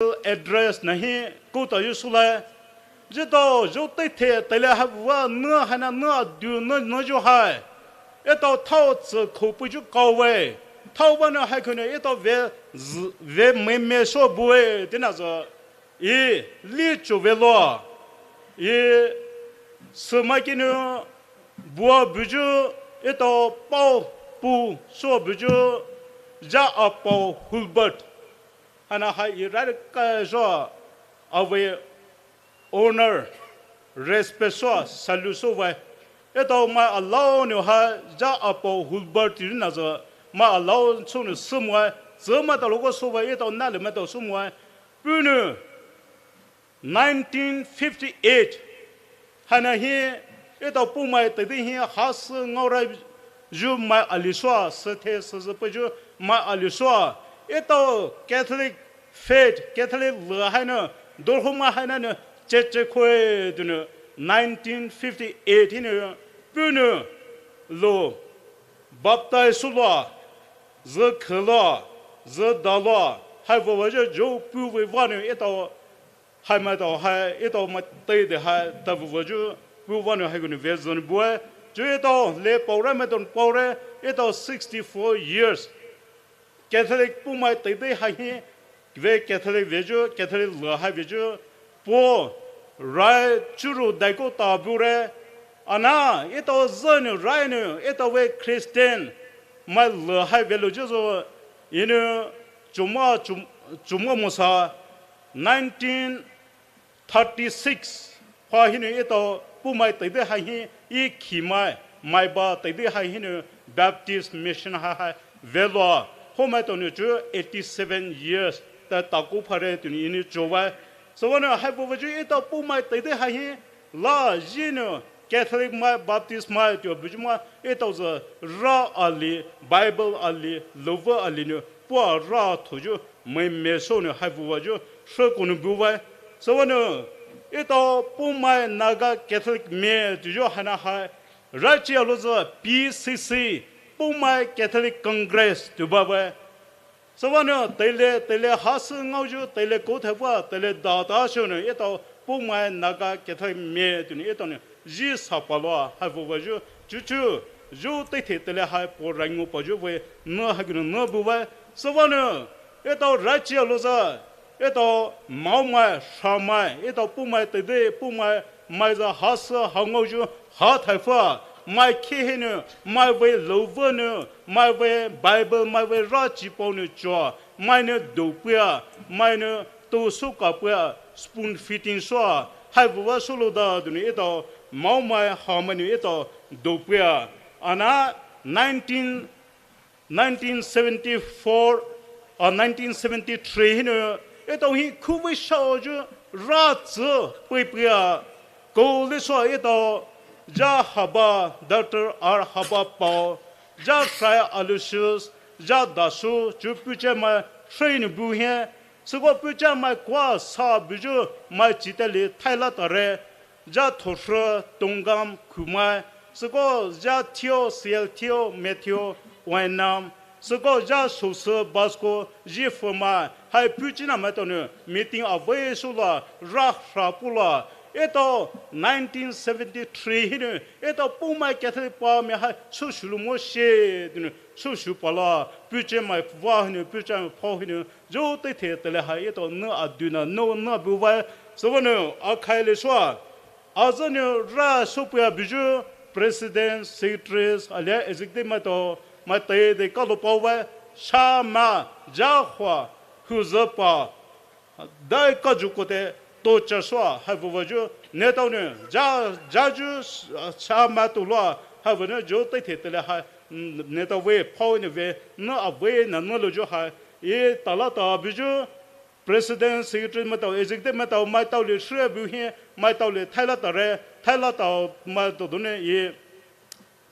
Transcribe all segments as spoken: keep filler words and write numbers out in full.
address nahi kouta yu sülai. Zhitao zhou teithe teile hai vua nü haina nü adu nü nü zhu hai, etao thao tsü khoupu zhu kaowe. Thao banü haikhunü etao ve, ve meime sho bue tina zü, i, li cho veloa, i, sümaikinü bua buyu, etao pao pu sho buyu, zha apao Hulbert haina hai i rarika zho, avei honor, respect sho, salute sho vai. Etao mai alaonou hai zha apao Hulbert yu nazü, mai alao sonou sümoe, tsü maitao loko sho vai, etao nale maitao sümoe. Puhnou nineteen fifty-eight haina hi, etao Poumai teidei hi hasü ngaora yu mai ali soa, süthe süzü peyu mai ali soa, etao Catholic faith, Catholic lü hainü, dorhoma hainanü cheche khoe tunü, nineteen fifty-eight hinou, puhnou lou baptize souloa, zü khüloa, zü daloa, hai vava zhu zhou puhvei vanou etao, hai maitao hai etao mai teidei hai tavava zhu puh vanou haikounou ve zünou bue. Zhu etao le paore maitao paore, etao sixty-four years Catholic Poumai teidei hai hi, ve Catholic veyu, Catholic lü hai veyu, puh rai churu daiko ta bure. Ana etao zünou rainou etao ve Christian mai lü hai velou zhu zo, inou chuma, chuma mosa, nineteen thirty-six pha hinou etao Poumai teidei hai hi, i khimai, maiba teidei hai hinou Baptist mission hai hai veloa, ho maitaonou chu eighty-seven years ta takou phare tunü inou chovai. Süvanou hai vava zhu etao Poumai teidei hai hi, la zhinou Catholic mai, Baptist mai tua buyu mai etao zü ra ali, Bible ali, louvü ali nou pua ra thoyu meime shonou hai vava zhu hrükounou buvai. Süvanou etao Poumai Naga Catholic me tuyu haina hai, rachi alo zü P C C, Poumai Catholic Congress tu bavai. Süvanou teile teile hasü ngaoyu, teile kouthai vua, teile data shonou etao Poumai Naga Catholic me tunü etaonou zhi sapaloa hai vava zhu chuchu, zhou teithe teile hai po raingo payu vei nü haikounou nü buvai. Süvanou etao rachi alo zü, etao maomai, hramai, etao Poumai teidei Poumai, mai zü hasü ha ngaoyu, ha thaifüa, mai khe hinou, mai vei louvü nou, mai vei Bible, mai vei rachi paonou choa, mainou doupeia, mainou tou soukapeia, spoon feeding shoa hai vava shoulou da tunü etao maomai hamainou etao doupeia. Ana nineteen nineteen seventy-four, ah, nineteen seventy-three hinou etao hi khuvei shaoyu ratsü peipeia, kou le soa etao zha Haba, Doctor R Haba pao, zha Fry Aloysius, zha Dasu chu puhchemai hrei nou buhie. Süko puhchemai kua sa buyu mai chitali thaila tare, zha Thohrü, Tongam, Khumai, süko zha Theo, C L Theo, Matthew, Wainam, süko zha Sousü, Basko, Zhifümai hai puhchina maitaonou meeting avei souloa, ra hra puloa, etao nineteen seventy-three hinou etao Poumai Catholic pa me hai soushu lou mo she tunü soushu paloa puhchemai vah hinou, puhchemai phao hinou, zhou teithe teile hai etao nü aduna nü nü buvai. Süvanou akhai le soa, azünou ra soupeia buyu, president, secretaries alia executive maitao, mai teidei kalo paovai. Shamai, zha hua, huzü pa, dai kazu koute, tocha soa hai vava zhu, netaonou zha, zha zhu, shamai touloa hai vanou zhou teithe teile hai, netao vei phao hinou ve, nü avei na nü louyu hai, e talata buyu, president, secretary maitao, executive maitao, maitao le hrüa buhie, maitao le thaila tare, thaila tao maitao donou e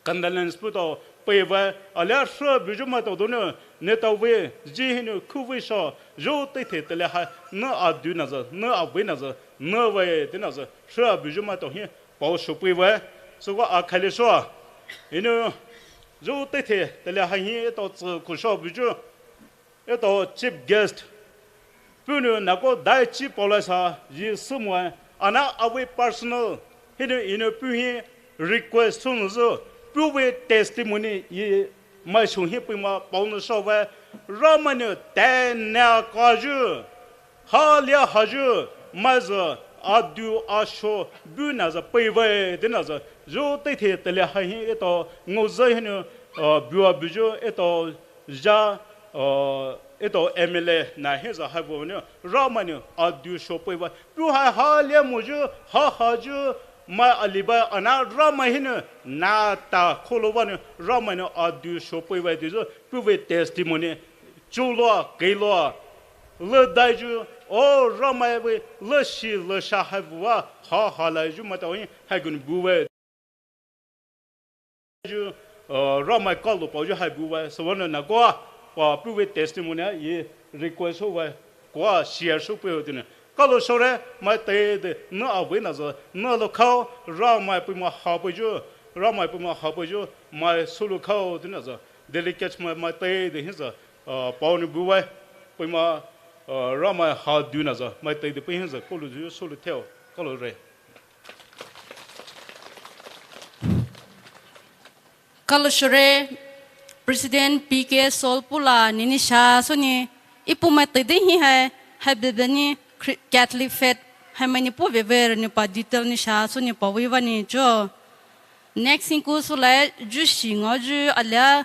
condolence putao peiva, alia hrüa buyu maitao donou, netao vei zhi hinou khuvei sha, zhou teithe teile hai, nü aduna zü, nü avei na zü, nü vei tina zü hrüa buyu maitao hi, pao sho peiva. Süko akhai le soa, hinou zhou teithe teile hai hi etao tsü khosha buyu, etao chief guest Puhnou nako dai chi paolaisa yi sümoe, ana avei personal hinou inou puh hi request sünüzü, puhvei testimony yi mai song hi puhma paonou showe, Ramai nou tana kayu, halia hayu, maizü adu asho bunazü peiwe dinazü, zü teithe tele ha hi etao ngaozü hinou, uh, bua buyu etao zha, uh, etao M L A na hizü haibu nou Ramai nou adu sho peiwe. Puh hai halia moyu, ha hayu, mai aliba ana Ramai hinou nata kholowa nou Ramai nou adu sho peiwe dizü puhvei testimony. Chuloa, keiloa, le daiju, o Ramai vei le shi le sha haibuwa, ha ha laiyu maitao hi haigunu buwe. Ju, uh, Ramai kalo paoyu haibuwe, süwanü nakoa, pa puhvei testimony yi request howe, koa share sho peiwe dinü. Kalo shore, mai teide, nü avei nazü, nü lo kao, Ramai puhma ha peiyu, Ramai puhma ha peiyu, mai sulu kao dinazü. Delegate mai, mai teide hizü, uh, paonou buwe, puhma, uh, Ramai ha dunazü, mai teide pei hizü, kolo ju sulu theo, kalo re. Kalo shore, President P K Sol pula nini sha soni, ipu mai teide hi hai, hai bebe ni Chri-, Catholic faith, hai mai ni pu veve ni pa detail ni sha soni pa wiwa ni jo. Next in ku sula ju shi ngaoyu alia,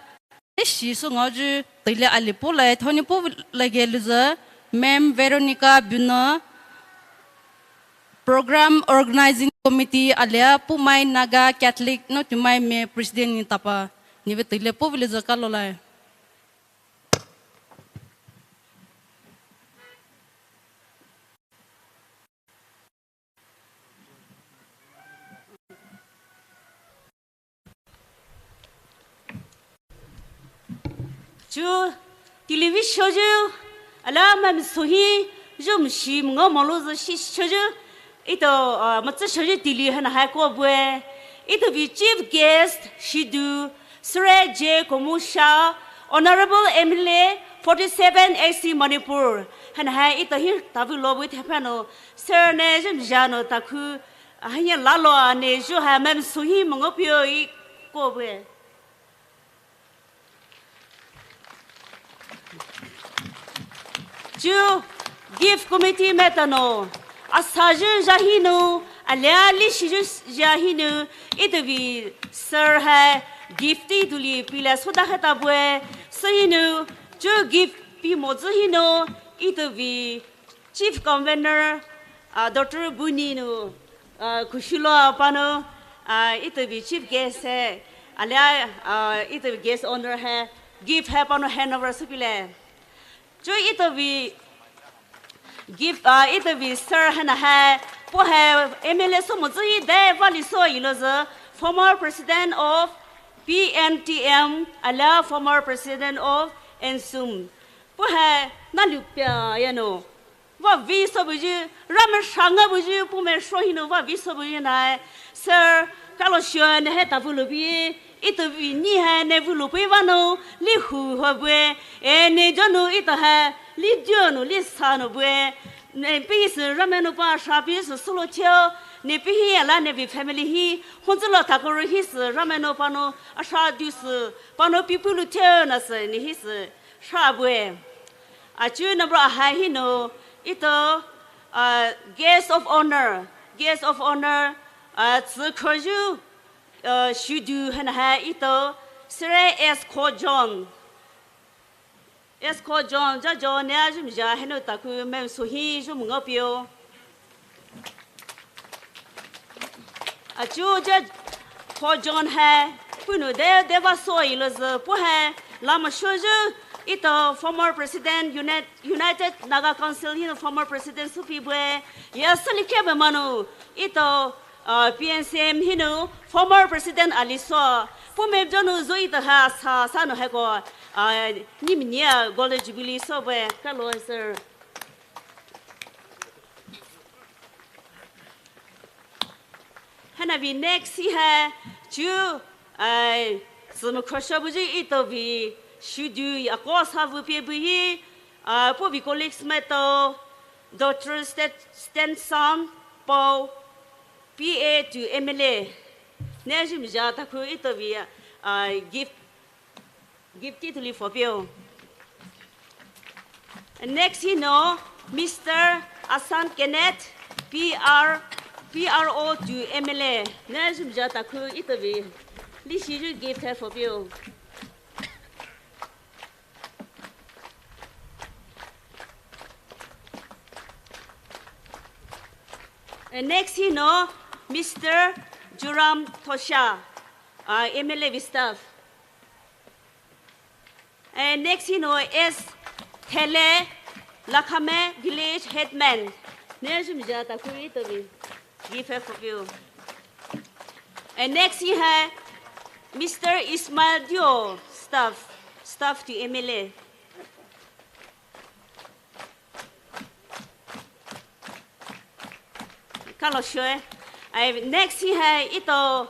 shi sü ngaoyu teile ali pulai, thoni pulai ge luzü, Ma'am Veronica Buno, Program Organizing Committee alia Poumai Naga Catholic Noutoumai Me President ni tapa, ni ve teile pulai luzü kalolai. Chu television shoyu, alia maimai sohi, jum shi mnga malo zü shi shoyu, ito, ah, matsü shoyu tili hana hai ko bue. Ito vi chief guest, shidu, Sir J Komusha, Honorable M L A, forty-seven A C Manipur, hana hai ito hi tavu lo bue thepano, Sir ne jum jano taku, ah, hanya lalo ne ju hai maimai sohi mnga pio i ko bue. Chu gift committee maitao nou, asaju jahino, alia lishiju jahino, ito vi sir hai gift ti tuli pila soda hai tabue, sahino, chu gift pi mozu hino, ito vi Chief Convener, ah, Doctor Buni nou, ah, kushulo pano, ah, ito vi chief guest hai, alia, ah, ito vi guest honor hai, gift hai pano handover supile. Chu ito vi gift, ah, ito vi sir hana hai, po hai M L A so mozu hi de vali so ilo zü, former president of P N T M, alia former president of N S U M. Po hai na lupia yano. Wa vi so buji, Ramai shanga buji, Poumai shohino wa vi so buji nai. Sir, kalo shio ne hai tavu lubi, ito vi ni hai ne vu lubi vano, li hu ho bue, e ne jano ito hai, li jano, li sano bue, ne pi sü Ramai nou pa sha pi sü solo tio, ne pi hi ala ne vi family hi, honzulo takoro hi sü Ramai nou pano, asha du sü, pano pi pulu tio na sü, ne hi sü, sha bue. Achu number ahai hino, ito, ah, guest of honor, guest of honor, ah, tsü khoju, ah, shudu hana hai ito, Sir S Ko John. S Ko John, ja John, ne ajum ja heno taku mem suhi jum ngopio. Achu je Ko John hai, punu de, de va so ilo zü, pu hai, lama shoju, ito former president, United, United Naga Council, hino former president supi bue, ya sali kebe manu, ito, ah, P N C M hino former president ali so, pu mem jonu zo ito ha, sa, sa no hai ko, ah, ni mi ni a Golden Jubilee so bue, kalo sir. Hana vi next hi hai, chu, ai, sumkhosho buji ito vi, shudu, ako sa vu pie bu hi, ah, pu vi colleagues maitao, Doctor Stet-, Stenson Paul, P A to M L A. Nezhumja taku ito vei, uh, gift, gift tituli fopio. And next, you know, Mister Asan Kenneth, P R, P R O to M L A. Nezhumja taku ito vei. Lishiju gift hai fopio. And next, you know, Mister Joram Tosha, uh, M L A vei staff. And next, you know, S Thele, Lakame village headman. Nezhumja taku ito vei. Gift hai fopio. And next, you have Mister Ismail Dio, staff, staff to M L A. Kalo shoe. Ai, next hai ito,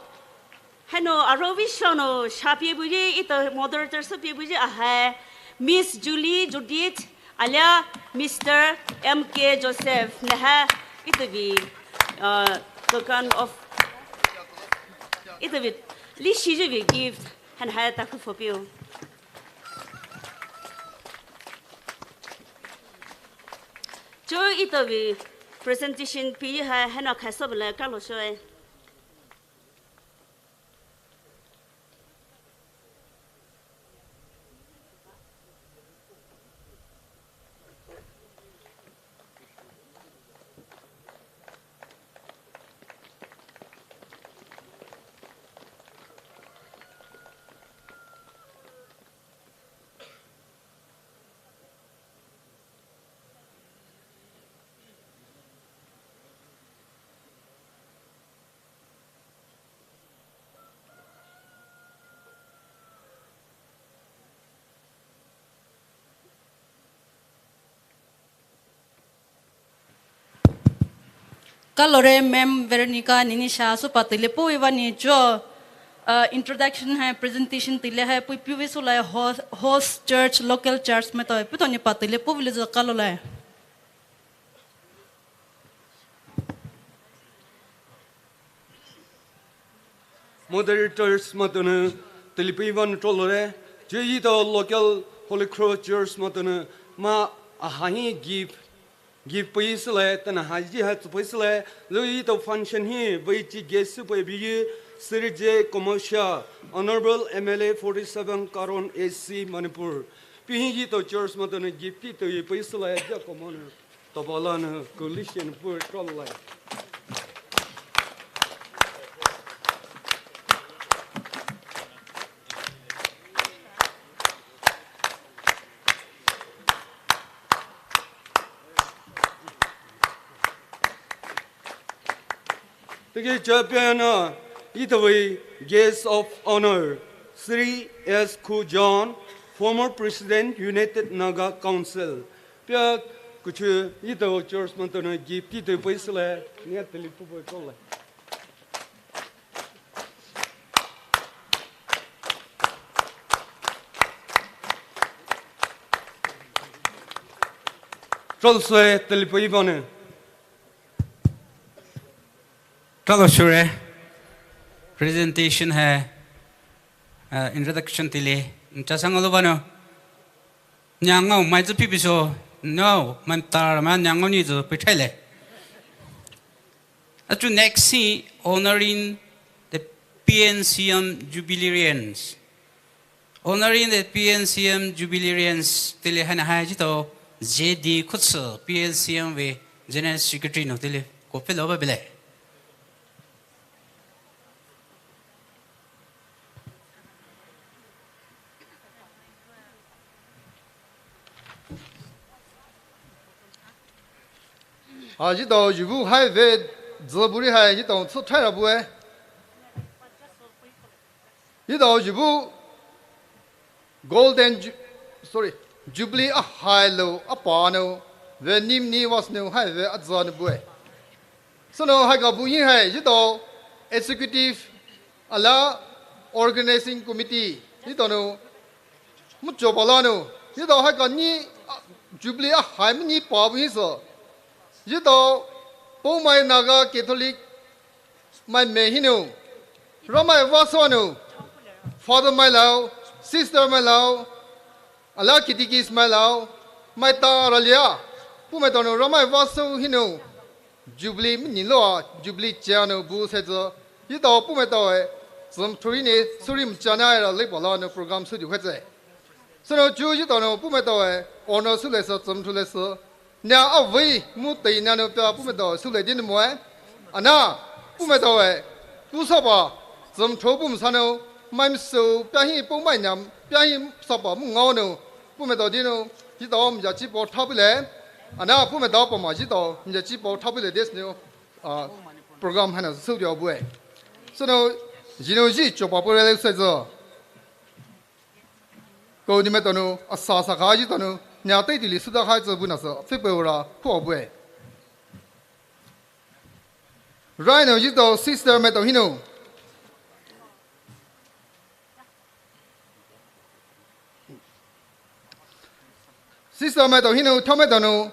hano, aro vei shono, shapie buji, ito moderator sapie buji, ahai, Miss Julie Judith, alia Mister M K Joseph, neha, ito vei, uh, token of, ito vei, lishiju vei gift, han hai taku fopio. Cho ito vei presentation pi hai hana khaso bala kalo shoe. Kalore Ma'am Veronica Ninisha, süpa teile puhvei vanou cho, uh, introduction hai presentation teile hai puhvei puhvei sülai host, host church, local church maitao puletao nou pa teile puhvei lizü kalolai. Moderators maitao nou teile puhvei vanou tholore, chuo etao local Holy Cross Church maitao nou ma ahai hi gift, gift puhvei sülai, tana haji hai tsü puhvei sülai, zü etao function hi vei chief guest puhvei biyu, Sri J Kumar Shah, Honorable M L A forty-seven Karon A C Manipur. Puhvei hi etao church maitao nou gift titoi puhvei sülai, ja Kumar nou. Topalana coalition pur tolai. Tiki champion na, etao vei guest of honor, Sri S Khujan, former president, United Naga Council. Pia kuchu etao church maitao nou gift titoi puhvei sülai, nia teile puhvei tholai. Tholai sü teile puhvei vanou. Talo sure. Presentation hai, uh, introduction teile. Ncha sang lo vanou. Nyangao mai zü pipi so, no, man tar ma nyangao ni zü pi thaile. Achu next hi honoring the P N C M jubilarians. Honoring the P N C M jubilarians teile hana hai jito J D Khutsu P N C M vei General Secretary nou teile ko pelo ba bile. Ah, etao jubu hai vei zü buri hai etao chu thai ra bue. Etao jubu Golden Ju-, sorry, Jubilee ahai lou apa nou vei nim ni was nou hai vei azü nou bue. Sünou hai ka bu hi hai etao executive ala organizing committee etao nou mucho bala nou etao hai ka ni, ah, Jubilee ahai mi ni pa bu hi so. Etao Poumai Naga Catholic mai me hinou, Ramai vah sounou, Father mailao, Sister mailao, alia Catechist mailao, maitao ralia, puhmaitao nou Ramai vah sou hinou, Jubilee mi ni loua Jubilee chanou bu setsü, etao puhmaitao e, tsüm thuri ne suri mchana era leipa la nou program sü du khatsü. Sünou chu etao nou puhmaitao e, honour sülesü tsüm thulesü, nia avei mu tei nanou pia puhmaitao süledi nou moe. Ana, puhmaitao e, pu sapa, tsüm thou pum sanou, mai msü pia hi Poumai nam pia hi sapa mu ngaonou, puhmaitao dinou, etao mjachi pao thapile. Ana puhmaitao pama etao mjachi pao thapile desnou, ah, program haina sü dia bue. Sünou, jinou ji chopa pure le setsü. Kou ni maitao nou, asa sa kha etao nou, nia tei tili suda khai tsü bu nasü, fipe ura, kua bue. Rainou etao Sister maitao hinou. Sister maitao hinou, thamaitao nou,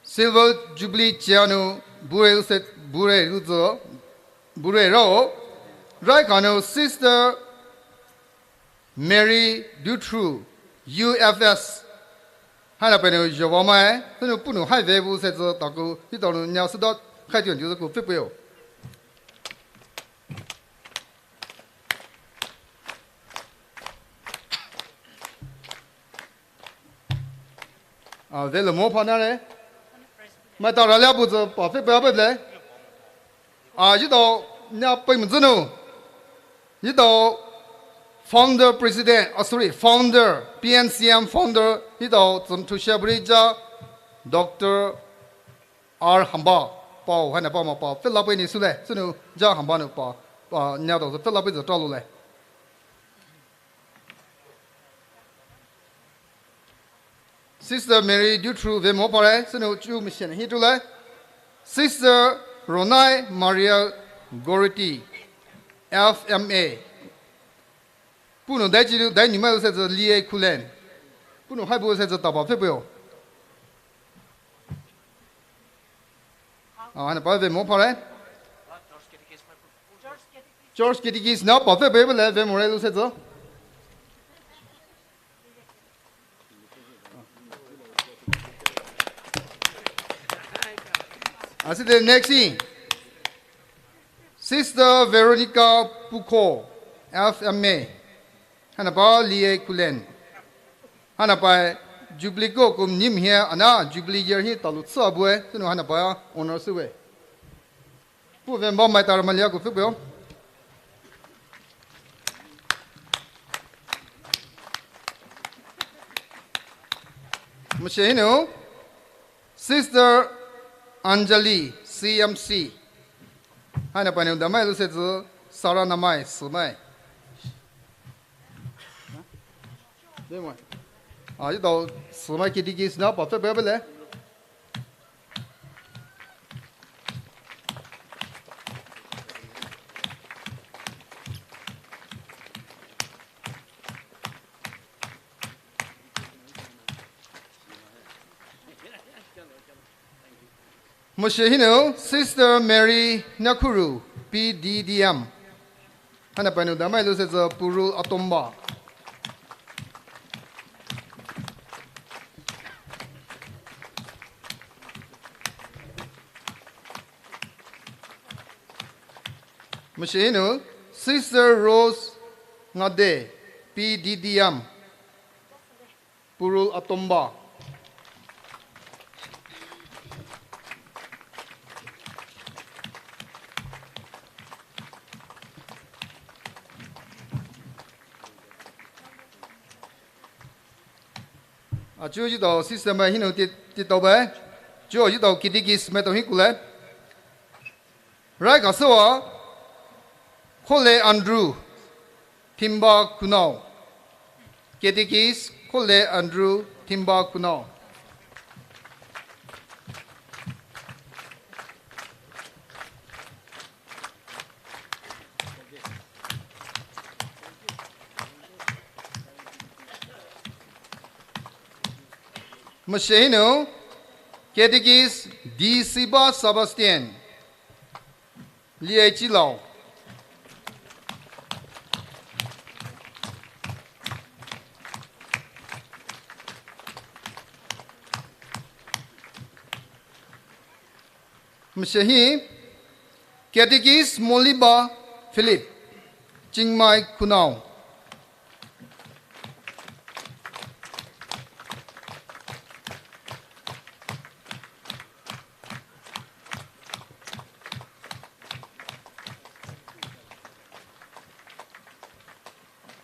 Silver Jubilee chanou, bure se, bure ruzo, bure rao, rai kanou Sister Mary Dutru, U F S. Haina painou Jehovah mai, sünou puhnou hai ve bu setsü taku, etao nou nia suda khai tiu tiu ku fipe o. Ah, velo mo phanare. Maitao ralia bu tsü pa fipe a bele. Ah, etao nia pai mzünou. Etao founder president, ah, sorry, founder, P N C M founder, etao tsüm thusha buri ja, Doctor R Hamba, pao, haina pama pa, fill up ni sule, sünou ja Hamba nou pa, pa, nia tao fill up ni talo le. Sister Mary Dutru ve mo pare, sünou chu mission hi tule. Sister Ronai Maria Gority, F M A. Puhnou dai chi dai ni mai setsü Lie Kulen. Puhnou hai bu setsü tapa fipe o. Ah, haina pa ve mo pare. Church Catechist na pa fipe bele ve mo re lu setsü. Asi de next thing. Sister Veronica Puko, F M A. Haina pa Lie Kulen. Haina pa Jubilee ko kum nim hie ana Jubilee year hi talu tsü bue, sünou haina pa honour süwe. Pu vemba maitao ra malia ku fipe o. Mashie hinou, Sister Anjali, C M C. Haina painou damai lu setsü Saranamai, sümai. Demai. Ah, etao sümai Catechist na pa fipe bele. Mashie hinou, Sister Mary Nakuru, P D D M. Haina painou damai lu setsü Purul Atomba. Mashie hinou, Sister Rose Ngade, P D D M. Purul Atomba. Achu etao Sister mai hinou ti, ti tao bai. Chu etao Catechist maitao hi kule. Rai kasoua, Khole Andrew, Thimba Kunao. Catechist, Khole Andrew, Thimba Kunao. Mashie hinou, Catechist D Siba Sebastian, Liai Chilao. Mashi hi Catechist Moliba Philip, Chiang Mai Khunao.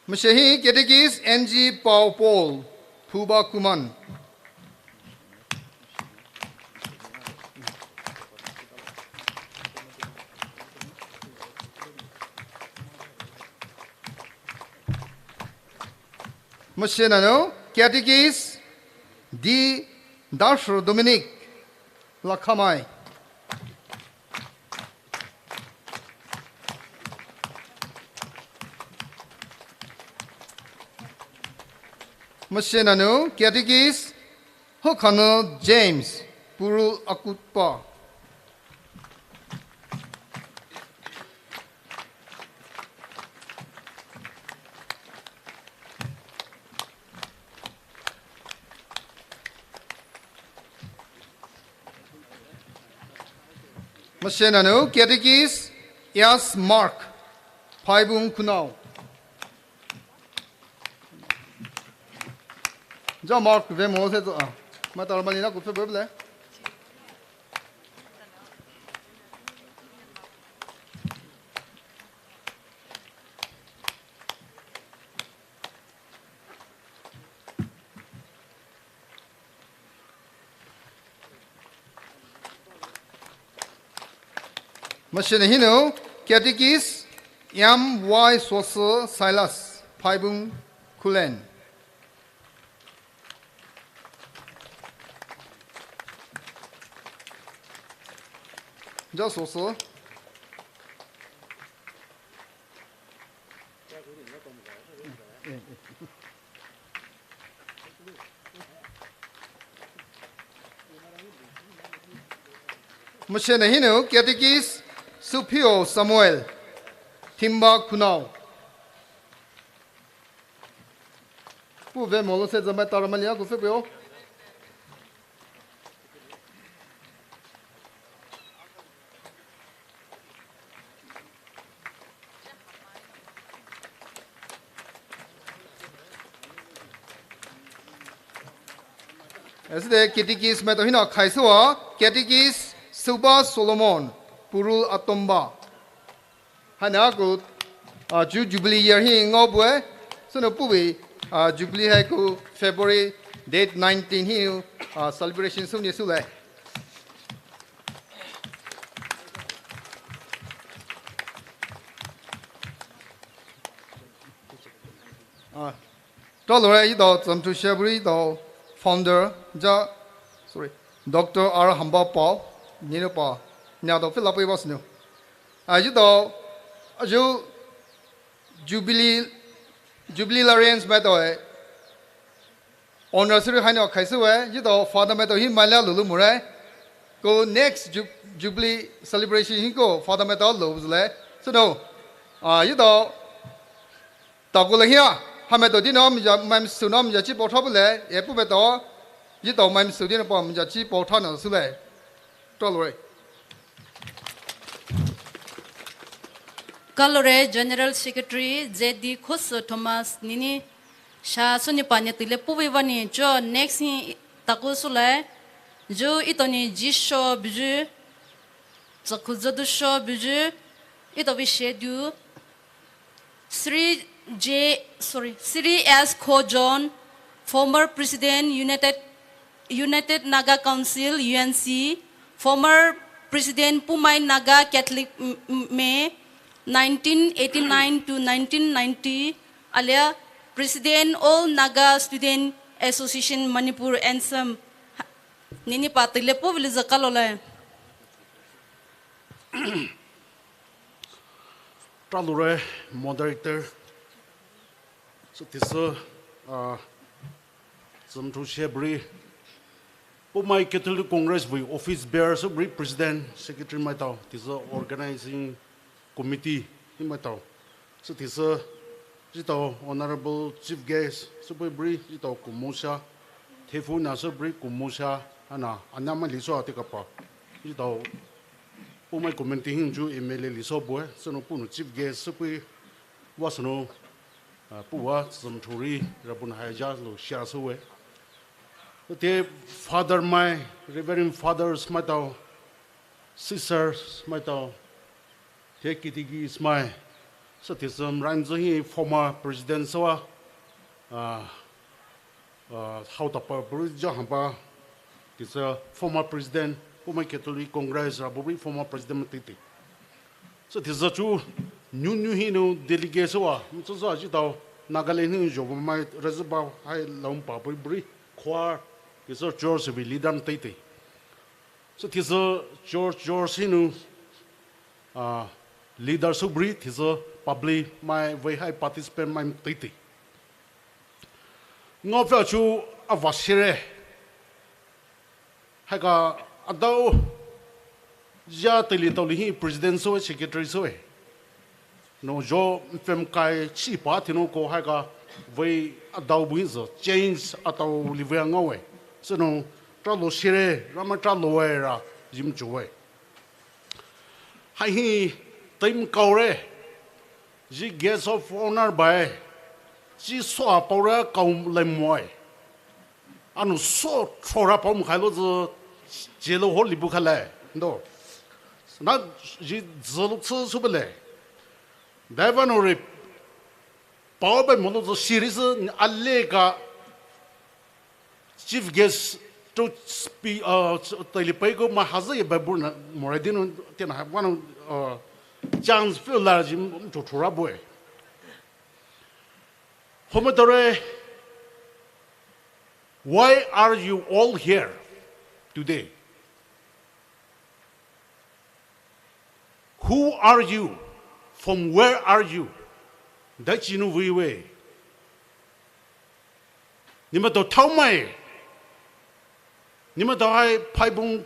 Mashi hi Catechist N G Pau Paul, Phuba Khuman. Mashi nano Catechist D Dasher Dominic, Lakhamai. Mashi nano Catechist Hokhano James, Purul Akutpa. Mashi nano Catechist Yas Mark, Phaibung Khunao. Ja Mark ve mo se to a. Matar mali na ku fe bable. Mashi na hino Catechist M Y Soso Silas, Phaibung Khullen. Ja Soso. Mashi na hino Catechist Supio Samuel, Thimba Khunao. Pu ve mo lo se zama tara mali a ku fe peo. Aside Catechist mato hina khaisua, Catechist Suba Solomon, Purul Atomba. Haina ku, ah, chu Jubilee year hi ngaobue, sono pubi, ah, Jubilee hai ku February date nineteen hi, ah, celebration suni sule. Ah, talo re, ito Zümthou Shebri ito founder ja, sorry, Doctor R Hamba Pau, nino pa, nya to fill up iba sinu. Ah, ito, aju Jubilee, Jubilee Larians mato e. Honor siri haino khaisue, ito Father mato hi maila lulu mure. Ko next Ju-, Jubilee celebration hi ko Father mato lo buzule. So no, ah, ito, taku lahia, ha mato dino mja, mam suno mja chi potha bule, e pu mato, ito mam su dino pa mja chi potha no sule. Kalore. Kalore General Secretary Z D Khoso Thomas nini sha suni pa ni tile puwi wani jo next hi taku sule. Jo ito ni ji sho buju, zaku zadu sho buju, ito wi shedu. Sri J, sorry, Sri S Khojon, former President, United, United Naga Council, U N C, former President Poumai Naga Catholic M-, M-, May, nineteen eighty-nine to nineteen ninety, alia President All Naga Student Association Manipur, ANSAM, nini pa tile puwi liza kalole. Kalore moderator. So this, uh, Zümthou Shebri, Poumai Catholic Congress vei office bearer sübri, president, secretary maitao, tisü organizing committee hi maitao. Sü tisü, etao honorable chief guest sübri, etao kumosha, thepfuna sübri kumosha, ana, anyamaili soua tea kapa. Etao Poumai community hi chu M L A li soua bue, sünou puhnou chief guest sübri, wa sünou, ah, puhwa, zümthori, rabun haija lo shia süwe. Te father mai, reverend fathers maitao, sisters maitao, te catechist mai, sü tisü rainsü hi former president soua, ah, ah, hao tapa bri ja hamba, tisü former president, Poumai Catholic Congress, rabri former president maitao. Sü tisü chu, new new hinou delegate soua, mtsü soua etao, Nagaland hi zho mai reserve hai laumpa bri bri, choir, tisü church vei leader maitao. Sü tisü church, church hinou, ah, leader sübri, tisü public mai vei hai participant mai maitao. Ngaopfü chu ava shire. Haika adao, zha teili taoli hi president soue, secretary soue. Nou zho mfem kai chipa teinou ko haika vei adao buizü change ataoli vei ngaowe. Sünou tralo shire, Ramai tralo wera, zimchuwe. Hai hi time kaore, zhi guest of honour bai, zhi soua paora kaolai moe. Anou sou thora pao mukhailo zü, jelo holi bukhalai, ndo. Na zhi zülo tsü sübele. Daivanou re, pao bai molo zü series aleka, chief guest to speak, uh, teili paiko ma hazü ye Bible na morai dinou tena ha vanou, uh, chance feel la zhi mthothora bue. Homatore, why are you all here today? Who are you? From where are you? Daichi nou veiwe. Nemaitao thaomai. Nemaitao hai phaibung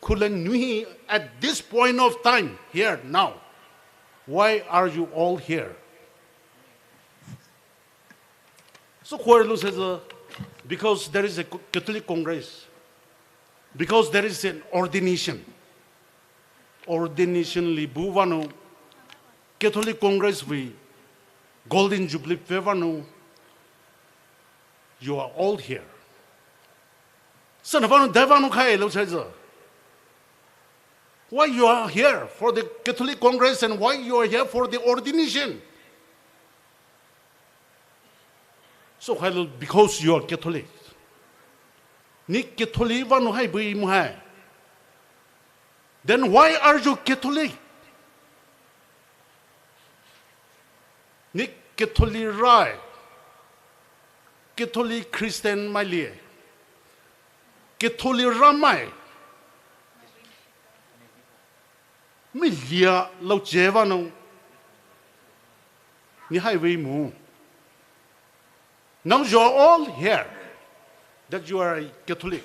khulang nuhi at this point of time, here, now. Why are you all here? So, where lo says, uh, because there is a co-, Catholic Congress, because there is an ordination. Ordination li buvanou, Catholic Congress vei Golden Jubilee pfü vanou, you are all here. Sünavanou, daivanou khailo says, uh, why you are here for the Catholic Congress and why you are here for the ordination? So, hello, because you are Catholic. Ni Catholic vanou hai bui muhai. Then why are you Catholic? Ni Catholic rai. Catholic Christian mai lie. Catholic Ramai. Mi lia lau che vanou. Ni hai vei mu. Now you are all here that you are a Catholic.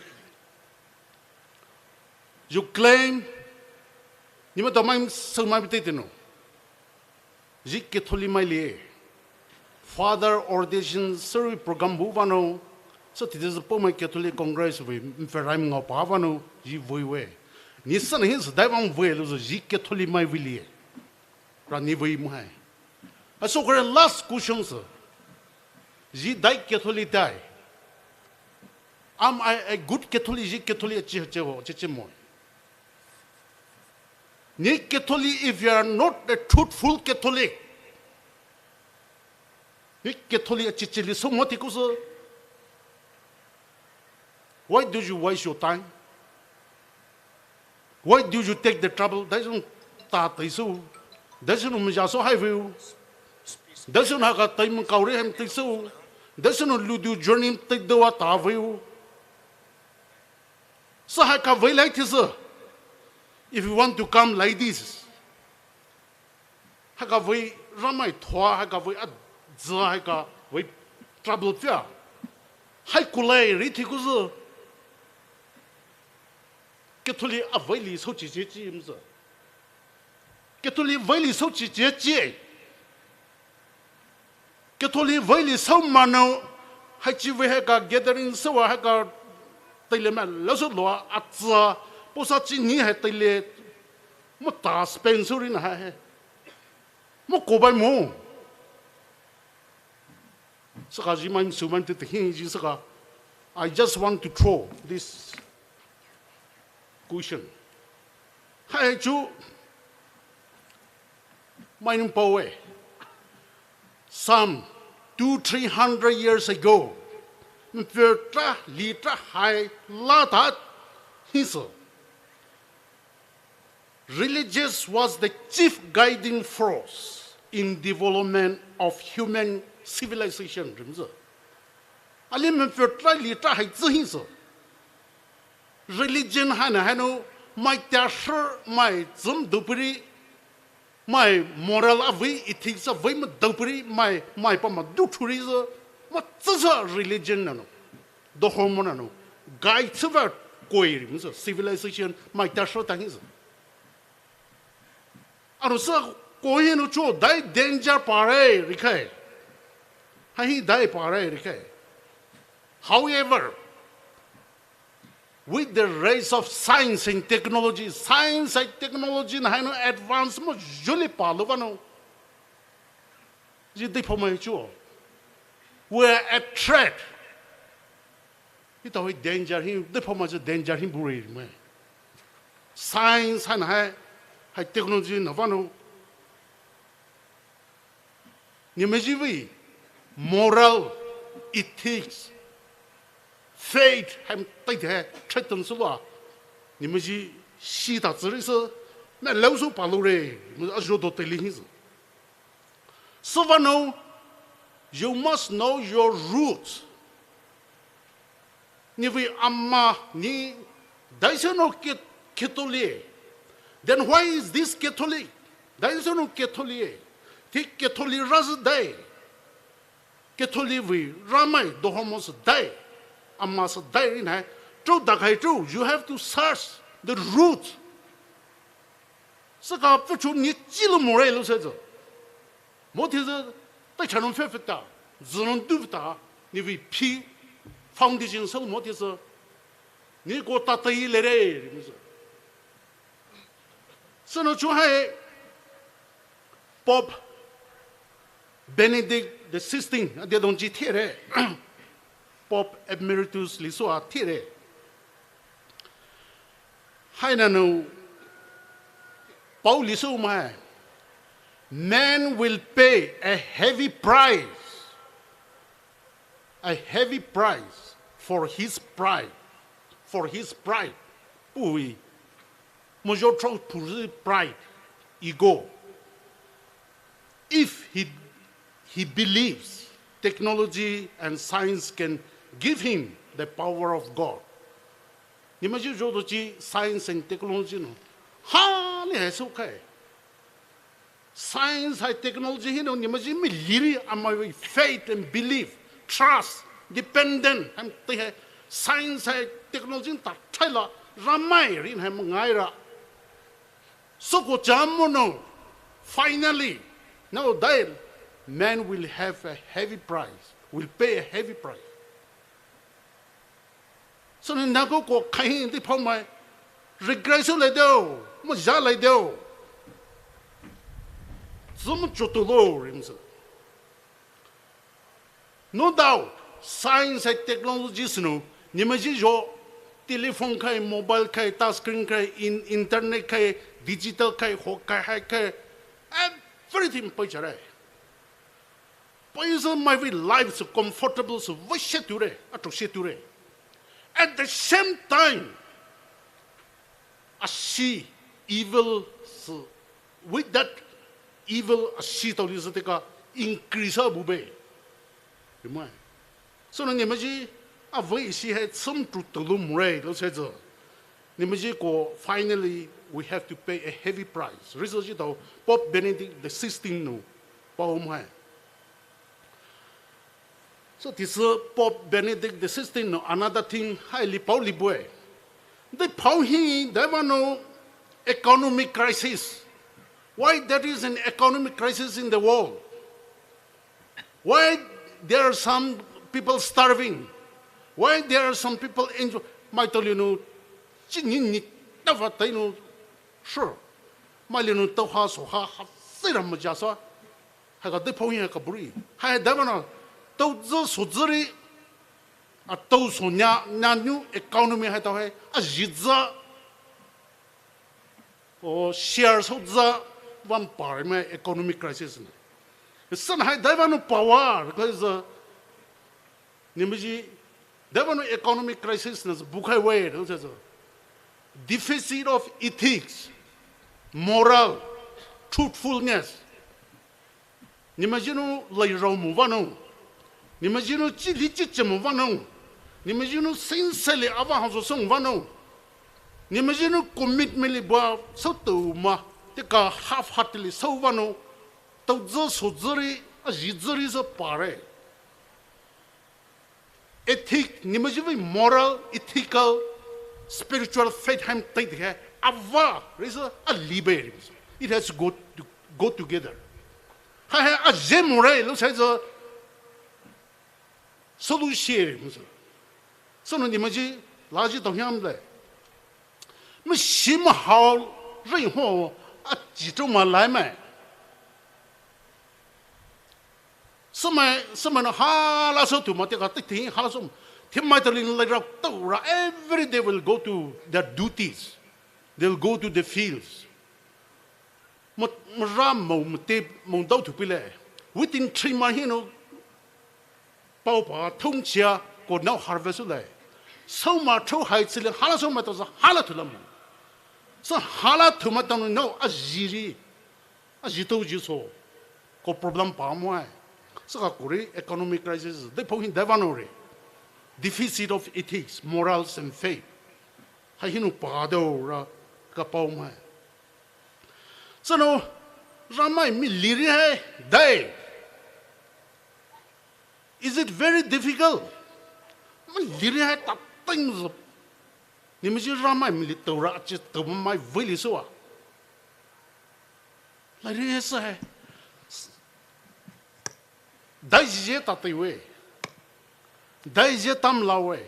You claim, nemaitao mai sou mai bite teinou. Zhi Catholic mai lie. Father ordination sürü program buvanou. Sü tite zü Poumai Catholic Congress vei mferaim ngaopa vanou zhi veiwe. Ni sünah hi sü daivanou veilouyu zhi Catholic mai vei lie. Ra ni vei muhai. Aso kore last question sü. Zhi dai Catholic tai. Am I a good Catholic? Zhi Catholic achi cheho, cheche mo. Ni Catholic, if you are not a truthful Catholic, ni Catholic achi chili so mo tikuso. Why do you waste your time? Why do you take the trouble? Daisü ta taiso. Daisü no mja so hai view. Daisü no haka time kaore hem taiso. Daisü no ludu journey tai dowa ta view. So haka vei lai thisü. If you want to come like this, haka vei Ramai thoa, haka vei a zü, haka vei trouble fia. Hai kulai ri thikusu. Catholic avei li souchi chie chi mzü. Catholic vei li souchi chie chi. Catholic vei li sou manou, hai chi vei hai ka gathering sou hai ka teile ma la sou loa a tsa, po sa chi ni hai teile, mo ta spend sou ri na hai. Mo ko bai mo. Saka ji mai su mai te te hin ji saka. I just want to throw this question. Hai chu mai nung pau e. Some two, three hundred years ago, mpyö tra, li tra hai la ta hi sü. Religious was the chief guiding force in development of human civilization, ri mzü. Ali mpyö tra, li tra hai tsü hi sü. Religion haina hainu mai tia shi mai tsüm dupuri, mai moral avei, ethics avei ma dupuri, mai, mai pa ma du churi zü, ma tsü zü religion nanu, dohomo nanu, guide tsü va koi ri mzü, civilization mai tia shi ta hi zü. Aro sü koi hinu cho dai danger pare ri kai. Hai hi dai pare ri kai. However, with the rise of science and technology, science and technology na hainu advance mo juli pa lo vano. Ji dei pho mai cho. We are at threat. Hi tau hi danger hi, dei pho mai cho danger hi bure mai. Science haina hai, hai technology na vano. Ni mai ji vei, moral, ethics, faith, hai tai te threaten sü lua. Ni mai ji shi ta tsü ri sü, na lau sü pa lo re, mo a jo do te li hi sü. Sü vano, you must know your roots. Ni vei ama ni dai sü no Catholic. Then why is this Catholic? Dai sü no Catholic. Ti Catholic ra sü dai. Catholic vei ra mai dohomo sü dai. Ama sü dai ri nai. True da kai true. You have to search the root. Sü ka pfuchu ni chi lo mo re lo se zo. Mo ti zü, tai cha nung fe fe ta, zü nung du fe ta, ni vei phi foundation sou mo ti zü, ni ko ta tai le re, ri mzü. Sü no chu hai Pope Benedict the sixteenth, a de dong ji the re. Pope Emeritus li sou a the re. Haina no pau li sou mai. Man will pay a heavy price, a heavy price for his pride, for his pride. Pui, mo jo tro puri pride, ego. If he, he believes technology and science can give him the power of God. Ni mai ji jo do chi science and technology no. Ha ni hai sou kai. Science hai technology hi no ni mai ji mi liri ama faith and belief, trust, dependent, ham te hai science hai technology ta thai la ra mai ri hai mo ngai ra. Soko cha mo no, finally, no, dai, man will have a heavy price, will pay a heavy price. So ni nako ko kai hi ti pho mai, regret sou lai deo, mo ja lai deo. Zum chutu lo ri mzü. No doubt, science hai technologies no, ni mai ji jo, telephone kai, mobile kai, touch screen kai, in, internet kai, digital kai, ho kai, hai kai, everything pai cha re. Pai zü mai vei life sü comfortable sü vei she tu re, a tro she tu re. At the same time, a shi evil sü, with that evil a shi tau li sü te ka increase a bu be. Ri mai. So no ni mai ji, a vei shi hai tsüm tru tulu mo re, lo se zü. Ni mai ji ko, finally, we have to pay a heavy price. Ri sü ji tau, Pope Benedict the sixteenth no, pau mai. So this uh, Pope Benedict the sixteenth no, another thing, hai li pau li bue. Daiphao hi daivanou economic crisis. Why there is an economic crisis in the world? Why there are some people starving? Why there are some people enjoy? Maitao linou, chi ni ni tava tanou, sure. Mai linou tao ha so ha ha sira maja so. Haika daiphao hi haika buri. Hai daivana, tao zü so züri, a tao so nya, nya nu economy hai tao hai, a ji zü, o share so zü, van par mai economic crisis na. San hai daivanou power, because, uh, nimaji, daivanou economic crisis na bukhai wei, deficit of ethics, moral, truthfulness. Nimajinou lairao mo vanou. Nimajinou chili chiche mo vanou. Nimajinou sincere ava hazo song vanou. Nimajinou commitment li ba so tao ma. Teka half-heartedly so vanou. Tao zü so züri, a ji züri zü pare. Ethic, nimaji vei moral, ethical, spiritual faith ham tai de hai, ava, risa, a libe, risa. It has to go to, go together. Hai hai, a je mo re, lo sai zo, solution, risa. So no nimaji, laji tao hiam le. Mi shi ma hao, rei ho, a ji to ma lai mai. Sümai, sümai no hala so tu ma te ka te te hala so. Te mai te lin lai ra tao ra, every day will go to their duties. They'll go to the fields. Mo, mo ra mo, mo te, mo dau tu pile. Within three months, you know, pao pa thong chia ko nau harvest le. So ma tho hai chile hala so ma to sa hala tu la mo. So hala tu ma to no a jiri. A ji to ji so. Ko problem pa mo ai. Saka kuri economic crisis. Daiphao hi daivanou re. Deficit of ethics, morals and faith. Hai hinu pa do ra ka pao mai. So no, Ramai mi liri hai dai. Is it very difficult? Mi liri hai ta ting zo. Nimaji Ramai mi li tao ra chi tao mai vei li so a. Liri hai sa hai. Dai ji je ta tai we. Dai je tam la we.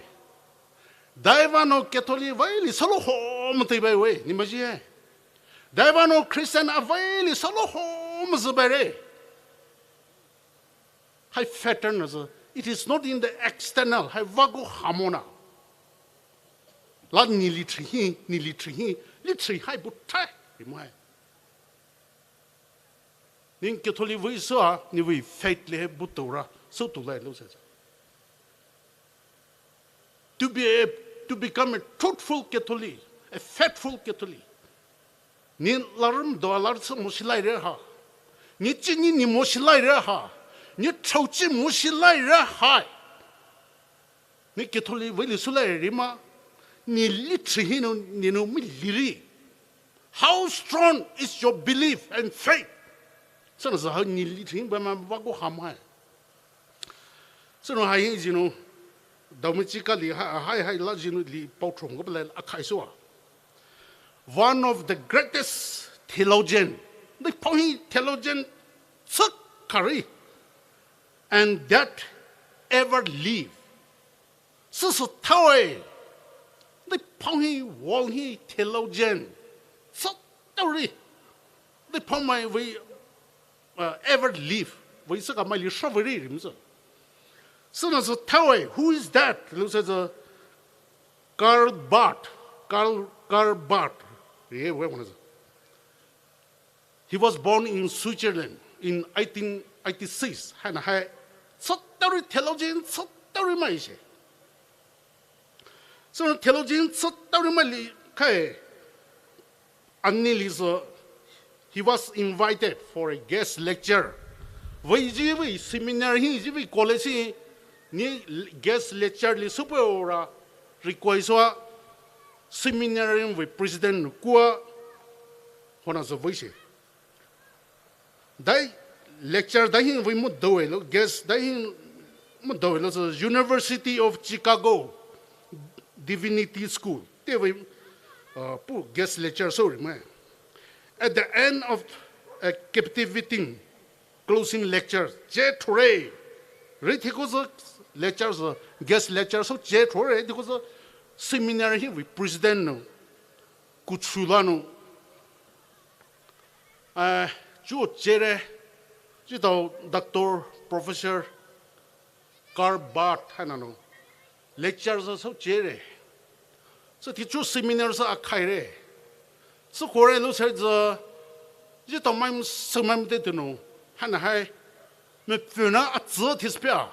Daivanou Catholic vei li solo ho mo tai vei we. Nimaji hai. Daivanou Christian a vei li solo ho mo zü vei re. Hai pattern na zü. It is not in the external. Hai vagu hamona. La ni li tri hi, ni li tri hi, li tri hai bu tai. Ri mo hai. Ning Catholic vei so a, ni vei faith le bu to ra, so to lai lo sa. To be a, to become a truthful Catholic, a faithful Catholic. Ni larum do lar so mo shi lai re ha. Ni chi ni ni mo shi lai re ha. Ni chou chi mo shi lai re ha. Ni Catholic vei li su lai ri ma, ni li tri hi no, ni no mi liri. How strong is your belief and faith? Sana sa ni li tri ba ma ba ko ham hai. Sana hai ji no, dau mi chi ka li hai, hai, hai la ji no li pao trong ko ba la a khai so a. One of the greatest theologian. Daiphao hi theologian chak kari. And that ever live. Sisi tao e. Daiphao hi world hi theologian. Sisi tao ri. Daiphao mai vei, uh, ever live. Vei saka mai li sha vei ri rim so. Sina sisi tao e. Who is that? Lu sa sa Karl Barth. Karl, Karl Barth. Ye, we wana sa. He was born in Switzerland in eighteen eighty-six. Haina hai, sisi tao ri theologian, sisi tao ri mai she. So theologian, sisi tao ri mai li kai. Ani li so, he was invited for a guest lecture. Vei ji vei seminary hi, ji vei college hi, ni guest lecture li super ora request wa seminary vei president kua hona so vei she. Dai lecture dai hi vei mo do e lo, guest dai hi mo do e lo so University of Chicago Divinity School. Te vei uh, puh guest lecture sou ri mai. At the end of a captivating closing lecture, che thore. Ri thiko sü lecture sü, guest lecture sou che thore, thiko sü seminar hi vei president nou, kuchula nou. Eh, chuo chere, chitao Doctor, Professor, Karl Barth haina nou lecture sü sou chere. Sü thi chuo seminar sü akhaire. Sü kore lou sü zü, chitao mai sü mai te te nou. Haina hai, me puna a zü thi spia.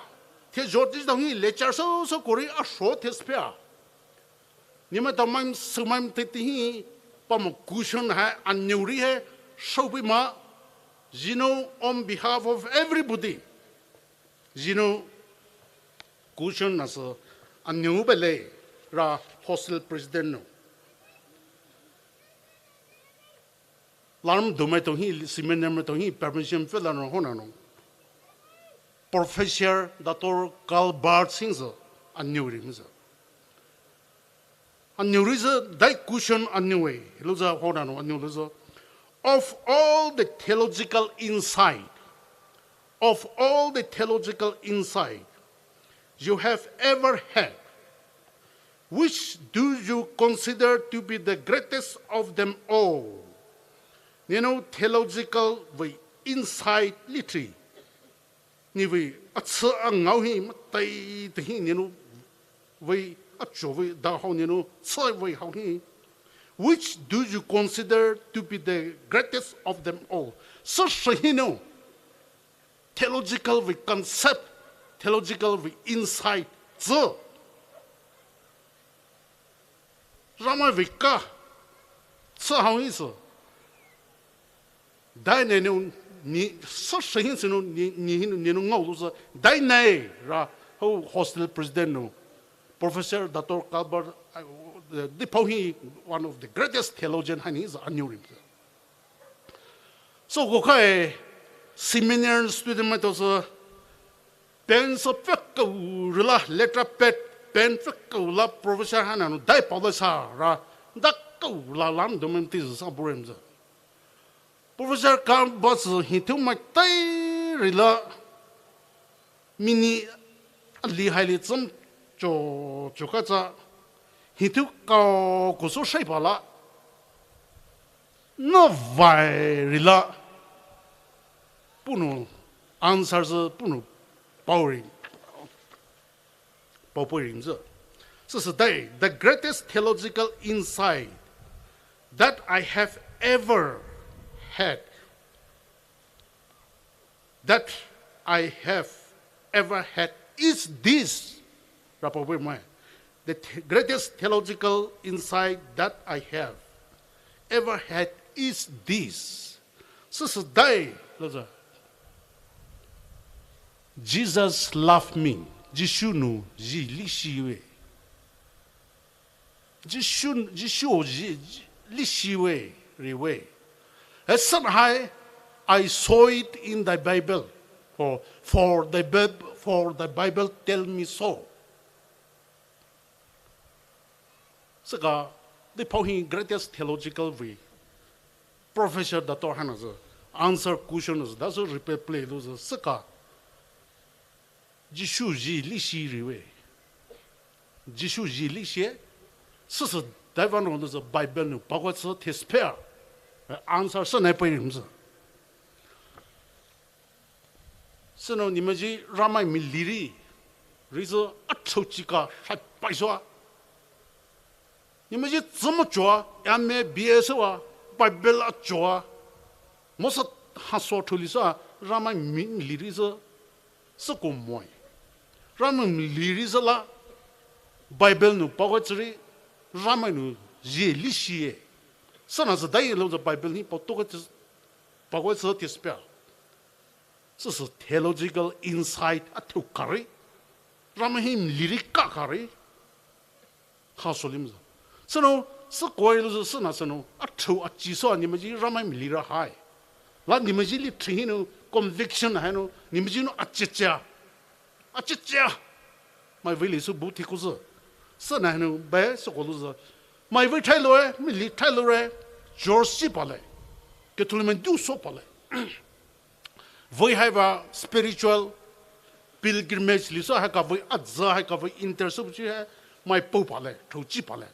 Thi jo chitao hi lecture sou sou kore a sho thi spia. Ni mai tao mai sü mai te te hi, pa mo question hai, a nuri hai, shou bi ma, you know, on behalf of everybody. You know, question na sü, a nuri bele, ra hostel president nou. Larm do mai tong hi, seminar mai tong hi, permission fe la no hona no. Professor Doctor Karl Barth sing sü, a nuri mi sü. A nuri sü, dai question a nuri, lou sü hona no, a nuri sü. Of all the theological insight, of all the theological insight you have ever had, which do you consider to be the greatest of them all? You know, theological vei insight litri. Ni vei a chü a ngao hi matai te hi ni nou vei a chuo vei da hao ni nou chü vei hao hi. Which do you consider to be the greatest of them all? Sü shi hi nou theological vei concept, theological vei insight, zü Ramai vei ka, sü hao hi sü. Dai ne nou, ni, sü shi hi sü nou, ni, ni hi nou, ni nou ngao lou sü. Dai ne, ra, hou hostel president nou. Professor Doctor Karl Barth, uh, the, the, one of the greatest theologian, haina hi sü a nuri. So, ko kai seminary student mai to sü, pen sü pfekau rila, letter pad, pen pfekau la professor haina nou, dai pao la sa ra, da kau la lam do mai ti sü sa burim sü. Professor Karl Barth sü hi thiu mai tai rila, mini ali hai li tsam cho, cho ka tsa, hi thiu kau ko sü shai pa la, na vai rila, punou answer sü punou pao ri, pao pao ri sü. Sü sü dai, the greatest theological insight that I have ever had that I have ever had is this. Ra pao pao mai. The th-, greatest theological insight that I have ever had is this. Sü sü dai, lou sü. Jesus loved me. Jisu nou zhi li shi we. Jisu, Jisu zhi, zhi, li shi we, ri we. Hasana hai, I saw it in the Bible. For, for the Bib-, for the Bible tell me so. Sü ka, the pao hi greatest theological vei. Professor Doctor haina sü, answer question sü, da sü repeat play lou sü, sü ka. Jisu zhi li shi ri we. Jisu zhi li shi, sü sü dai va nou sü Bible nou pao kua sü test pair. Answer sü nai pao ri sü. Sü nou ni mai zhi Ramai mili ri, ri sü a chou chi ka shai pai sü a. Ni mai zhi tsü mo chua, M A, B A sü wa, Bible a chua. Mo sü ha sü thuli sü a, Ramai mili ri sü, sü ko moi. Ramai mili ri sü la, Bible nou pao kua tsü ri, Ramai nou zhi li shi e. Sü na sü dai lou sü Bible hi pao to kua tsü, pao kua tsü test pair. Sü sü theological insight a thiu kari. Ramai hi mili ri ka kari. Ha sü lim sü. Sü nou, sü kua lou sü sü na sü nou, a thiu a chi sü a ni mai zhi Ramai mili ra hai. La ni mai zhi li thi hi nou, conviction hai nou, ni mai zhi nou a chi chia. A chi chia. Mai vei li sü bu thi ku sü. Sü na hai nou, bai sü ko lou sü. Mai vei thailoure, mi li thailoure, George chi pale. Catholic mai du so pale. Vei haiva spiritual pilgrimage li so haika vei aza haika vei inter so chi hai mai pao pale, thou chi pale.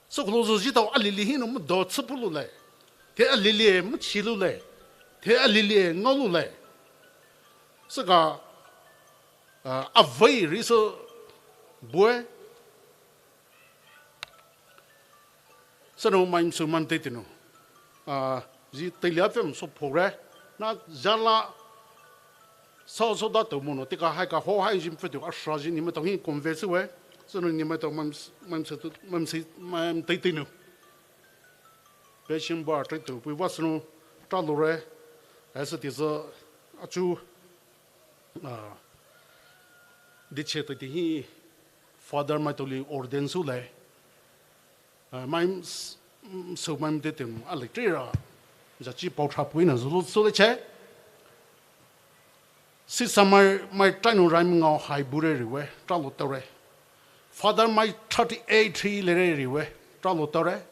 So kolo zo ji tao alili hinou mo do chi pulule. Te alili mo chilule. Te alili ngaolule. Saka, ah, avei ri so bue. Sano mai msu mai mtei tino. Ah, ji teilia fem so phore. Na jala sao so da tao mono. Tika haika ho hai ji mfetu ashra ji ni maitao hi convince we. Sano ni maitao mai ms-, mai msu tu, mai msi, mai mtei tino. Pe shim ba tei tu pui va sano tralore. Asa ti so achu, ah, diche tei ti hi Father maitao li ordain su le. Ah, mai s-, m-, so mai mtei tino a le trira. Jachi pao thapui na zulu so le che. Sisa mai, mai tainou rai mi ngao hai bure riwe, tralo taore. Father mai thirty-eight hi lere riwe, tralo taore.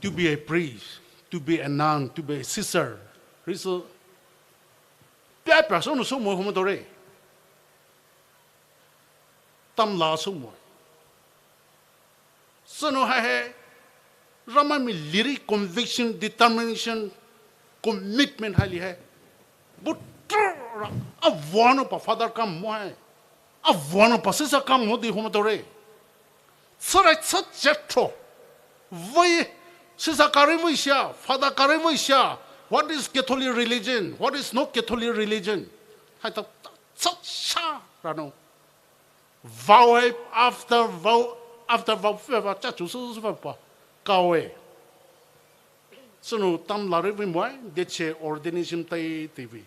To be a priest, to be a nun, to be a sister. Ri so, pia pia so no so mo homo taore. Tamla so mo. Sano hai hai, Ramai mi liri conviction, determination, commitment hai li hai. But ra, avano pa Father kam mo hai. Avano pa sisa kam mo di homo taore. Sarai sa chetro. Vei, sisa kari vei sia, Father kari vei sia. What is Catholic religion? What is not Catholic religion? Hai ta, ta, sa, sa, rano. Vow hai, after vow, after vow, fe va, cha chu su su va pa. Kawe. Sano tamla ri vei mo hai, diche ordination tai ti vei.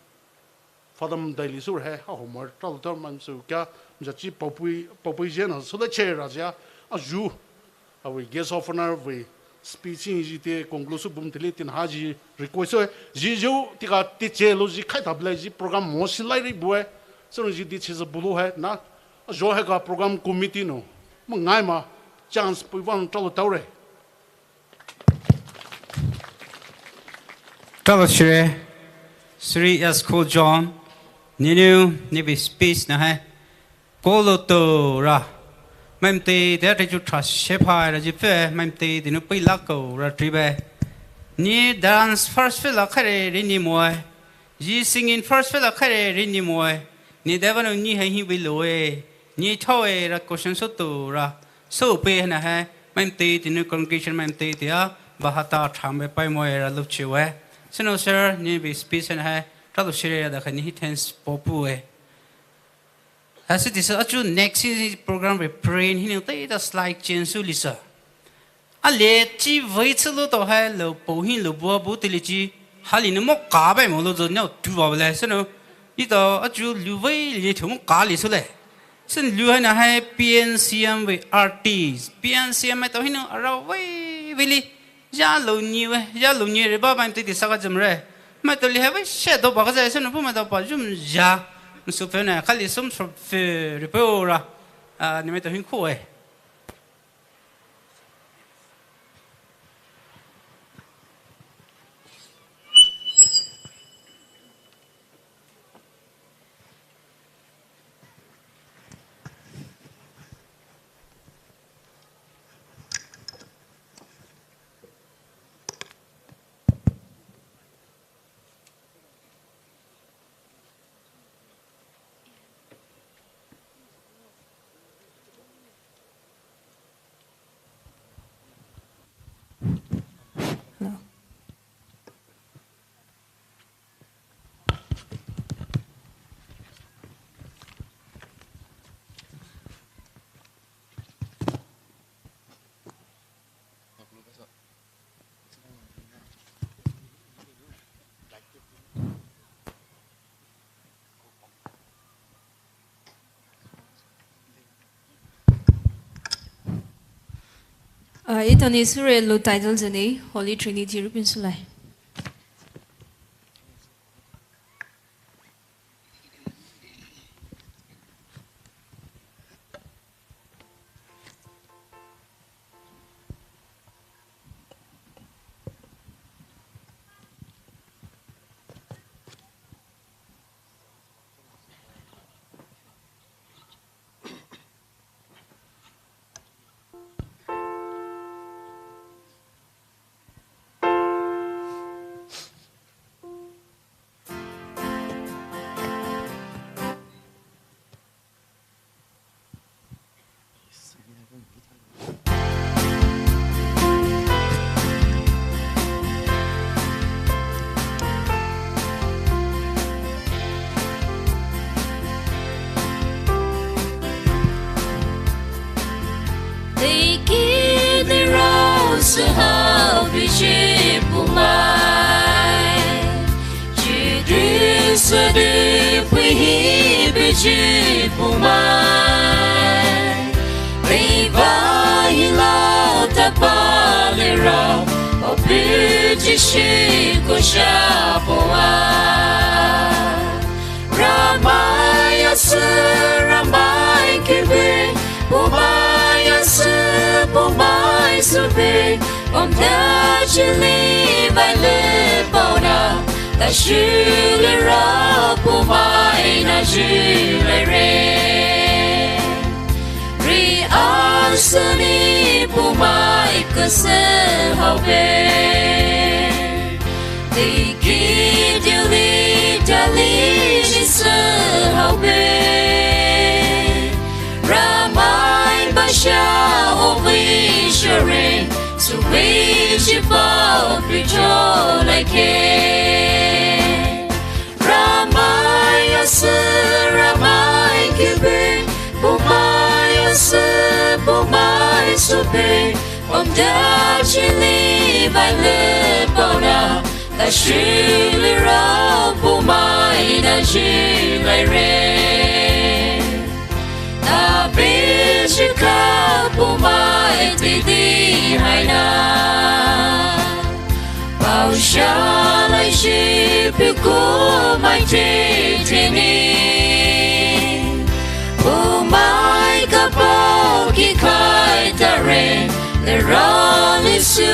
Father mai dai li su hai, ha ho mo hai, tralo taore mai msu kya, mjachi paopui, paopui je na, so da che ra ja, a ju. Avei guest of honor vei speech in ji te conclude su bum tili tin ha ji request so ji ju tika tiche lo ji khai tabla ji program mo silai ri bue. So ji diche sa bulu hai na. Jo hai ka program committee no. Mo ngai ma chance pui van tralo taore. Tralo shire, Sri Esko John, ninu, nibi speech na hai. Kolo to ra. Mai mtei te te chu tra shephai ra ji phe, mai mtei te nu pui la ko ra tri be. Ni dance first field la khare ri ni mo e. Ji singing first field la khare ri ni mo e. Ni de va nu ni hai hi bi lo e. Ni thao e ra question so to ra. So pe na hai. Mai mtei te nu congregation mai mtei te a. Ba ha ta tham be pai mo e ra lu che we. Sino sir, ni bi speech na hai. Tralo shire ya da kha ni hi thanks po pu e. Hasi tisa achu next hi program vei print hi ni tai ta slide change su lisa. A le chi vei chi lo to hai lo po hi lo bua bu te li chi ha li ni mo ka bai mo lo zo nyao tu ba le sino. Ita achu lu vei li thu mo ka li su le. Sin lu hai na hai P N C M vei artist. P N C M mai to hi no ara vei vei li. Ya lo ni we, ya lo ni re ba mai te ti sa ka jum re. Mai to li ha we she do ba ka za se no pu mai to pa jum ya. Su phe na ka li sum so phe re pe ora. A ni mai to hin ko e. Uh, itani sure lo title zene Holy Trinity rupin sulai. Ibeji pumai, leiva hila tapalira, obeji shiko shapoa. Ramai asu, Ramai kebe, pumai asu, pumai sube, pom dachili vai le paona, dashili ra pumai na jilere. Ri asuni pumai kese haube. Tiki dili dali ni se haube. Ramai basha ovi shore. Suwe jipa picho like. Ramai asu, Ramai kebe, pumai asu, pumai sube, pom dachili vai le paona, dashili ra pumai na jilere. Tabe shika pumai tidi haina. Pausha lai shi piku mai titini. Pumai kapau ki kai tare. Lerali su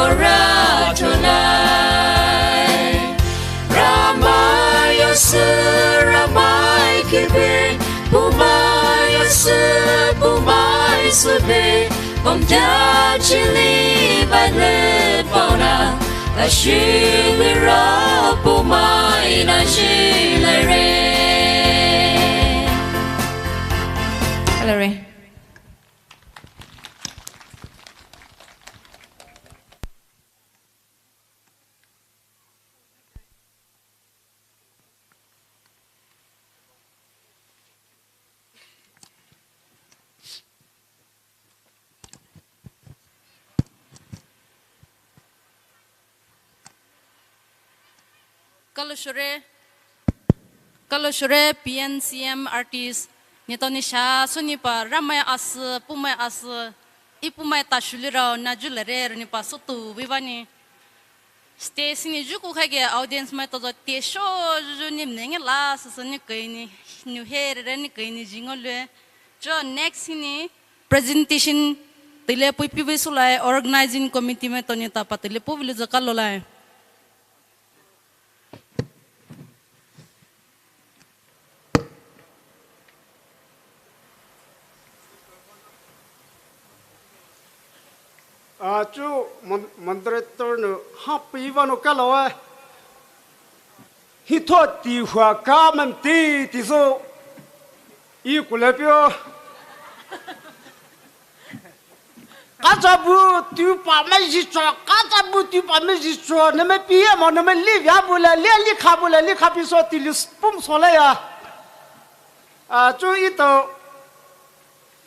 ora tolai. Ramai asu, Ramai kebe, pumai asu, pumai sube, pom dachili vai le paona, dashili ra pumai na jilere. Hello, Ray. Kalo shore, kalo shore P N C M artist, nito nisha suni pa Ramai asu, pumai asu, i pumai ta shuli rao na jilere runi pa sutu vivani. Stage sini juku khage audience mai tozo te sho juju ni mnenge la sasa ni kaini, nu he re ni kaini jingo lue. Jo next sini presentation tile pui piwe sulai organizing committee mai toni tapa tile pui vile jaka lolai. Ah, chu mon-, moderator nu ha pi va nu ka lo eh. Hi tho ti hua ka mam ti ti so. I ku le pio. Kacha bu tu pa me ji cho, kacha bu tu pa me ji cho, ne me pi mo, ne me li via bu le, li li kha bu le, li kha pi so ti li pum so le ya. Ah, chu ito,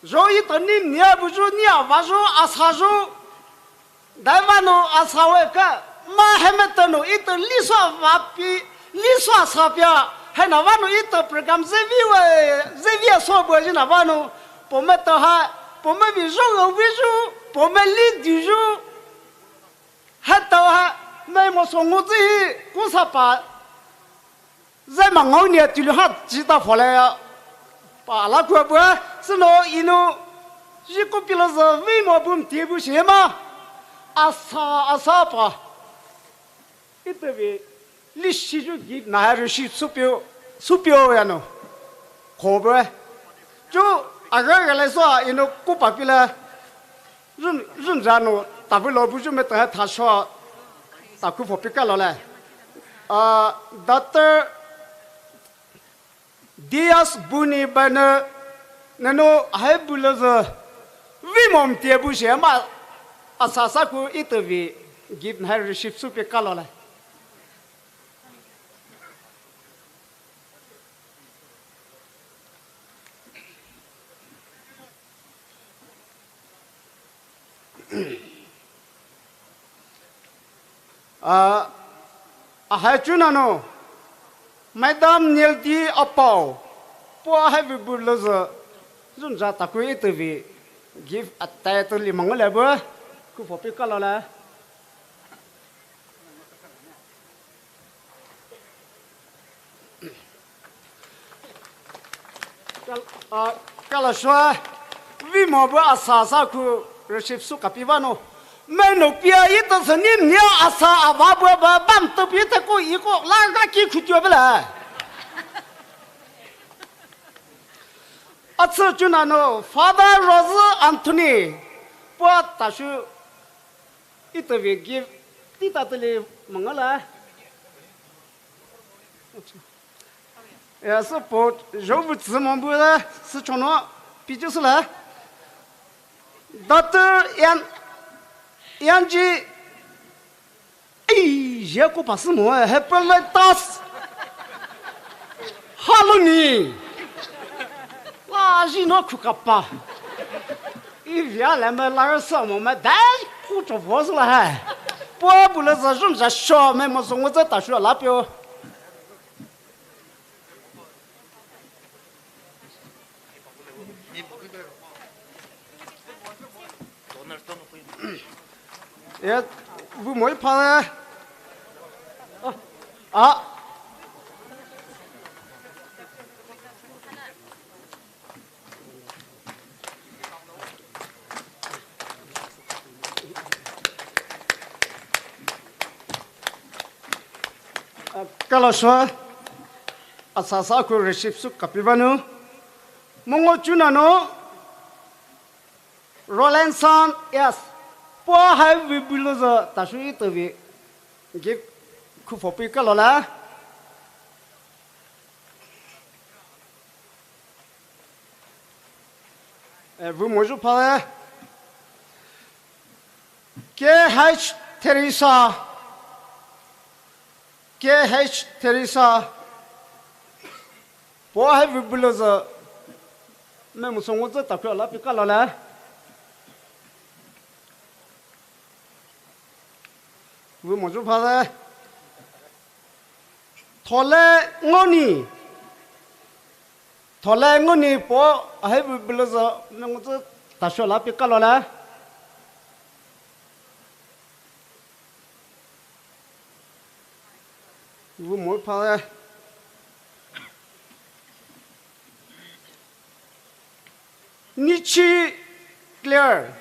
jo ito ni nia bu ju, nia va ju, asa ju. Dai vano asa we ka, ma he me tano ito liso va pi, liso asa pia, he na vano ito program zevi we, zevi so bu ji na vano, po me to ha, po me vi ju, vi ju, po me li du ju, he to ha, me mo so ngo zi hi, ku sa pa. Zai ma ngau nia tulu ha ji ta fo le ya. Pa la kua bua, sino inu, ji ko pilo zo, vi mo bum ti bu shi ma. Asa, asa pa. Ito vi, li shi ju gi na ha ru shi supio, supio ya no. Ko bua. Ju, aga ga le so, inu ku pa pila. Run, run ja no, ta bu lo bu ju me ta ha tha sho, ta ku fo pi ka lo le. Ah, Doctor Dias Buni bana, nano hai bu lo zo, vi mom tie bu she ma, asa sa ku ito vi, gift hai receive su pi ka lo le. Ah, ahai chu nano. Madam Neldi Apao, puo hai vei bu louzü, zunza taku ite vei, gift atai tali mangole bu, ku fopi kalo le. Kal-, ah, kalasho, vei mo bu asa sa ku receive sü kapi vano. Meno pia ito seni nia asa ava bu ba bam to pi te ko iko la ga ki ku tio bela. Atsü chunano Father Rose Anthony, puo tashu ite vei gift tita tali mangole. Ya, support, zhou bu tsü mo bu le, sü chono, pi ju sü le. Doctor Yan, Yanji, ei, je ko pa sü mo, eh, hepeletas. Haloni. La ji no ku kapa. Ivia le me la sü mo me dai ku cho vo sü le he. Puo bu louzü zunza sho me mo song zü tashu la pio. E, vu moi pha le. Ah. Kalasho, asa sa ku receive sü kapi vano. Mongo chunano, Roland San, yes. Puo hai vei bu louzü, tashu ite vei. Gift ku fopi kalo le. Eh, vu mo ju pha le. K H Teresa. K H Teresa. Puo hai vei bu louzü. Me mo song zü taku la pi kalo le. Vu mo ju pha le. Thole Ngoni. Thole Ngoni puo hai vei bu louzü me mo zü tashu la pi kalo le. Vu mo pha le. Nichi Clear.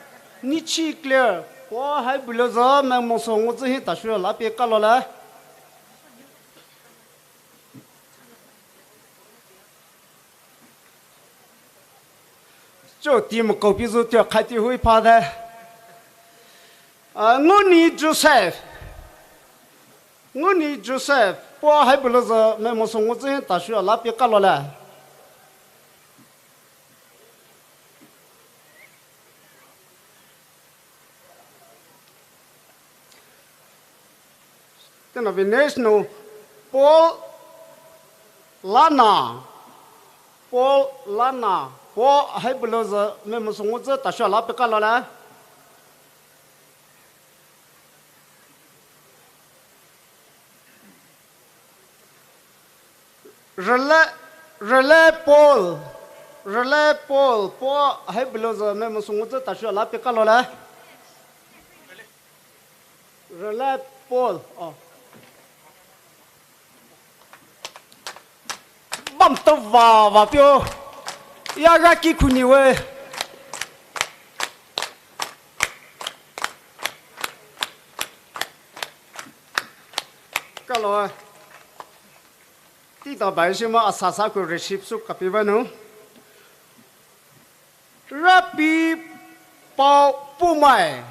Nichi Clear. Puo hai bu louzü me mo song zü hi tashu la pi kalo le. Cho ti mo ko pi zu tio khai ti hui pha de. Ah, Ngoni Joseph. Ngoni Joseph. Puo hai bu louzü me mo song zü hi tashu la pi kalo le. Tena vei next no, Paul Lana. Paul Lana. Puo hai bu louzü me mo song zü tashu la pi kalo le. Rele, Rele Paul, Rele Paul, puo hai bu louzü me mo song zü tashu la pi kalo le. Rele Paul, oh. Bam to va va pio. Ya ga ki kuni we. Kalo. Tita bai shi ma asa sa ku receive sü kapi vano. Rapi Pao Pumai.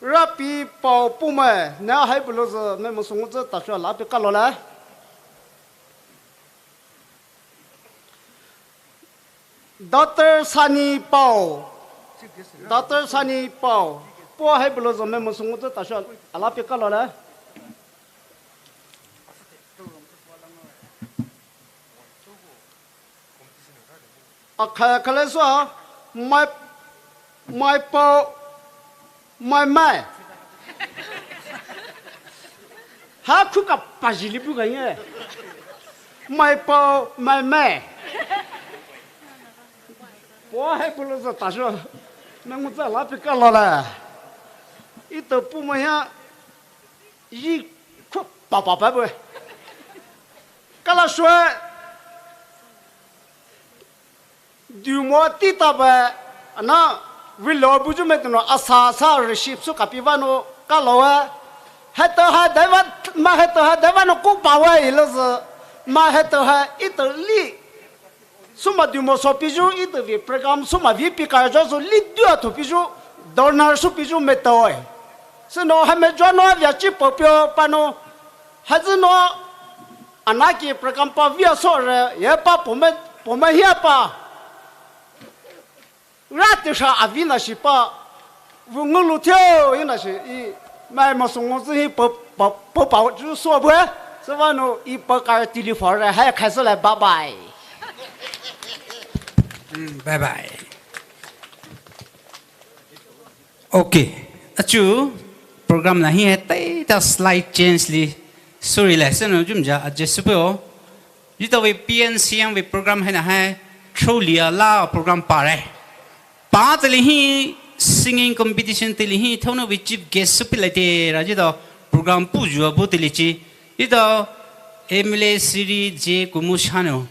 Rapi Pao Pumai. Na hai bu louzü me mo song zü tashu la pi kalo le. Doctor Sani Pao. Doctor Sani Pao. Puo hai bu louzü me mo song zü tashu la pi kalo le. Akha kale sü a, mai, mai pao, mai mai. Ha khuka paji li bu ka ye. Mai pao, mai mai. Pao hai pulo za ta sho. Na ngu za la pi ka la la. Ito pu mai ha. Yi khu pa pa pa bu. Ka la sho. Dumo tita ba, ana, vilo buju me tano asa sa receive su kapi vano kalo e. Heto ha daiva, ma heto ha daiva no kupa wa ilo ze. Ma heto ha ito li. Suma dumo so piju ito vi program suma vi pi kar jo zo li dua to piju, donor su piju me to e. Sino ha me jo no via chi popio pano. Ha zino Anaki program pa via sore, ye pa pome, pome hia pa. Rati sha avi na shi pa. Vu ngulu tio, ina shi, i, mai ma sung ngulu hi pa, pa, pa, pa, ju so bu, eh. So va no, i pa kar tili for, eh, hai khai so le, bye bye. Mm, bye bye. Okay. Achu program na hi hai tai ta slight change li. Sorry le, seno jum ja adjust pe o. Yita we P N C M we program hai na hai throw lia la program pa re. Pa tali hi singing competition tali hi thono we chief guest supi le te ra jita program pu ju abu tali chi. Yita M L A Siri J Kumu Shano.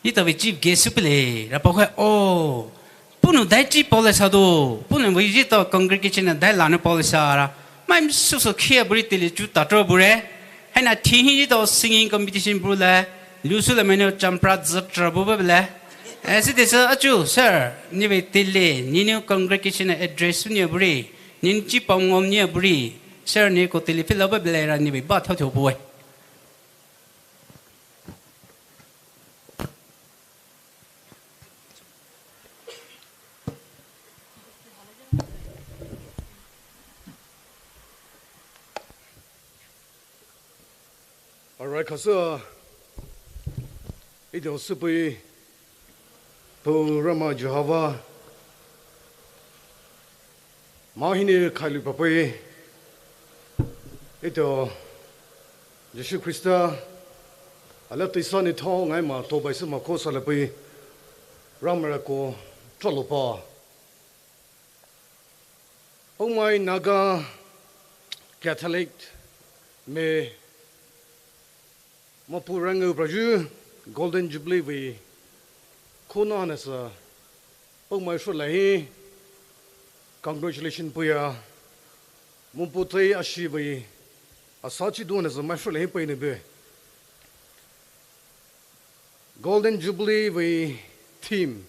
Yita we chief guest supi le ra pa hai o. Punu dai chi pole sa do. Punu we yita congregation na dai lanu pole sa ra. Mai su su khia buri tili chu ta tro bure. Hai na thi hi yita singing competition buru le. Lu su le meno champra zatra bu bele. Eh, si de sa achu, sir, ni we tili, ni ni congregation address ni buri. Ni chi pam ngom ni buri. Sir ni ko tili phi lo bele ra ni we ba thao thao bu. Alright, khasa. Ito supi. Pu Ramai Jehovah. Mahini khailu papai. Ito Jisu Krista. Ala tisa ni thao ngai ma to bai sima ko salapai. Ramara ko tralopa. Poumai Naga Catholic me mapu rangeu praju Golden Jubilee vei khuna nasa Poumai shu lahi congratulation puya mupu tei ashi vei asa chi du nasa mai shu lahi pai ne be. Golden Jubilee vei theme,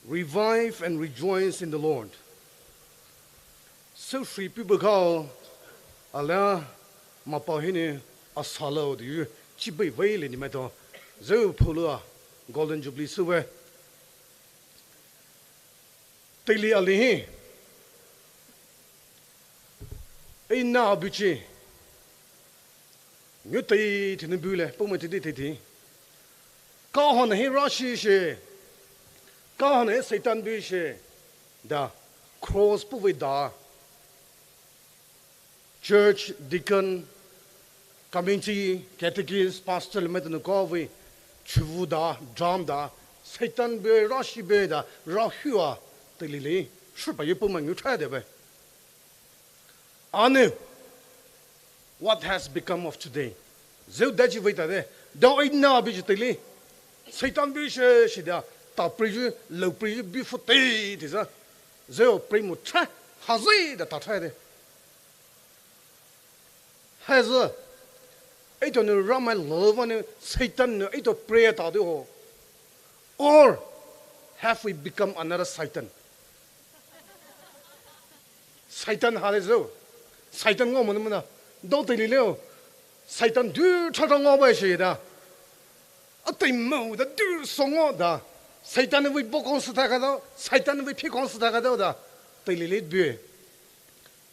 Revive and Rejoice in the Lord. Sou shui pi bu kao ala mapa hini asalo di yu chi bei vei le ni mai to zeu pulu a Golden Jubilee sou we. Teili ali hi. Ei na bichi. Nyu tei tini bu le, Poumai tei tei tei. Ka hon hi rashi she. Ka hon hi Satan bu she. Da cross pu vei da. Church, deacon, committee, catechist, pastor le metano ka vei. Chuvu da, drum da. Satan bu rashi bu da, rahua. Teili le. Shupa ye Poumai nyu tha de be. Ane, what has become of today? Zeu daji vei ta de, dau ei na bi ji teili. Satan bi she shi da, ta pri ju, lau pri ju, bi fu tei ti za. Zeu pri mu tra, ha zui da ta tra de. Ha zui, ei to nu Ramai lou va nu, Satan nu ei to pray ta de ho. Or have we become another Satan? Satan ha le zo. Satan ngo mo mo na. Do te li leo. Satan du cha cha ngo ba shi da. A te mo da du so ngo da. Satan we bo kong sa ta ka da. Satan we phi kong sa ta ka da da. Te li le bu.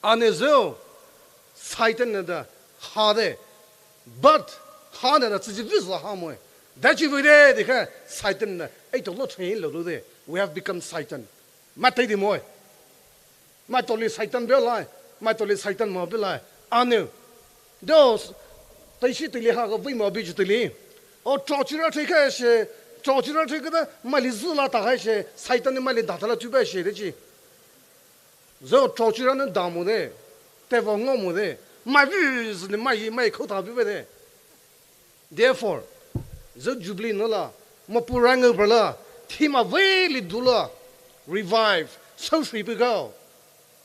Ane zo, Satan na da ha de, but ha na da tsi vi za ha mo. Da chi vi de de ka Satan na, ei to lo train lo lo de. We have become Satan. Ma te di mo. Ma to li Satan be lai, ma to li Satan mo be lai. Ane. Do, taishi teile ha ka vei ma bi ju teile. O, chochira thei ka she, chochira thei ka da, maili zula ta ka she, Satan ni maili da ta la tu ba she de chi. Zo chochira ni da mo de, te vo ngo mo de, mai bi zi ni mai, mai khou ta bi ba de. Therefore, zo Jubilee no la, ma pu rang ba la, theme a vei li du la, revive, so shi pi gao.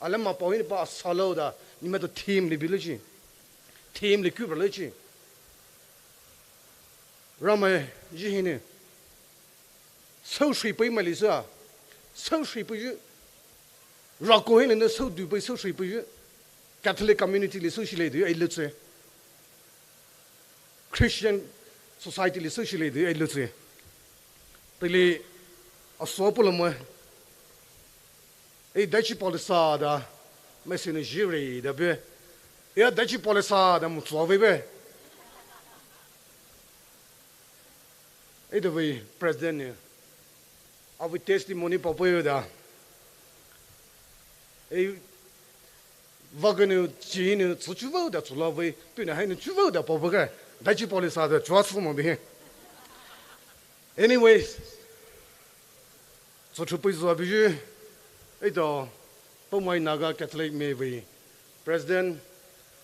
Ala ma pao ni pa sa lo da, ni ma to theme li bi lo chi. Theme li ku ba lo chi. Ramai ji hi ni. Sou shui pei maili sa. Sou shui pei ju. Rako hi ni sou du pei sou shui pei ju. Catholic community li sou shi le du ai lo tse. Christian society li sou shi le du ai lo tse. Teile a so pu lo mo. Ei, daichi pao le sa da, mai si ni ji re da be. Ei, daichi pao le sa da mo tsua vei be. Ei, da vei president ni. Avei testimony pao pei da. Ei, va ga ni chi ni tsu chu vei da tsu la vei, pi ni hai ni chu vei da pao pei ga. Daichi pao le sa da tsua tsu mo be. Anyways, Tsuthu pei zua biju, eito, Poumai Naga Catholic me vei, President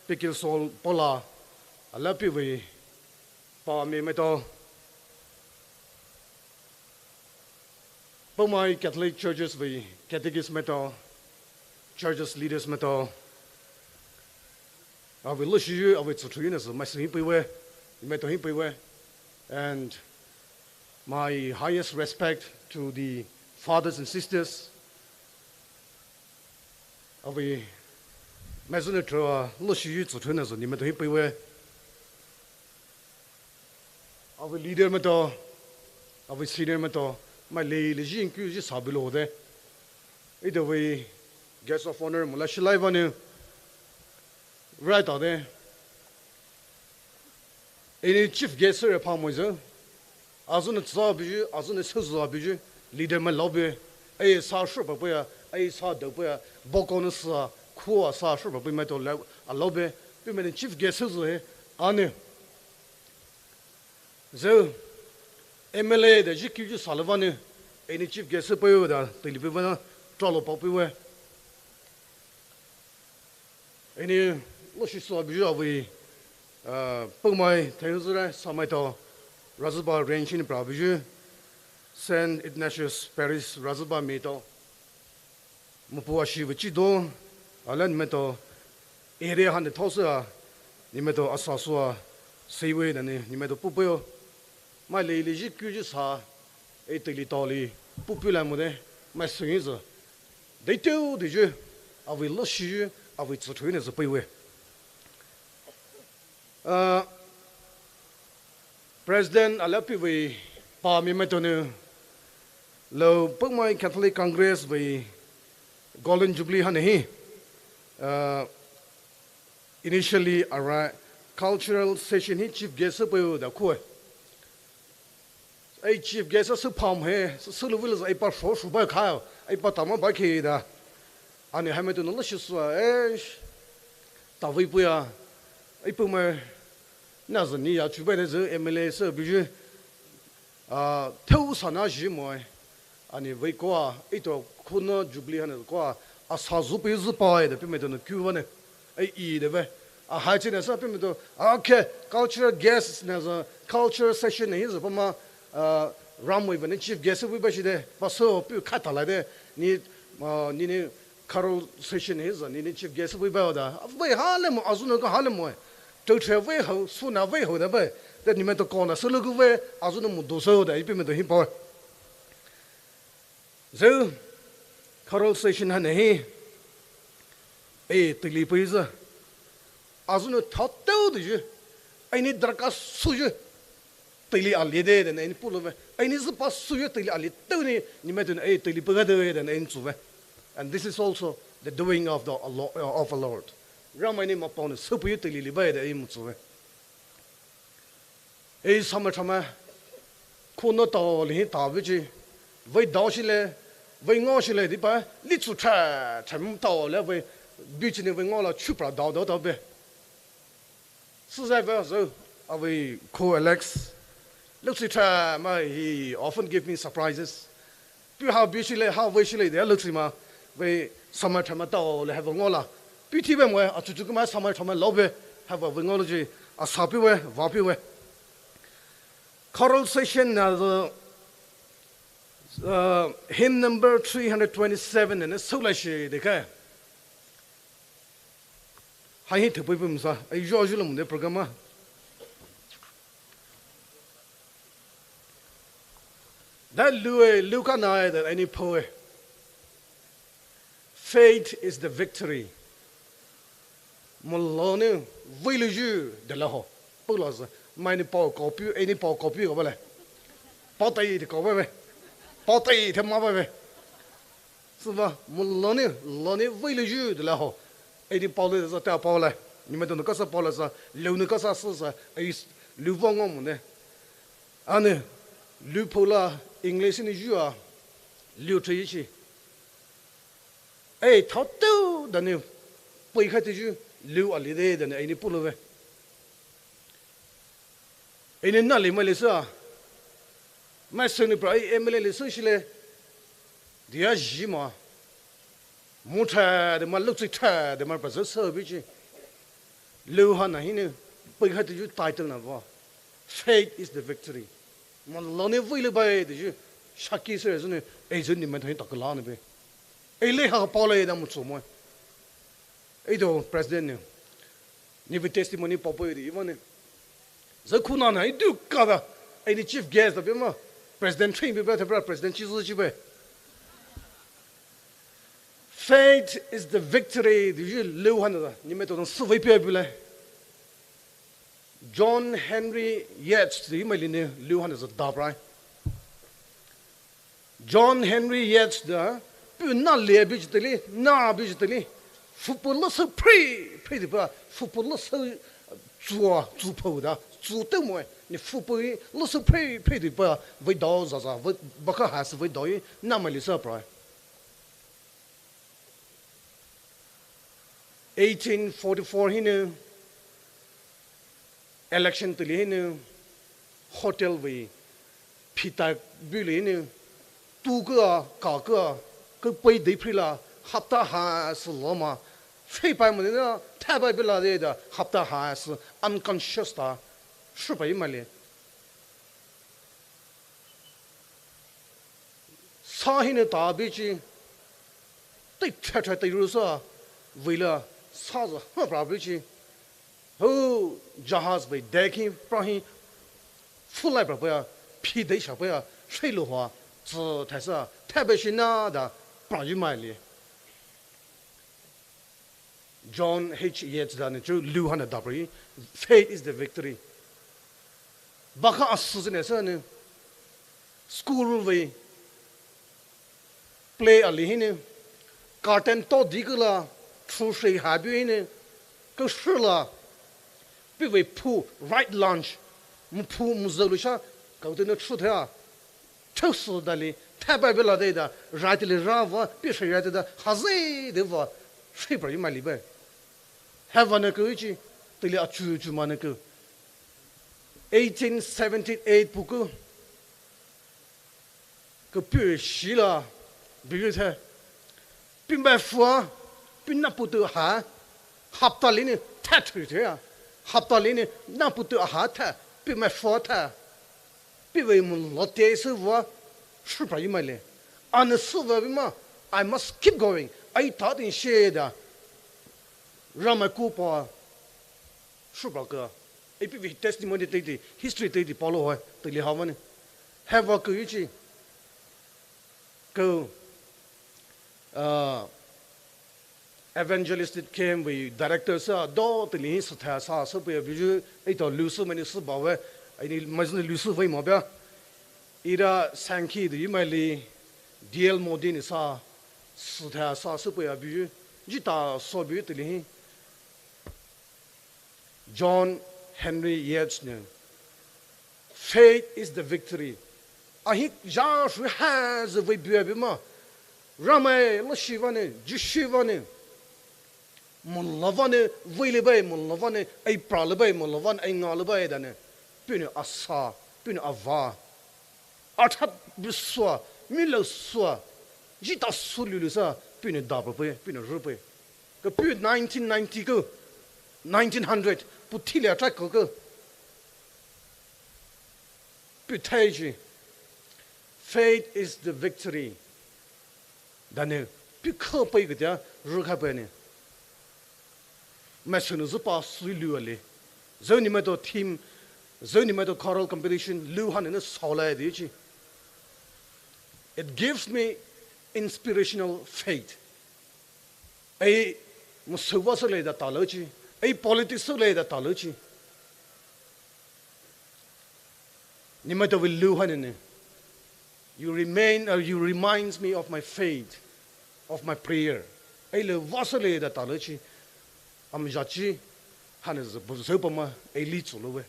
Pikil Saul Pola, alapi vei, pa me maito, Poumai Catholic Churches vei, Catechist maito, Churches Leaders maito, avei loshi, avei tsuthu ina sa, mai sa hi pei we, maito hi pei we, and My highest respect to the fathers and sisters. Avei maizune throa loshi yu tsuthu na zo ni maito hi pei we. Avei leader maito, avei senior maito, mai le le jin ku ji sa bilo de. Eito vei guest of honor mula shilai vanu. Right out there. Eini chief guest re pha mo zo. Azune tsa biju, azune sezua biju, leader mai lao be. Ei sa shu pa pe ya, ei sa dou pe ya, boko ne sa, khua sa shu pa pe mai to lao, a lao be. Pe mai ne chief guest sezu he, ane. Zo, M L A de ji ki ju sa le vane. Eini chief guest pe yo da, te li pe vana, tra lo pa pe we. Eini loshi sua biju avei, uh, Poumai, Thaizure, Samaito, Razeba Range ni pra biju, Saint Ignatius Parish, Razeba meito, Mapu ashi vei chido, alan meito, area han de thosua, ni meito asa sua, seiwe na ni, ni meito pupuyo, mai le le ji ku ji sa, ei te li to li, pupu la mo de, mai sui zo. Dei teu de ju, avei loshi ju, avei tsuthu ne zo pei we. Uh, President alapi vei pa mi maito ne, lo Poumai Catholic Congress vei Golden Jubilee han hi, uh, initially ara cultural session hi chief guest pei da kue. Ei chief guest se pam he, se lu vile ei pa sho shu ba kha, ei pa tama ba ke da. Ani hai me tu no lo shi sua, eh, ta vei pu ya, ei pu me, na zo ni ya chu ba ne zo M L A se biju, ah, theu sa na ji mo, eh. Ani vei koa, ei to khuna Jubilee hane koa, a sa zu pe zu pa e de pe me to no ku va ne. Ei i de ve. A hai chi ne sa pe me to, okay, cultural guests ne zo, cultural session ne zo pa ma, ah, ram vei ve ne chief guest vei ba shi de, pa so pu kha ta la de, ni, ah, ni ni carol session ne zo, ni ni chief guest vei ba da. Vei ha le mo, azu no ka ha le mo. Teu che vei ho, su na vei ho de ve. De ni me to ko na so lo ku ve, azu no mo do so de, ei pe me to hi pa. Zo, carol session hane hi, ei, teili pei zo. Azu no tha teu de ju. Ei ni darkha su ju. Teili ali de, de, ei ni pu lo ve. Ei ni zu pa su ju, teili ali teu ni, ni me tu, ei, teili pei ga de, de, ei ni zu ve. And this is also the doing of the Lo-, of the Lord. Ramai ni ma pao ne, su pu ju teili li ba de, ei mo zu ve. Ei, sama chama, khuna tao li hi ta vei chi, vei dao shi le, vei ngo shi le di pa, li chu cha, cha mu tao le vei, bi chi ni vei ngo la chu pra dao dao dao be. Süzai vei zhou, avei ko Alex. Lütsi tha ma, he often give me surprises. Pu ha bi shile, ha vei shile de lütsi ma, vei samai tha ma tao le ha vei ngola. Pu thi vei mo, achuchu kuma samai tha ma lo vei, ha vei ngola ji, a sa pi vei, va pi vei. Choral session na the, uh, hymn number three hundred twenty-seven and so la shi de kai. Hai hi thupui pum sa, ai jo ju lo mo de program a. That lu e, lu ka na e, that any poe. Faith is the victory. Mo lo ne, vei lu ju, de la ho. Pu lo sa, mai ni pao copy, any pao copy ko ba le. Pao tai de ko ba be. Pao tai de ma ba be. Süva, mo lo ne, lo ne vei lu ju de la ho. Ei ni pao le sa ta pao le. Ni me don ka sa pao le sa, lu ne ka sa sa sa, ei lu va ngo mo ne. Ane, lu pao la English ni ju a, lu tre yi chi. Ei, thao tu da ne, pei khai te ju, lu a li de da ne, ei ni pu lo ve. Ei ni na li ma li sa. Ma se ni pra ei M L A li sa shi le. Dia ji ma. Mo tha de ma, lütsi tha de ma pra sa sa bi chi. Lu ha na hi ne, pei khai te ju title na va. Faith is the victory. Ma lo ne vei le bai de ju. Shaki se ju ne, ei ju ni ma tha ni ta ka la ne be. Ei le ha pao le da mo chu mo. Ei do president ne. Ni vei testimony pao pao de, iva ne. Za kuna na, i du ka da. Ei ni chief guest da be ma. President train be ba, ta bra president chi zu chi be. Faith is the victory. De ju lu ha na da. Ni me to su vei pe be le. John Henry Yates, de mai li ne lu ha na za da bra. John Henry Yates da, pu na le bi ji te li, na bi ji te li, football lo sa pre, pre de ba, football lo sa zua, zu pao da, zu te mo, ni football lo sa pre, pre de ba, vei dao za za, vei, ba ka ha sa vei dao yi, na mai li sa pra. Eighteen forty-four hi ne, election te li hi ne, hotel vei, phi ta bu li hi ne, tu ka, ka ka, ka pei de pri la, hapta ha sa lo ma, fei pai mo ne na, tha pai be la de da, hapta ha sa, unconscious ta, shu pai ma li. Sa hi ne ta bi chi, tei tha tha tei ru sa, vei la, sa za ha pra bi chi. Ho, jahaz vei deki pra hi, fu lai pra pa ya, phi de sha pa ya, shei lo hua, zi tha sa, tha be shi na da, pra yi mai li. John H. Yates da ne chu lu ha na da pra yi, faith is the victory. Ba ka a su zi ne sa ne, school vei, play a li hi ne, curtain to di ka la, thu shei ha bi hi ne, ka shi la, pi vei phu, right lunge, mu phu, mu zau lu sha, ka te ne chu tha, chu su da li, tha bai be la de da, right li ra va, pi shei ra de da, ha zi de va, shei pra yi mai li be. Ha va ne ku chi, te li a chu chu ma ne ku. Eighteen seventy-eight pu ku, Ka pu shi la, bi yu the. Pi mai fua, pi na pu tu ha. Hapta li ni tha thu the ya. Hapta li ni na pu tu ha tha. Pi mai fua tha. Pi vei mu lo te su vua. Shu pra yi mai le. Ana su vua bi ma. I must keep going. Ai ta tin she da. Ramai ku pa. Shu pra ka. Ei pi vei testimony te di, history te di pao lo hoi, te li ha va ni. Ha va ku yu chi. Ku, uh, evangelistic camp vei director sa, do te li hi sa tha sa, sa pu ya bi ju, ei to lu su mai ni su ba we, ei ni mai su ni lu su vei ma bia. Ira Sankey de yi mai li, D L Moody ni sa, sa tha sa, sa pu ya bi ju, ji ta so bi te li hi. John Henry Yates ne, Faith is the victory. Ahi ja shu ha zi vei bia bi ma. Ramai lo shi va ne, ji shi va ne. Molova ne vei le bai, molova ne ei pra le bai, molova ne ei nga le bai da ne. Puhnou asa, puhnou ava. Athat bisua, milau sua, jita su lulu sa, puhnou da pa pai, puhnou ru pai. Ka pu nineteen ninety ko, nineteen hundred, pu thili atrai ko ko. Pu thai ji, faith is the victory. Da ne, pu kha pai ka tia, ru kha pai ne. Mai sunu zu pa sui lu ale. Zau ni mai to theme, zau ni mai to choral competition, lu han ne sao lai di chi. It gives me inspirational faith. Ei, mo sou va sou le da ta lo chi. Ei, politics sou le da ta lo chi. Ni mai to vei lu han ne. You remain, or you reminds me of my faith, of my prayer. Ei le va sou le da ta lo chi. Am ja chi, han ne zau pa ma, ei li chu lo we.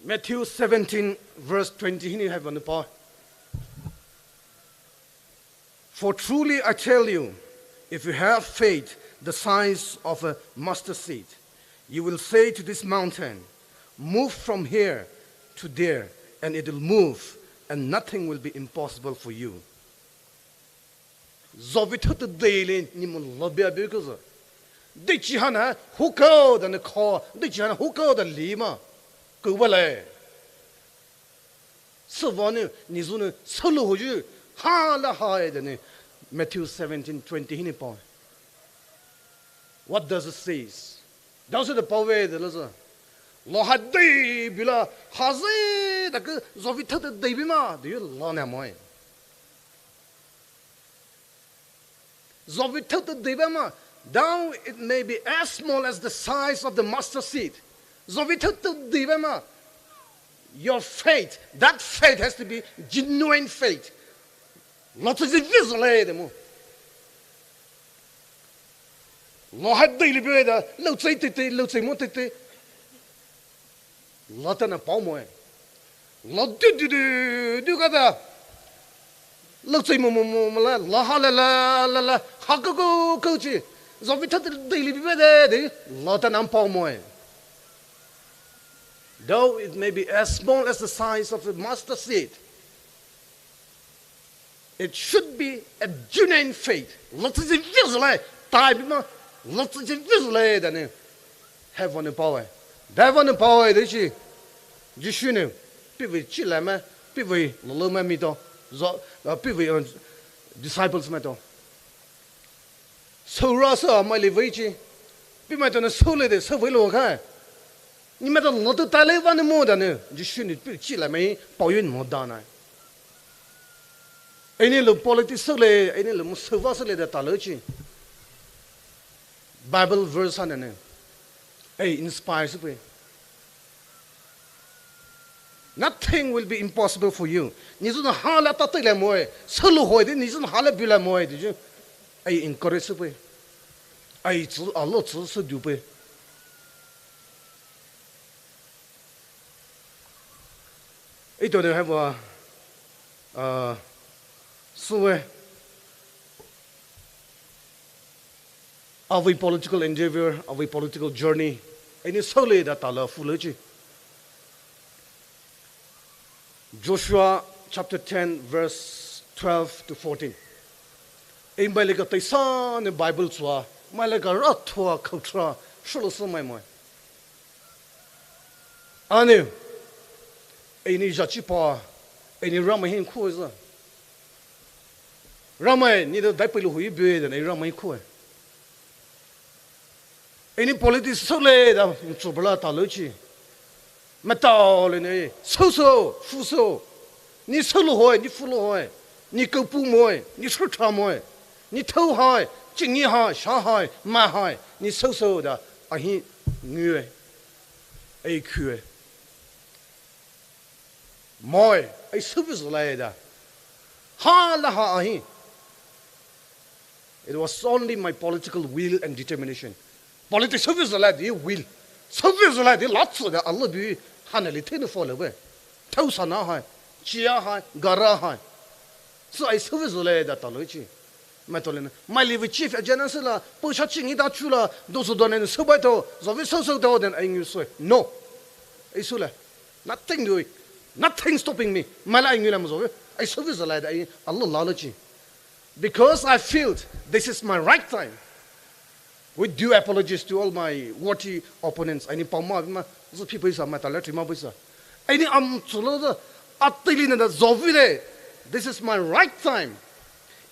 Matthew seventeen, verse twenty, hinou hai vanou pa. For truly I tell you, if you have faith the size of a mustard seed, you will say to this mountain, "Move from here to there," and it will move, and nothing will be impossible for you. Zovei thou te dei le ni mo lo bia bia ko zo. Dei chi han ne, hu ko da ne ko, dei chi han ne, hu ko da li ma. Ko ba le. Sou va ne, ni zu ne, sou lo ho ju, ha la ha e da ne. Matthew seventeen twenty hinou pa. What does it says? Dao se da pa we da lo zo. Lo ha dei bi la, ha ze da ke zovei thou te dei bi ma, do you lo ne mo e. Zovei thou te dei ba ma, though it may be as small as the size of the mustard seed. Zovei thou te dei ba ma, your faith, that faith has to be genuine faith. Lo tsai ze vi zo le de mo. Lo ha dei le bi da, lo tsai te te, lo tsai mo te te. Lo ta na pao mo e. Lo du du du du ka da. Lo tsai mo mo mo mo la, lo ha la la la la, ha ko ko ko chi. Zovei thou te dei le bi de de. Lo ta na pao mo e. Though it may be as small as the size of a mustard seed, it should be a genuine faith. Lo tsai ze vi zo le, tai bi ma, lo tsai ze vi zo le da ne. Hai vanou pa we. Dai vanou pa we de chi. Jisu ne, pi vei chi la ma, pi vei lo lo ma mi to. Zo, uh, pi vei, uh, disciples ma to. Sou ra sou a mai le vei chi. Pi mai to ne sou le de, sou vei lo ka. Ni mai to lo to tai le vanou mo da ne. Jisu ne pi chi la mai, pao yu mo da na. Ei ni lo politics sou le, ei ni lo mo sou va sou le da ta lo chi. Bible verse han ne. Ei inspire sou pe. Nothing will be impossible for you. Ni zu ne ha la ta te le mo e. Sou lo ho e de, ni zu ne ha la bi la mo e de ju. Ei encourage sou pe. Ei chu a lo chu sou du pe. Ei to ne hai va, uh, sou e. Avei political endeavor, avei political journey. Ei ni sou le da ta la fu le chi. Joshua chapter ten, verse twelve to fourteen. Ei mai le ka taisa ne Bible chua, mai le ka ra thua khautra, shulo sou mai mo e. Ana, ei ni ja chi pa, ei ni Ramai hin khu za. Ramai ni da dai pei lo hui bi da ne Ramai khu. Ei ni politics sou le da, chu bala ta lo chi. Matao le ne, sou sou, fu sou. Ni sou lo ho e, ni fu lo ho e. Ni koupu mo e, ni shutra mo e. Ni thou hai, chingi hai, sha hai, ma hai. Ni sou sou da, ahi ngu e. Ei khu e. Mo e, ei sou vi zo le da. Ha la ha ahi. It was only my political will and determination. Politics sou vi zo le di will. Sou vi zo le di la tsu da a lo bi ha ne li te ne fo le we. Thou sa na hai, chia hai, gara hai. So ei sou vi zo le da ta lo chi. Maitao le na, maili vei chief agenda sü la, pei sha chingi da chu la, do sü do ne sü bai tao, zho vei sü sü tao then ai ngu sü. No. Ei sü le. Nothing doing. Nothing stopping me. Maila ai ngu la mo zho vei. Ai sü vei zalai da ai, a lo la lo chi. Because I feel this is my right time. With due apologies to all my worthy opponents. Aini pama bima, zho pi pei sa, maitao le tri ma pei sa. Aini am chulo zho, a teili na da zho vei le. This is my right time.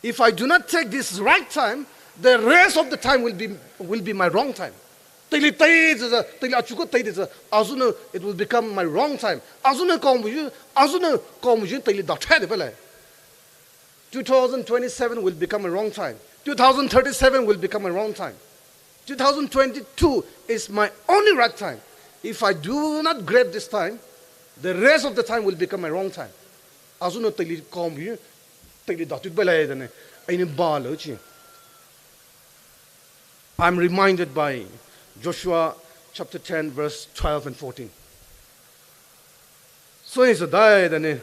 If I do not take this right time, the rest of the time will be, will be my wrong time. Teili tei zho, teili achuko tei zho, azhou nou it will become my wrong time. Azhou nou kom yu, azhou nou kom yu teili da thai de pele. Two thousand twenty-seven will become a wrong time. Two thousand thirty-seven will become a wrong time. Two thousand twenty-two is my only right time. If I do not grab this time, the rest of the time will become a wrong time. Azhou nou teili kom yu, teili da tut belai da ne, aini ba lo chi. I'm reminded by Joshua chapter ten, verse twelve and fourteen. So is a die da ne,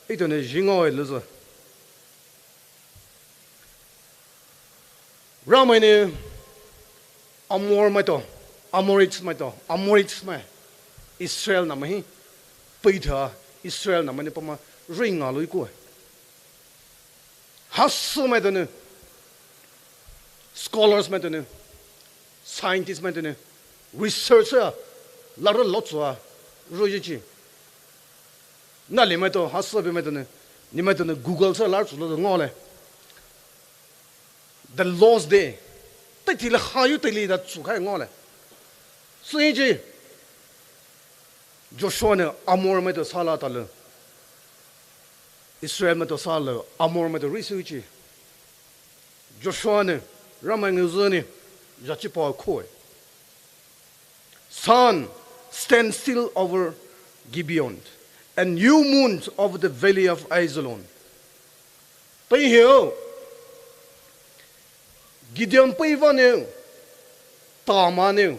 ito ne jingo e lo zho. Ramai ne Amor maitao, Amorites maitao, Amorites mai, Israel namai hi, peitha Israel namai ne pama ringa lui ko. Hasü maitao ne, scholars maitao ne, scientists maitao ne, researcher, la ro lo tsua, ro ye chi. Nali maitao, hasü be maitao ne, ni maitao ne Google sa la tsu lo ngo le. The Lord's day. Teitei le ha yu teili da tsu khai ngo le. Sü chi. Joshua ne Amor maitao sala ta le. Israel maitao sala, Amor maitao ri sü chi. Joshua ne, Ramai ngu zho ne, zhachi pa ko e. Sun, stand still over Gibeon, and you moon over the valley of Ajalon. Pei hiu, Gideon pei va ne, tama ne,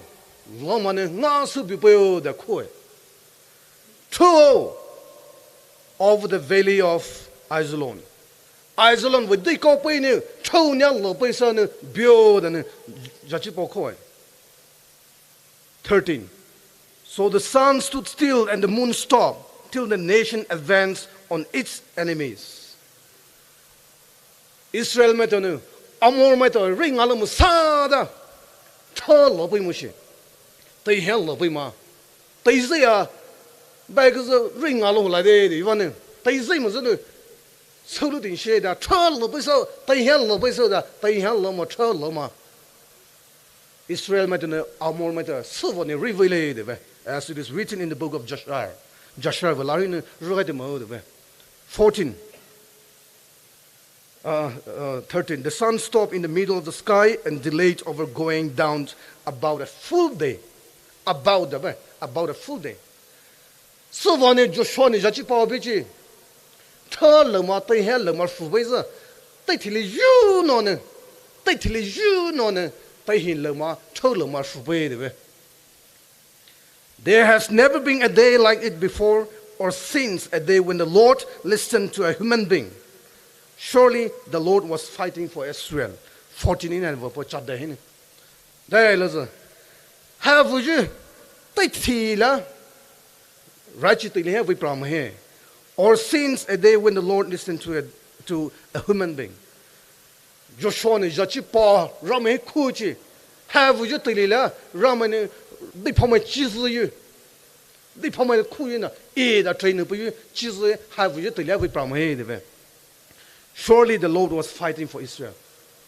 lama ne, nga sü bi pei o da ko e. Thou over the valley of Ajalon. Ajalon vei dei ko pei ne, thou nia lo pei sa ne, bio da ne, zhachi pa ko e. Thirteen. So the sun stood still and the moon stopped till the nation advanced on its enemies. Israel maitao ne, Amor maitao ringa lo mo sa da, thou lo pei mo shi. Tei hian lo pei ma. Tei zai a, bai ko zho ringa lo la de, de, va ne. Tei zai mo zho ne. Sulu din she da, thou lo pei so, tei hian lo pei so da, tei hian lo mo, thou lo ma. Israel maitao ne, Amor maitao, sü va ne ri vei le de ve. As it is written in the book of Jasher. Jasher vei la ri ne, ri de mo de ve. Fourteen. Uh, uh, thirteen. The sun stopped in the middle of the sky and delayed over going down about a full day. About the, about a full day. Sü va ne Joshua ne zhachi pa bi chi. Thou lo ma, tei hian lo ma fu bei zho. Teitei le yu no ne. Teitei le yu no ne. Tei hian lo ma, thou lo ma fu bei de ve. There has never been a day like it before or since, a day when the Lord listened to a human being. Surely the Lord was fighting for Israel. Fourteen in and verse chapter hin. Dai lo zho. Ha vu ju. Teitei la. Rachi teili ha vei pram he. Or since a day when the Lord listened to a, to a human being. Joshua ne zhachi pa Ramai khu chi. Ha vu ju teili la Ramai ne diphamai chi zü yu. Diphamai khu yu na. E da train pu yu chi zü ha vu ju teili ha vei pram he de ve. Surely the Lord was fighting for Israel.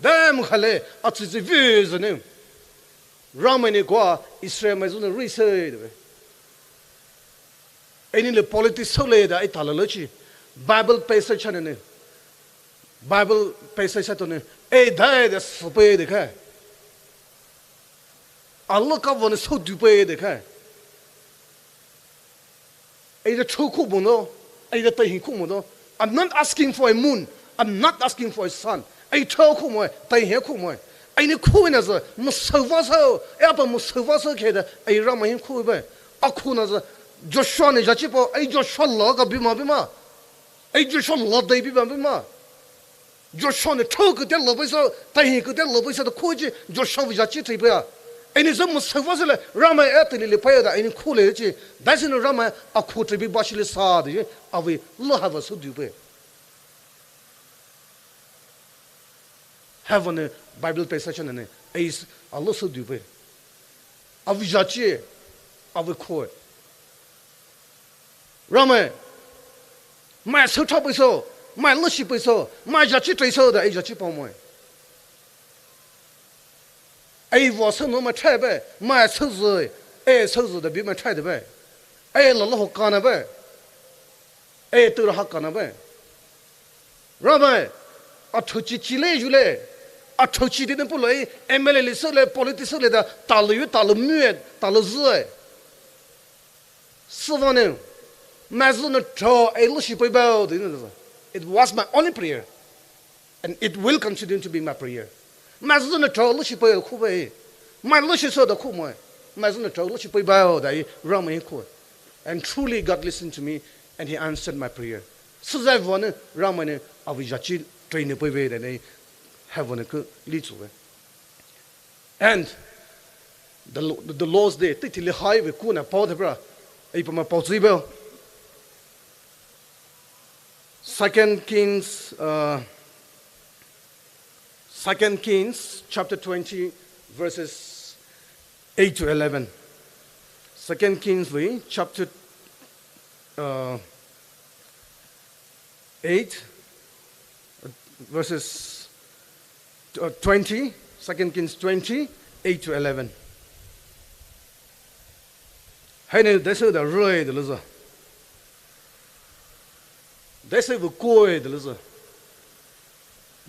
Dam khale a chi zü vu zho ne. Ramai ne kwa Israel mai zho ne ri se de ve. Aini le politics so le da ai ta la lo chi. Bible passage ne ne. Bible passage sa to ne. Ai dai da sü pei de kai. A lo ka va ne so du pei de kai. Ai da thou khu mo no. Ai da tei hian khu mo no. I'm not asking for a moon. I'm not asking for a sun. Ai thou khu mo, tei hian khu mo. Aini khu na zho, mo sü va so, e apa mo sü va so ke da, ai Ramai hian khu be. A khu na zho, Joshua ne zhachi pa, ai Joshua la ka bi ma bi ma. Ai Joshua la dei bi ma bi ma. Joshua nou thou kete lou peiso, tahi kete lou peiso tou khuchi Joshua vei zhachi treipeia. Enou sü musou vah süle, Ramai e teile li peia da enou khule chi, daisü nou Ramai a khu treipe bashi le sa de, avei lou hava sü dupe. Heaven Bible passage ne, eis a lou sü dupe. Avei zhachi, avei khue. Ramai, mai sou tha peiso, mai loushi peiso, mai zhachi treiso da ei zhachi paomoe. Ei vah sü nou mai thaibe, mai souzü, ei souzü da bi mai thai de be. Ei lala ho kana be. Ei tura ha kana be. Ramai, a thouchi chi le yu le. A thouchi de ne pulai, M L A le sü le, politics sü le da, talou yu, talou mue, talou züe. Süvanou, maizü nou thou ei loushi pei bao de. It was my only prayer. And it will continue to be my prayer. Maizü nou thou loushi pei khube. Mai loushi sü da khumoe. Maizü nou thou loushi pei bao da ei Ramai khue. And truly God listened to me and he answered my prayer. Süzai vanou Ramai nou avei zhachi treine peive da ne heaven ku li tsube. And the, the Lord's day, teithe li hai vei kuna pao thepra, ei pama pao tsui bao. Second Kings, uh, Second Kings chapter twenty, verses eight to eleven. Second Kings vei chapter, uh, eight, verses, uh, twenty, Second Kings twenty, eight to eleven. Haine daisü da roi de lezü. Daisü vei koi de lezü.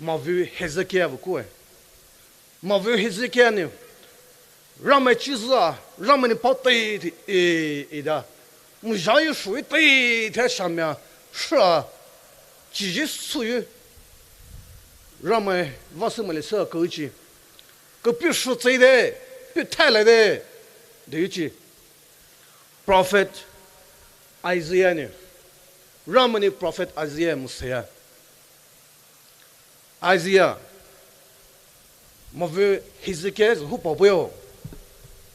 Maveu Hezekia vei koi. Maveu Hezekia nou Ramai chi zü a, Ramai nou pao tei tei e, e da. Muzha yu shui tei tei shamia, shra, chi yu su yu. Ramai vah sü mai le sü a kouchi. Koupiu shra tsei de, piu thai lai de, de yuchi. Prophet Isaiah nou, Ramai nou prophet Isaiah museiya. Isaiah, maveu Hezekia zü hu paopeio.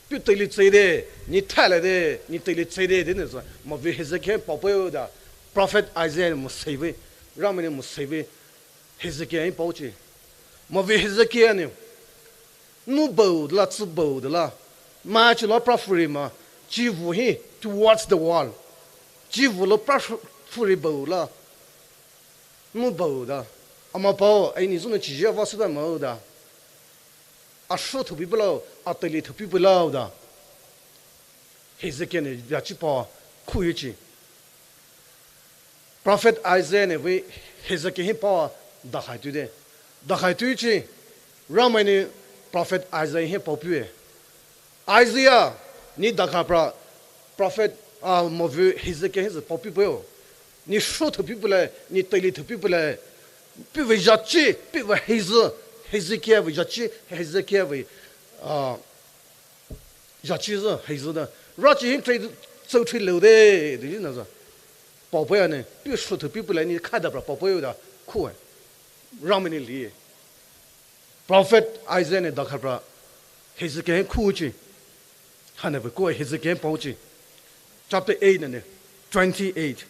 Piu teile tsei de, ni thai lai de, ni teile tsei de, de ne zü, maveu Hezekia paopeio da. Prophet Isaiah museive, Ramai nou museive, Hezekia hi paochi. Maveu Hezekia nou, nou bau de la, tsü bau de la. Mai chi la pra furi ma, chivu hi towards the wall. Chivu la pra fu-, furi bau la. Nou bau da. Ama pao, ei ni zü nou chi zhia vah sü da mao da. A shra thoupi pulao, a teile thoupi pulao da. Hezekia nou zhachi pao, khu yuchi. Prophet Isaiah nou vei Hezekia hi pao dakhai tui de. Dakhai tui chi, Ramai nou prophet Isaiah hi paopeio. Isaiah, ni dakha pra prophet, ah, maveu Hezekia hi zü paopeio. Ni shra thoupi pulai, ni teile thoupi pulai. Piu vei zhachi, piu vei heizü, Hezekia vei zhachi, Hezekia vei, ah, zhachi zü, heizü da. Rachi hi trei, tsou trei lou de, de na zü. Paopeia nou, piu shra thoupi pulai ni khaida pra paopeio da, khue. Ramai nou li. Prophet Isaiah nou dakha pra, Hezekia hi khuchi. Hanou vei koi Hezekia paochi. Chapter eight nou, twenty-eight.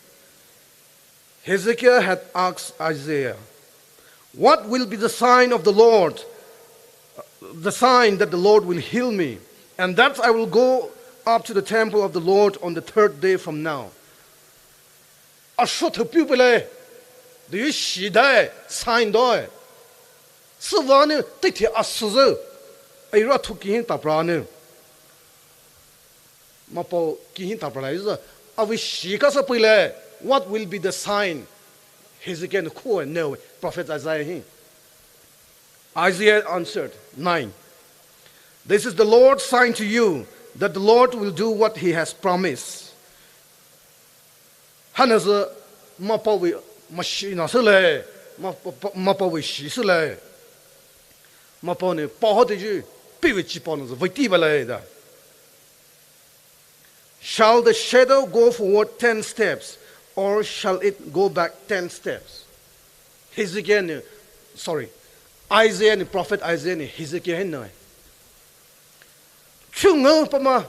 Hezekiah had asked Isaiah, "What will be the sign of the Lord, the sign that the Lord will heal me, and that I will go up to the temple of the Lord on the third day from now?" A shra thoupi pulai, de yu shi dai, sign doi. Süvanou, teithe a sü zü, ei ra thou ki hin tapra nou. Mapao ki hin tapra la yu zü, avei shi kasa pulai, what will be the sign? Hezekiah nou khue nou, prophet Isaiah hi. Isaiah answered, nine, "This is the Lord's sign to you, that the Lord will do what he has promised." Hanou zü, mapao vei mashi na sü le, ma-, pa-, pa-, mapao vei shi sü le. Mapao nou pao ha teyu, piu vei chi pao nou zü vei ti ba le da. "Shall the shadow go forward ten steps, or shall it go back ten steps?" Hezekiah nou, sorry, Isaiah ni, prophet Isaiah ni Hezekiah hi nai. Chungou pama,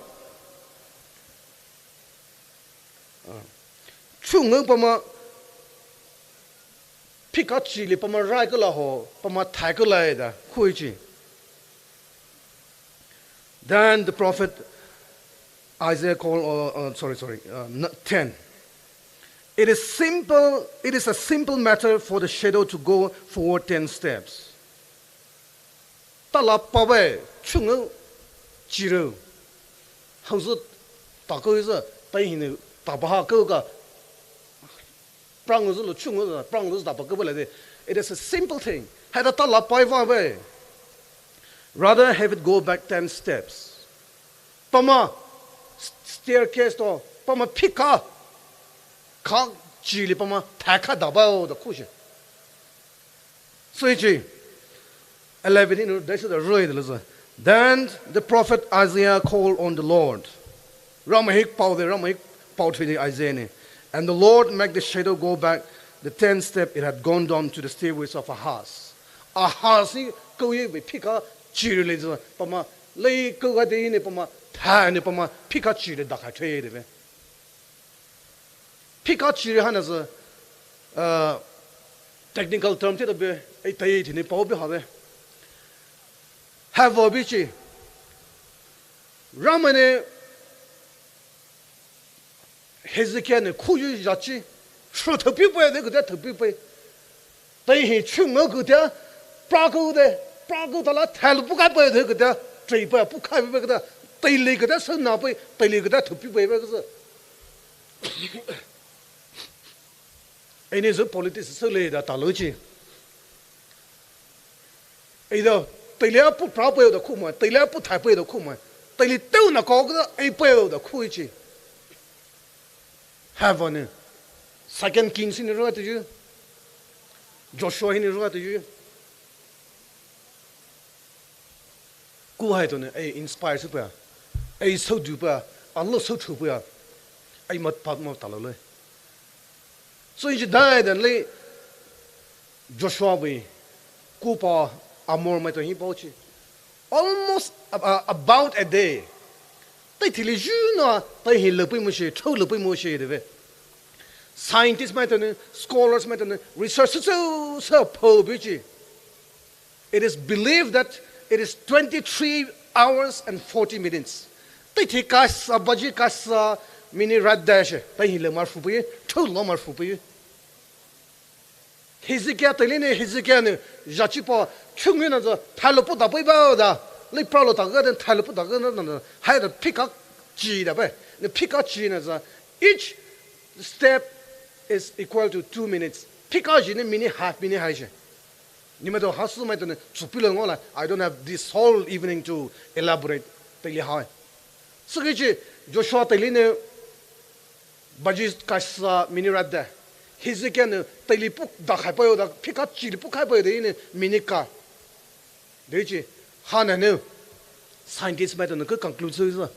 ah, chungou pama, phika chili pama rai kala ho, pama thai kala da, khui chi. Then the prophet Isaiah called, uh, uh, sorry, sorry, uh, n-, ten. It is simple, it is a simple matter for the shadow to go forward ten steps. Tala pawe, chungou, chirou. Hauzu, takou iza, tai hine, tabaha kouka. Prang zu lo chungou, prang zu tabakou bala de. It is a simple thing. Haida tala pai vawe. Rather have it go back ten steps. Pama s-, staircase to, pama phika, kha chili pama thakha dabao da khushi. So ichi, eleven in, that's the road, listen. Then the prophet Isaiah called on the Lord. Ramai hi pao de, Ramai hi pao thui de Isaiah ni. And the Lord make the shadow go back the ten step it had gone down to the stairways of Ahaz. Ahaz ni kou ye be phika chili le zo, pama lei kou ga de ni pama, tha ni pama, phika chili da kha thui de be. Phika chili hana zo, uh, technical term te da be, ei tai ti ni pao be ha be. Havo bi chi. Ramai ni Hezekiah ni khuyu yachi, shu thopiu pe de kete thopiu pe. Tai hi chungou kete, prakou de, prakou tala thailu pukai pe de kete, tei pe pukai pe kete, teili kete sou na pe, teili kete thopiu pe pe kete. Ei ni zo politics sou le da talo chi. Ei do, teili a pu pra pe da khu mai, teili a pu thai pe da khu mai, teili teu na ko da, ei pe da khu chi. Havo ni. Second Kings ni ro tu ju. Joshua ni ro tu ju. Ku hai to ni, ei inspire su pe. Ei sou du pe, a lo sou chu pe. Ei mat pat mo talo le. So in ji dai dan le Joshua we, kupa Amor mai to hi pao chi. Almost a-, a-, about a day. Tai thili ju na, tai hi le pui mo shi, chou le pui mo shi de ve. Scientist mai to ni, scholars mai to ni, research so, so, so, po bi chi. It is believed that it is twenty-three hours and forty minutes. Tai thi kasa baji kasa minute rat dash. Tai hi le mar fu pui, chou lo mar fu pui. Hezekiah teili ni, Hezekiah ni, yachi pa, chungou na za, thailu pu da pui ba da. Lei pra lo da ga den thailu pu da ga na na. Hai da phika chi da pe. Ni phika chi na za. Each step is equal to two minutes. Phika ji ni minute half minute hai shi. Ni mai to hasu mai to ni, tsupi lo ngo la. I don't have this whole evening to elaborate. Teili hai. Suki chi, Joshua teili ni, baji kasa minute rat de. Hezekiah ni teili pu da khai pa yo da, phika chili pu khai pa yo de ni minute ka. De chi, hana ni, scientist mai to ni ke conclude so iza.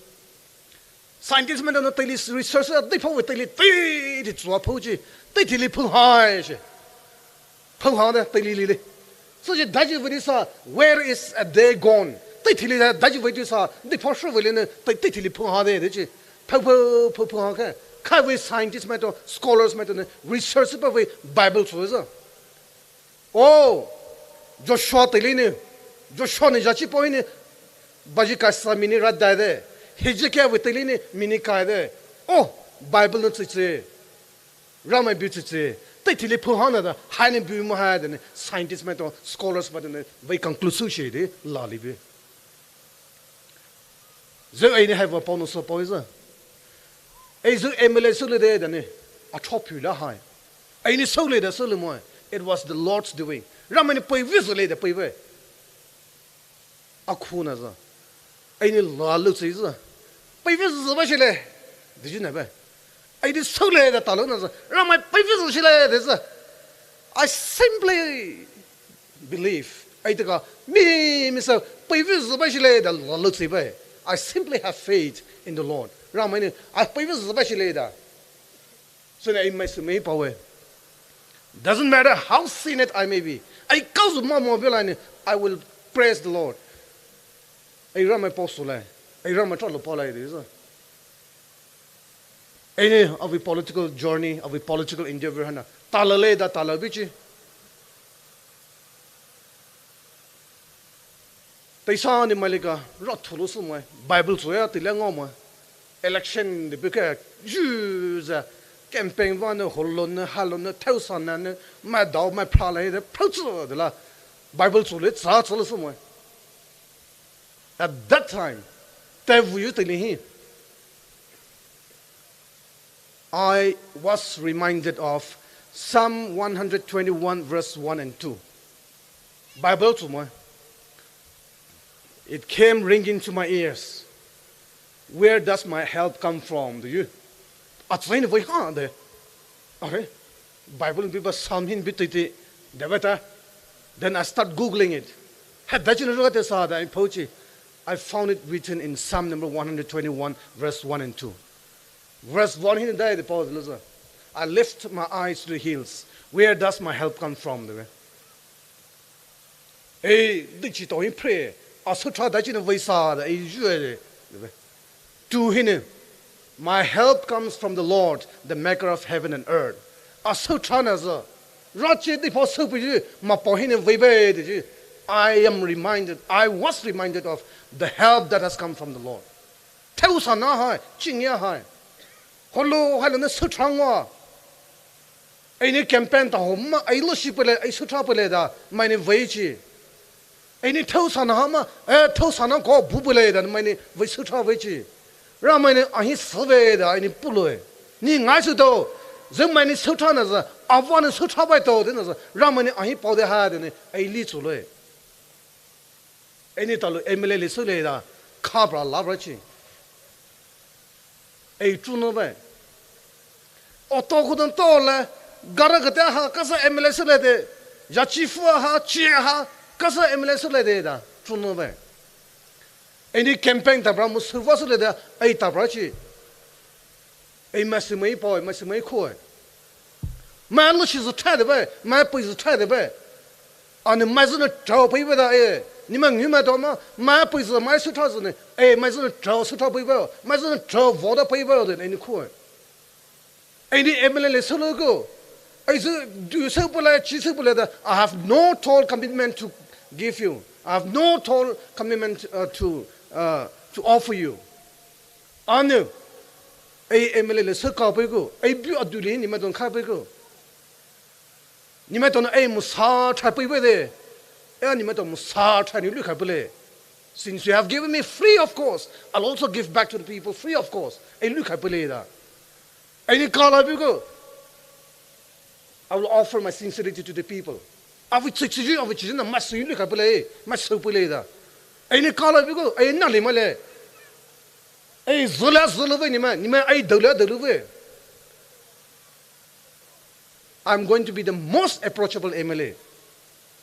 Scientist mai to ni teili research a, dei pa we teili tei, tei zua po chi, tei thili po hai shi. Phou hang de, teili lile. So ji daji vei sa, where is a day gone? Tai thili da, daji vei sa, di phou shu vei le ne, tai, tai thili phou hang de, de ji. Phou, phou, phou, phou hang ke. Khai vei scientist mai to, scholars mai to ne, research pa vei Bible so za. Oh, Joshua teili ne, Joshua ne yachi pa ne, baji kasa minute rat dai de. Hezekiah vei teili ne, minute kai de. Oh, Bible ne tsi tsi. Ramai biu tsitsi, tai thili phou hang na da, hai ne biu mo hai de ne, scientist mai to, scholars mai to ne, vei conclude su shi de, la li bi. Zeu ei ne hai va pao no so pao iza. Ei zeu M L A su le de, de ne, a cho phiu la hai. Ei ne su le de su le mo, it was the Lord's doing. Ramai ne pei vei zu le de pei vei. A khu na za. Ai ni la lu tsi za. Pai vei zi ba shi le. Did you never? Ai di sau le da ta lu na za. Ramai pai vei zi shi le de za. I simply believe. Ai te ka mi mi sa pai vei zi ba shi le da la lu tsi ba. I simply have faith in the Lord. Ramai ni ai pai vei zi ba shi le da. So na ai mai su mai pa we. Doesn't matter how sinned I may be, Ei kazu mamo bela ni, I will praise the Lord. Ei Ramai pao sule, ei Ramai talo pao lai de so. Ei ni avei political journey, avei political endeavor hana talale da tala bichi. Teisa ni mailika ra thulu sumai Bible zuya tile ngomai. Election de bike juza campaign vane holone halone theusanane mai dao mai phrala de phutsu de la Bible zule za zule sumai. At that time, te vuyu tili hi, I was reminded of Psalm one hundred twenty-one, verse one and two. Bible zumai. It came ringing to my ears. Where does my help come from? Do you? Atsain voi ha de. Okay. Bible biba Psalm hin bititi debata. Then I start googling it. Had that you know te sa da in pochi. I found it written in Psalm number one hundred twenty-one, verse one and two. Verse one hin dai de pao de lo. I lift my eyes to the hills. Where does my help come from? De. Ei, di chi to in pray. A sutra da chi na voi sa da ei ju de. Two hin, my help comes from the Lord, the maker of heaven and earth. A sutra na za. Ra chi di pao su pu ju ma pao hin voi be de ji. I am reminded, I was reminded of the help that has come from the Lord. Theusa na hai, ching ya hai. Holo hai na sutra ngwa. Ei ni campaign ta ho ma, ei lo shi pele, ei sutra pele da, mai ni voi chi. Ei ni theusa na ha ma, eh, theusa na ko bu pele da, mai ni voi sutra voi chi. Ramai ni ahi save da, ei ni pulo e. Ni ngai su to, ze mai ni sutra na za, ava ni sutra bai to, de na za, Ramai ni ahi pao de ha de ni, ei li zu lo e. Ei ni talo M L A le sule da, khabra labra chi. Ei chu no bai. Oto kudon to le, gara kate ha, kasa M L A sule de. Ya chi fu ha, chi ha, kasa M L A sule de da, chu no bai. Ei ni campaign tabra mu suva sule da, ei tabra chi. Ei masi mai pao, masi mai khoi. Mai lo shi zu thai de bai, mai pui zu thai de bai. Ani mai zu na trao pui bai da e. Ni ma ngi mai to ma, mai pui zu mai sutra zu ne. E, mai zu na trao sutra pui bai. Mai zu na trao vo da pui bai de, ei ni khoi. Ei ni M L A le solo ko. Ei zu du se pula, chi se pula da. I have no toll commitment to give you. I have no toll commitment, uh, to, uh, to offer you. Anu, ei M L A le saka pui ko, ei biu adu le ni ma don kha pui ko. Ni ma don ei mu sa tha pui bai de. E ni ma don mu sa tha ni lu kha pui le. Since you have given me free of cost, I'll also give back to the people free of cost. Ei lu kha pui le da. Ei ni kala pui ko. I will offer my sincerity to the people. Avi chik chik, avi chik na masu lu kha pui le, masu pui le da. Ei ni kala pui ko, ei na le ma le. Ei zula zula ve ni ma, ni ma ei dola dola ve. I'm going to be the most approachable M L A.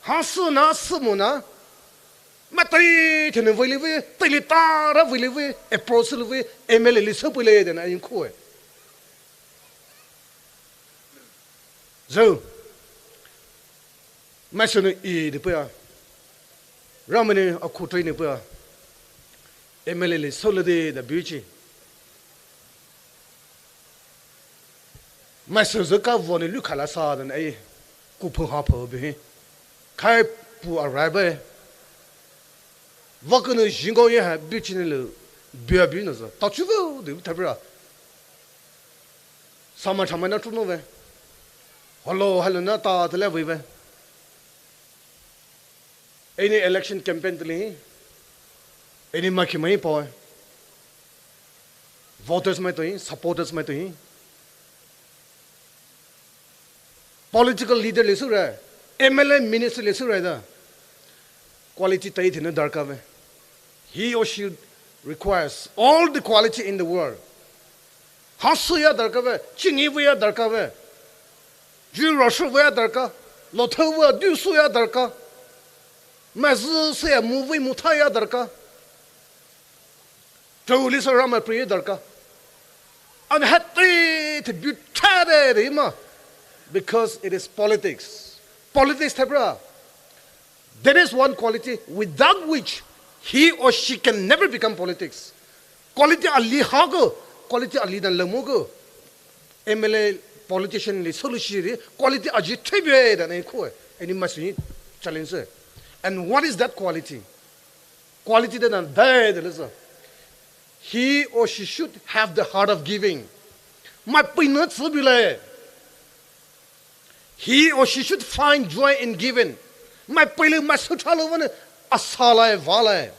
Ha su na su mu na. Ma tai te ne voi le ve, tai le ta ra voi le ve, approach le ve, M L A le su pui le de na in khoi. Zo. Mai su ne i de pui a. Ramai ni a khu tui ne pui a. M L A le solo de da biu chi. Mai su zo ka vo ne lu kha la sa da na e. Ku phu ha phu bi. Khai pu a rai bai. Va ku ne jingo ye ha biu chi ne le. Biu a biu na za. Ta chu vo de ta bra. Sama chama na chu no ve. Hello, hello na ta te le ve ve. Ei ni election campaign tili hi. Ei ni maki mai poi. Voters mai to hi, supporters mai to hi. Political leader le sure, M L A minister le sure da. Quality tai thina darkar ve. He or she requires all the quality in the world. Hasu ya darkar ve, chingi ve ya darkar ve. Ju rashu ve ya darkar. Lotho ve du su ya darkar. Mazu se ya mu ve mu tha ya darkar. Tuli sa Ramai priya darkar. And hati te bu tha de de ma. Because it is politics. Politics te bra. There is one quality without which he or she can never become politics. Quality ali haku, quality ali dan lamuku. M L A, politician li solution ri quality aji thebe dan e ko. Eni masi challenge. And what is that quality? Quality dan dai de lesa. He or she should have the heart of giving. Mai pei na tsibile. He or she should find joy in giving. Mai pei le mai sutha le vane asa lai va lai.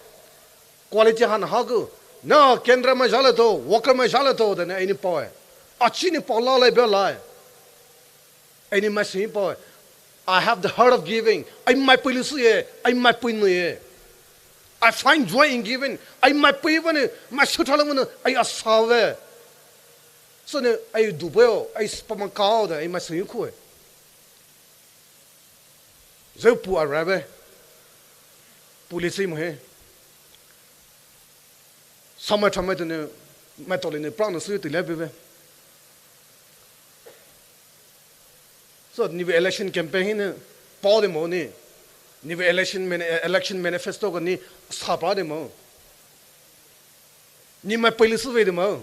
Quality han haku. Na kendra mai jale to, worker mai jale to, dan e ni paoe. Achi ni paola lai be lai. Eni masi paoe. I have the heart of giving. Ai mai pei le su ye, ai mai pei nu ye. I find joy in giving. Ai mai pei vane, mai sutha le vane, ai asa ve. So ne, ai du be o, ai spama kao da, ai masi ko e. Zeu pu ara be. Pu le si mo he. Samai thamai tene, mai tole ne prang ne su te le be be. So, ni be election campaign hi ne, pao de mo ni. Ni be election mani-, election manifesto ko ni, sapa de mo. Ni mai pei le su ve de mo.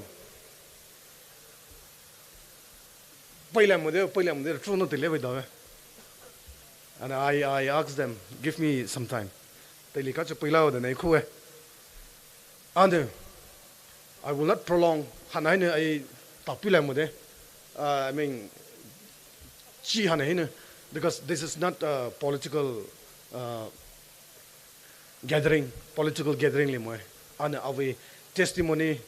Pei la mo de, pei la mo de, tru no te le ve da ve. And I, I asked them, give me some time. Te li ka chu pei la o de na i ko e. And, uh, I will not prolong. Hana hine ai tapi la mo de. Uh, I mean, chi hana hine, because this is not a political, uh, gathering, political gathering le mo e. And avi testimony,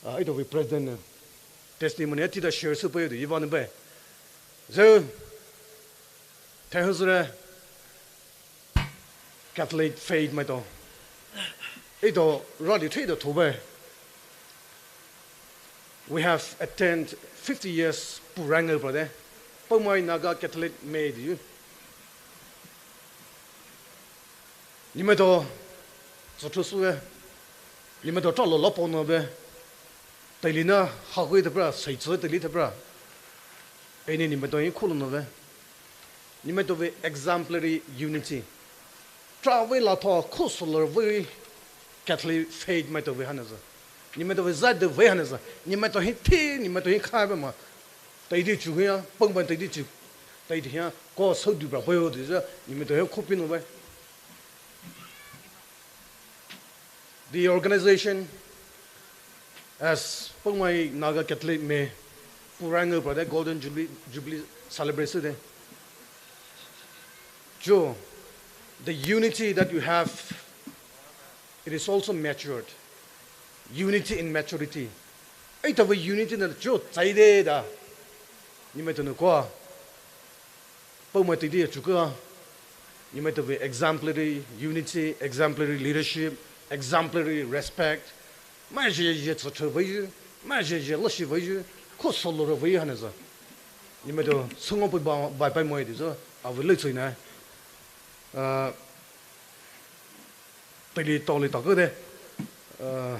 uh, ito vi president ne testimony ati da share su pe ito ivan be. So, thank you, sir. Catholic faith maito. Ito rally thei da thobe. We have attained fifty years puranga brother. Poumai Naga Catholic me di. Nimaito, zotho sue. Nimaito talo lopo no be. Tailina, hagui tabra, saitsu taili tabra. Eni nimaito in khulu no be. Nimaito ve exemplary unity. Tra ve la tho khusulo ve Catholic faith maito ve hanaza. Nimaito ve zai de ve hanaza. Nimaito hi thi, nimaito hi khai be ma. Taidi chu ya, pangban taidi chu. Taidi ya, ko sau du bra boyo de za. Nimaito hi khupino ve. The organization as Poumai Naga Catholic me puranga brother Golden Jubilee, Jubilee celebration de. Jo, the unity that you have, it is also matured. Unity in maturity. Ita ve unity na jo tsaide da. Nimaito no kwa. Poumai taidi ya chuka. Nimaito ve exemplary unity, exemplary leadership, exemplary respect. Mai je je tsa tsa ve yu, mai je je lashi ve yu, ko solo ro ve yu hanaza. Nimaito sungo pui ba, bai pai moi di zo, a ve le tsui na. Uh, Taili toli taku de. Uh,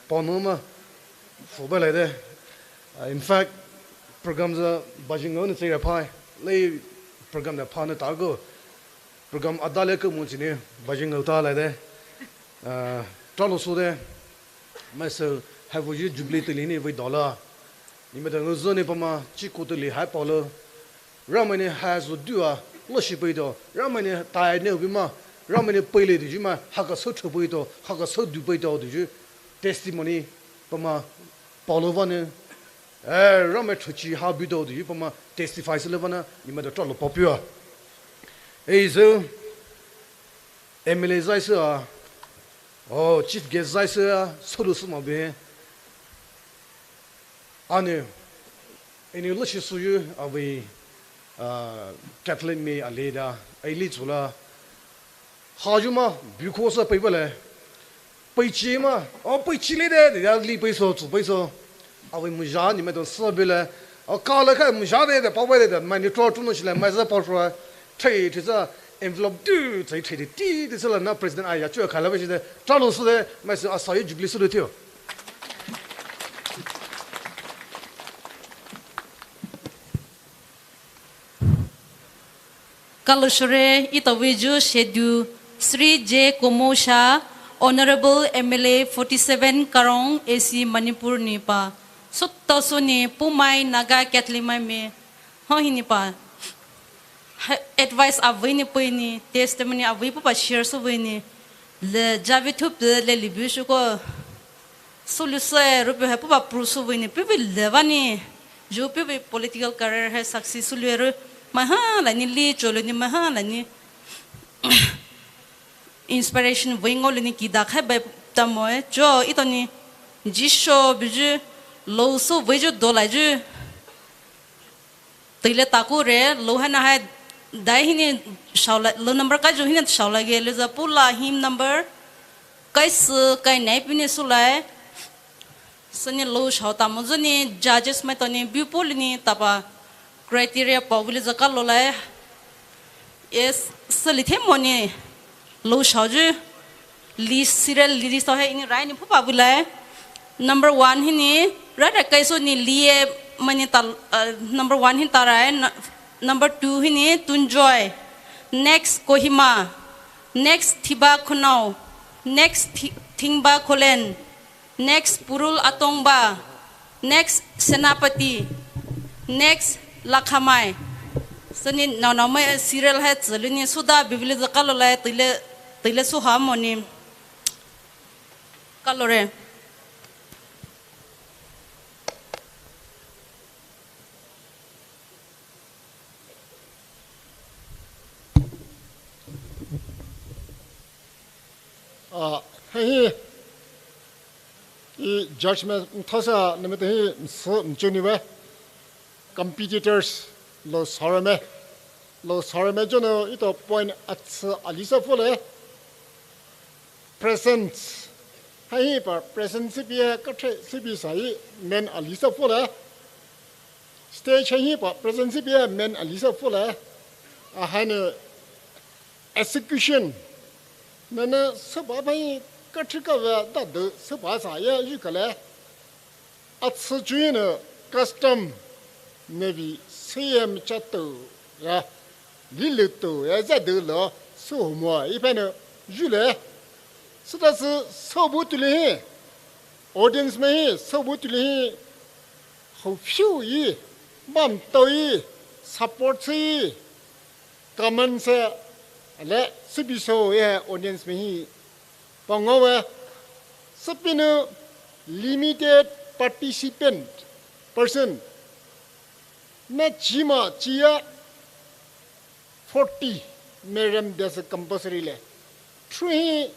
pano ma, fo ba lai de. Uh, in fact, program za bajing ngau ne tsira pai. Lei program da pa ne taku. Program ada le ke mun chini bajing ngau ta lai de. Uh, talo su de. Mai se, hai vo yu Jubilee taili ni ve dola. Nimaito ngau zo ne pama, chi ko taili hai palo. Ramai ne ha zu dua, lo shi pei do. Ramai ne tai ne ubi ma. Ramai ne pei le di ju ma. Haka so tho pei do. Haka so du pei do di ju. Testimony. Pama. Paulo va ne. Eh, ramai tho chi ha bi do di ju. Pama. Testify se le va na. Nimaito talo popular. Eh, so. M L A zai se a. Oh, chief guest zai se a. So lu su ma be. Ane, eni lashi suyu avi, uh, Catholic me aleda, aili chula. Haju ma, buko sa pei bale. Pei chi ma, oh, pei chi le de, de, ya li pei so, chu pei so. Avi muja, nimaito sa bele. Oh, ka le ka muja de, de, pa bele de, mai ni tro tu no shi le, mai za pa tro. Thei, thei za, envelope du, thei, thei, thei, ti, ti sa la na president aya, chu ka la ba shi de. Talo su de, mai sa, asa yu Jubilee su de tio. Kalo shore, ita vei ju shedu, Shri J Komo Shah, Honorable M L A forty-seven Karong A C Manipur ni pa. Sota so ni Poumai Naga Catholic mai me. Ho hi ni pa. Ha, advice avei ni pui ni, testimony avei pu pa share so vei ni. Le javi thup le libu shuko. Sulu se rupe he pupa pru su vei ni, pipi leva ni, ju pipi political career he success sulu ru, mai ha la ni li cholo ni mai ha la ni inspiration vei ngolu ni kida khai bai tamo e, jo ito ni jisho biju lo su vei ju dola ju. Tile taku re, lo hana hai dai hini shaula, lo number kai ju hini shaula ge, le za pula hymn number kai su kai nai pini su lai. Sani lo shao tamo zuni judges mai toni biu poli ni tapa criteria pa vili za kalo lai. Yes, sali the mo ni. Lo shao ju li serial li so he ini rai ni phupa bulai. Number one hini rai rai kai so ni li e mani tal, uh, number one hin tarai. Number two hini Tunjoy. Next Kohima. Next Thiba Khonao. Next Thi- Thingba Kholen. Next Purul Atongba. Next Senapati. Next Lakhamai. Sani nau nau mai serial hai tsili ni suda bibili za kalo lai tile tile suha mo ni. Kalo re. Ah, hi, hi, i judgment thasa namete hi msu mchuni we competitors lo sarame, lo sarame jono ito point atsa alisa fole presence. Hi pa presence sipi he katre sipi sai men alisa fole. Stage hi pa presence sipi he men alisa fole. Ahane execution. Nana saba bai katrika ve dadu saba sa ya yukale. Atsu chuina custom nevi seyem chato ya liluto ya zadu lo suhomo ipana yule. Sita su sobu tuli hi audience mai hi sobu tuli hi ho fiu yi bam to yi support yi. Comment se le sipi so ye audience mai hi pangawe sipinu limited participant person na chima chia forty merem desa compulsory le three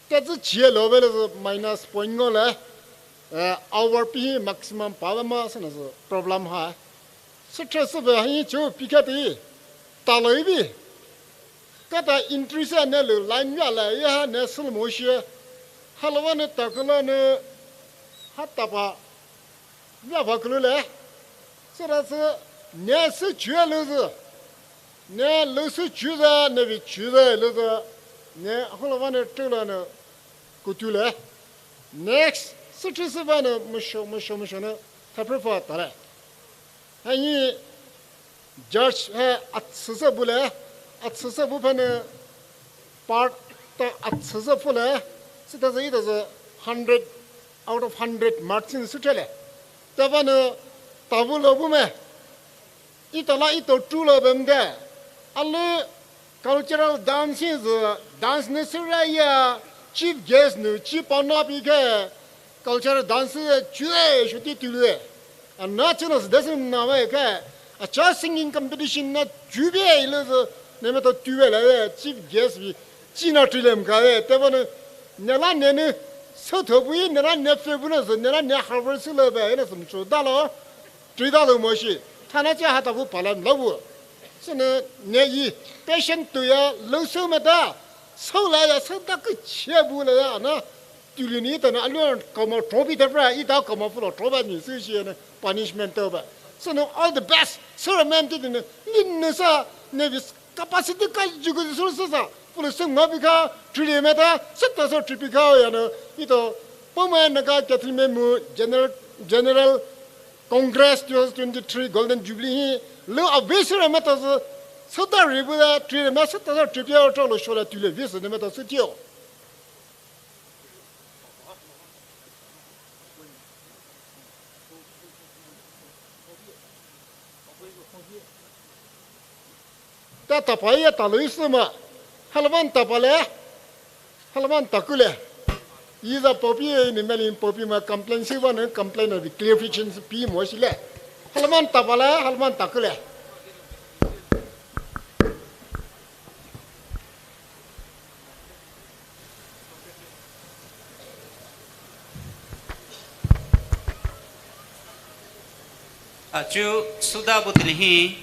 Tetsü chie lo vele zü minus point ngo le, eh, hour pi hi maximum pa ve ma sü na zü problem ha. Sü tre sü ve hi chu pi ka ti ta lo ibi. Kata entry se ne lu line ya le ya ha ne sü mo shi. Ha lo va ne ta ku la ne ha ta pa. Via va kulu le. Sü ra sü ne sü chue lu zü. Ne lu sü chu zü, ne vi chu zü lu zü. Ne hula va ne tu la ne kutu le. Next, sü chu sü va ne musho, musho, musho ne tapre fa ta le. Ha yi Judge he atsüsü bu le, atsüsü bu phene part ta atsüsü fu le, sita zü ita zü hundred out of hundred marks in sü thele. Tavane tavu lo bu me, ita la ito tu lo bem de, alu cultural dancing zü dance ne sü ra ya chief guest nu chi pa na pi ke, cultural dance chue shuti tulue. Ana chuna sü dance na we ke. Acha singing competition na chube ile zü ne me to tue la we chief guest bi china tulem ka we. Te bana ne la ne ne so to bu ne la ne fe bu na zü ne la ne harvard sü le be ne sum chu da lo. Tui da lo mo shi. Thana cha ha ta bu pa la lo bu. Sü ne ne yi patient tu ya lo so me da. So la ya so da ke che bu la ya na. Tuli ni ta na alu kama trophy ta pra ita kama fulo trophy ni sü shi ne punishment to ba. So no all the best. So man ti ne lin ne sa ne vis capacity ka jugu sü sa sa. Fulo sü ngabi ka tuli me ta sa ta so tripi ka ya no. Ito Poumai Naga Catholic me mu general general Congress twenty twenty-three Golden Jubilee hi lo abe sü ra mata zü Süda ribu da, tri rema süda da, tri pia tro lo shola tule visa ne meta sütio. Ta tapa ya ta lo isuma. Halaman tapa le. Halaman takule. Iza popi ni meli popi ma complain si wan complain na clarification si pi mo si le. Halaman tapa le, halaman takule. Achu suda butili hi.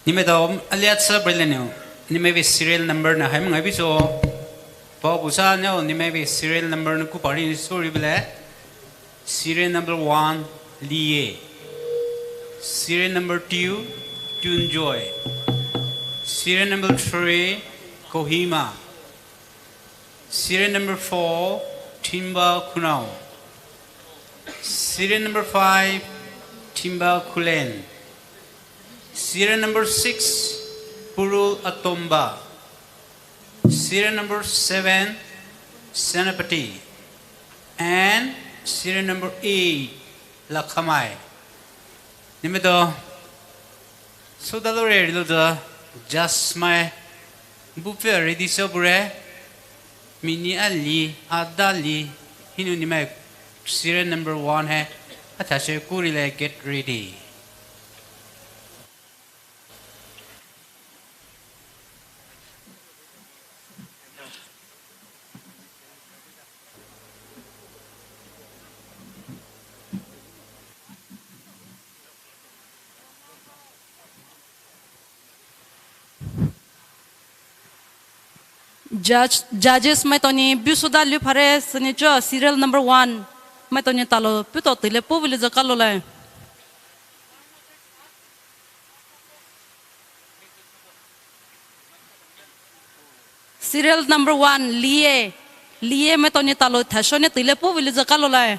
Nime dom aliat sa brelenu. Nime ve serial number na hai mangai biso. Pau busa neo nime ve serial number na kupari sorry bele. Serial number one, Lie. Serial number two, Tunjoy. Serial number three, Kohima. Serial number four, Timba Kunao. Serial number five, Timba Kulen. Serial number six, Purul Atomba. Serial number seven, Senapati. And serial number eight, Lakhamai. Nimedo, sudalore rilo the judge mai bupe ready so bure. Mini ali, adali, hinu nimai serial number one hai. Athashe kurile get ready. Judge, judges maitao ni busuda lu phare sini cho serial number one maitao ni talo puto tile pu vili zakalo lai. Serial number one, Lie. Lie maitao ni talo thasho ni tile pu vili zakalo lai.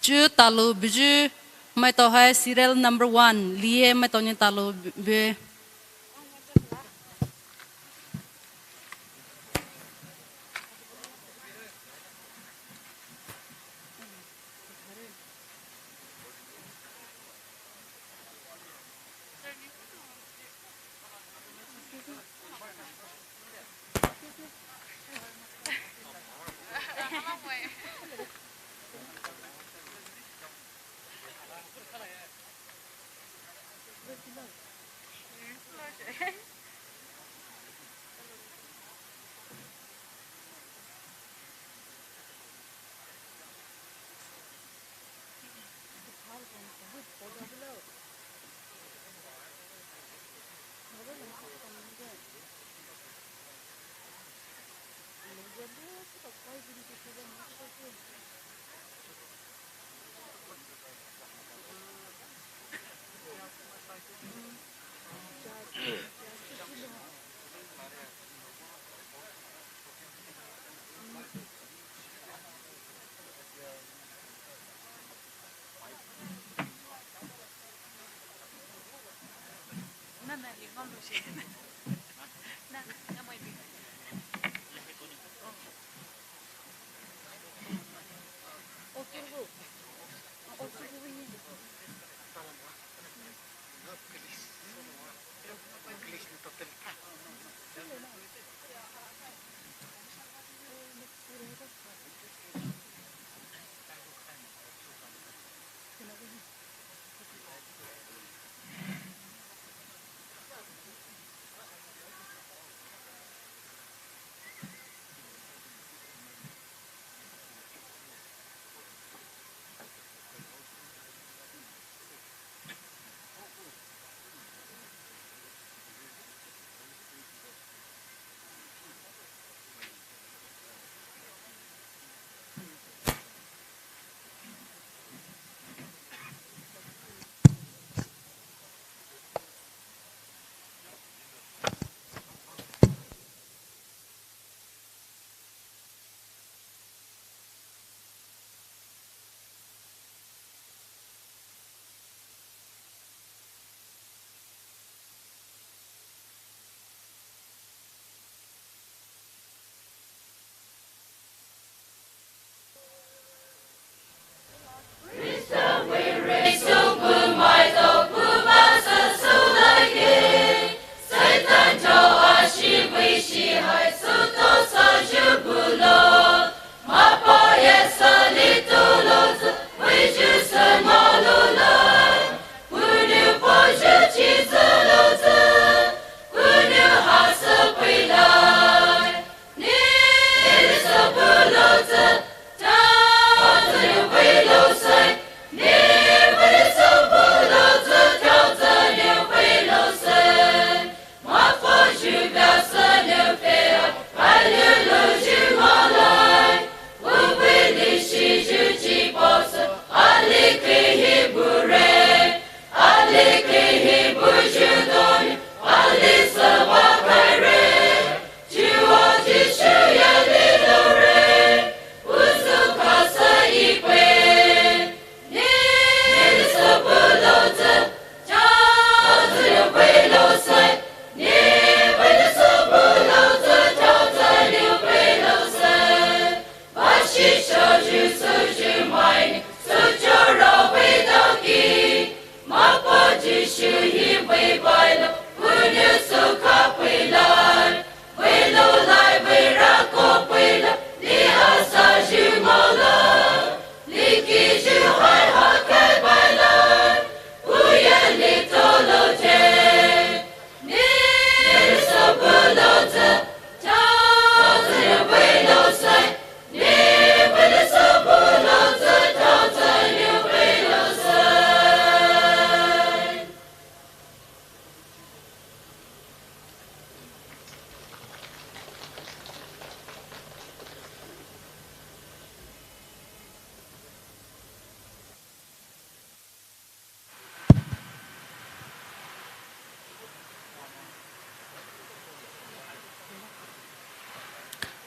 Chu talo buju maitao hai serial number one, Lie maitao ni talo bu.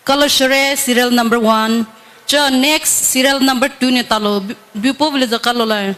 Kalo shore serial number one. Cho next serial number two ne talo. Bu-, bupo vele za kalo lai.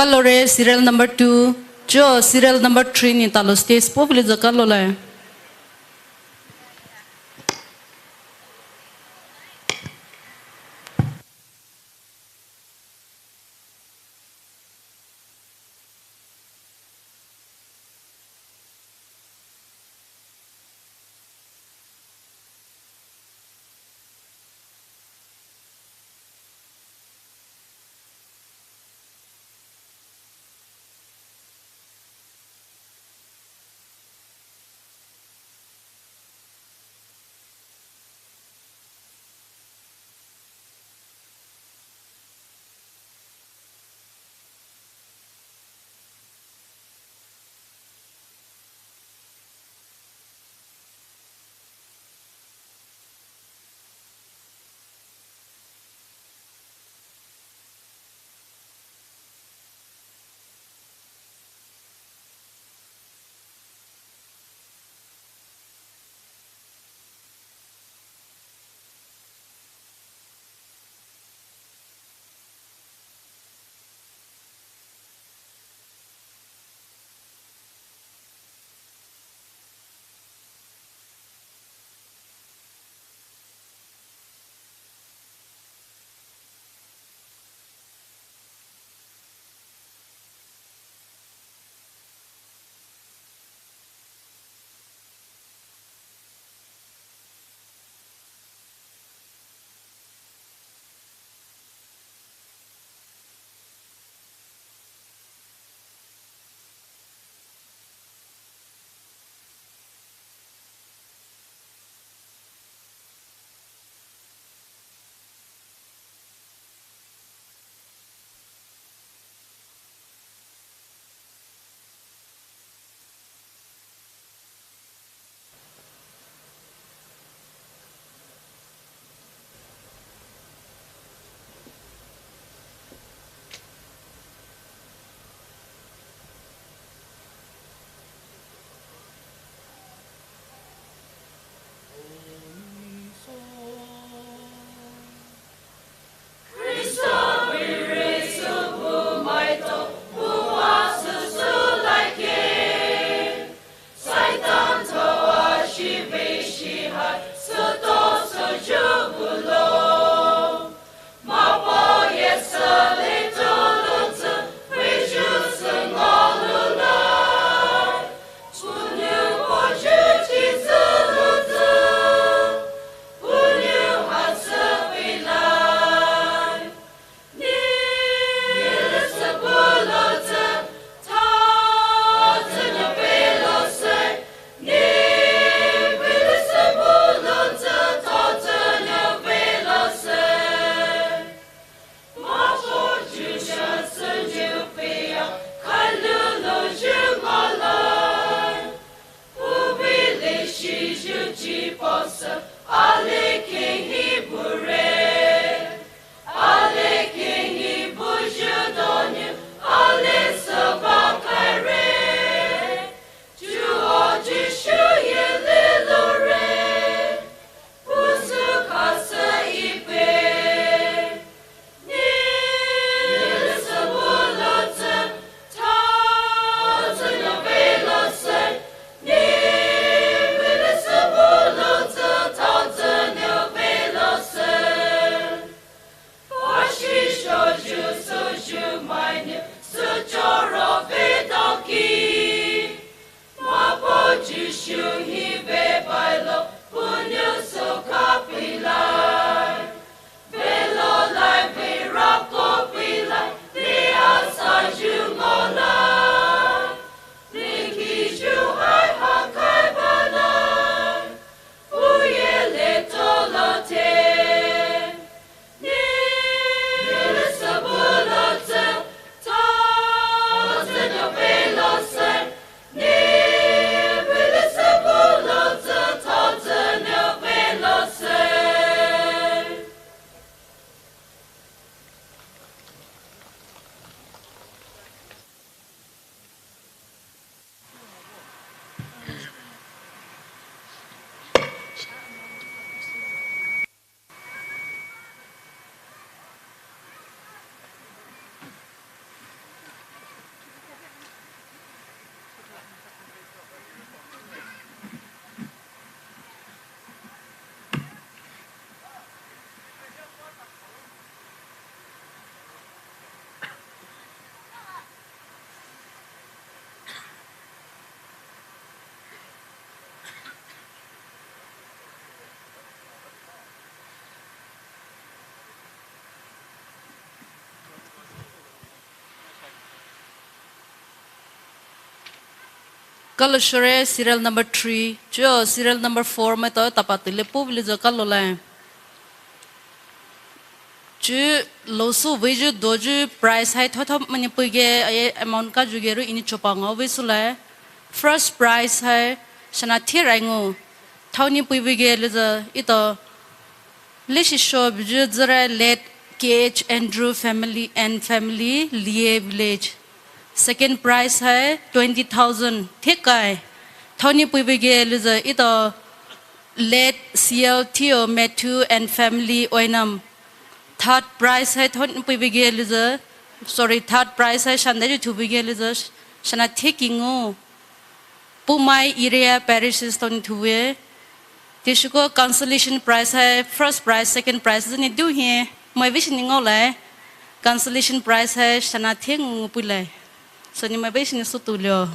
Kalore serial number two, cho serial number three ni talo stage po vili za kalole. Kalo shore serial number three, chuo serial number four maitao tapa tile pu vilizo kalo lai. Chuo losu veiyu doyu prize hai thotho mani puige aye amount kajuge ru ini chopa ngao vei sulai. First prize hai shana thir aingu. Thaoni puivige lizo ito Lishisho biju zira late K H Andrew family and family, Lie village. Second prize hai twenty thousand thikai. Thaoni puivige lizo ito late C L Theo Matthew and family, Oinam. Third prize hai thaoni puivige lizo, sorry, third prize hai shanda ju thuvige lizo, shana thikingu. Pumai area parishes thaoni thuwe. Tishuko consolation prize hai, first prize, second prize, zini du hi, mai vision ni ngau lai. Consolation prize hai, shana thieng ngu pui lai. So ni mai vision ni sutu lio.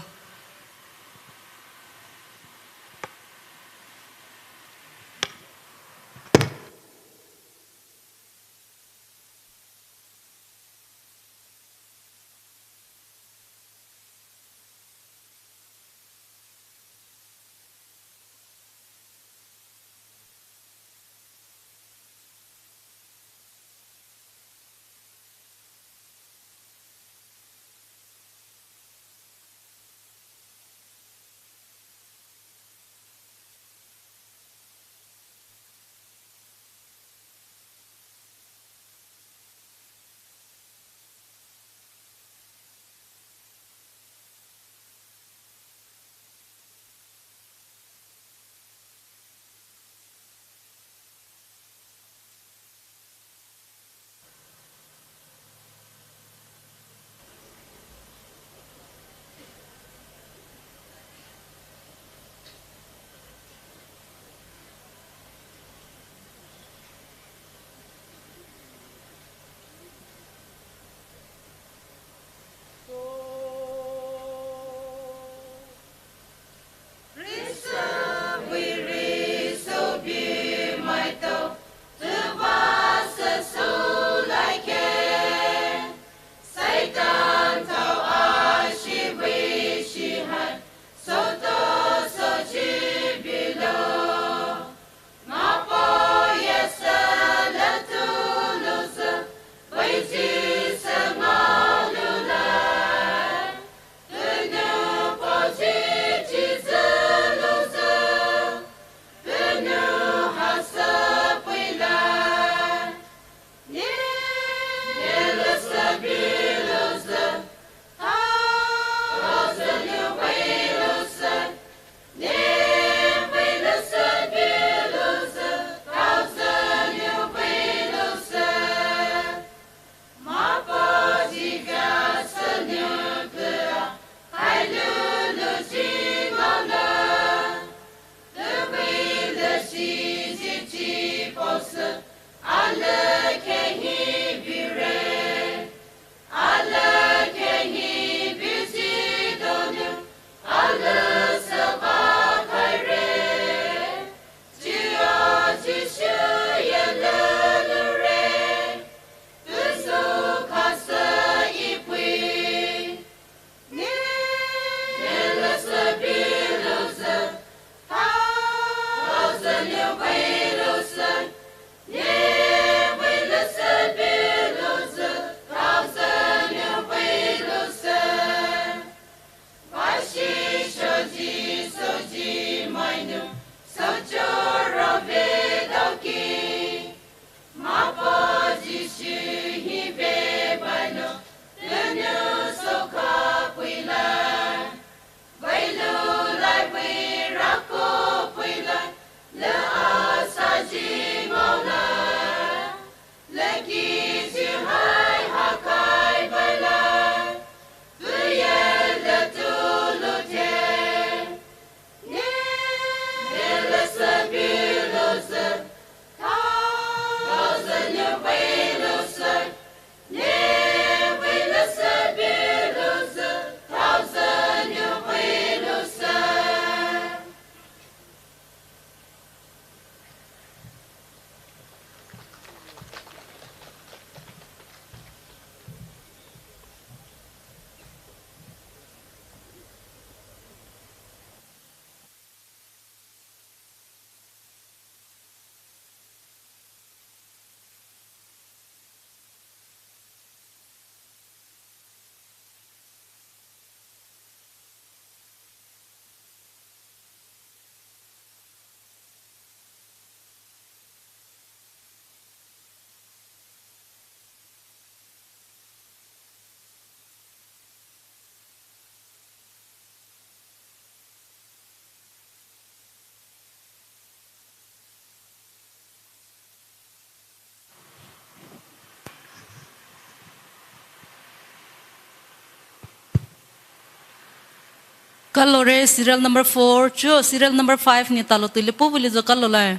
Kalore serial number four chu serial number five ni talo tuli pu vuli zo kalolai.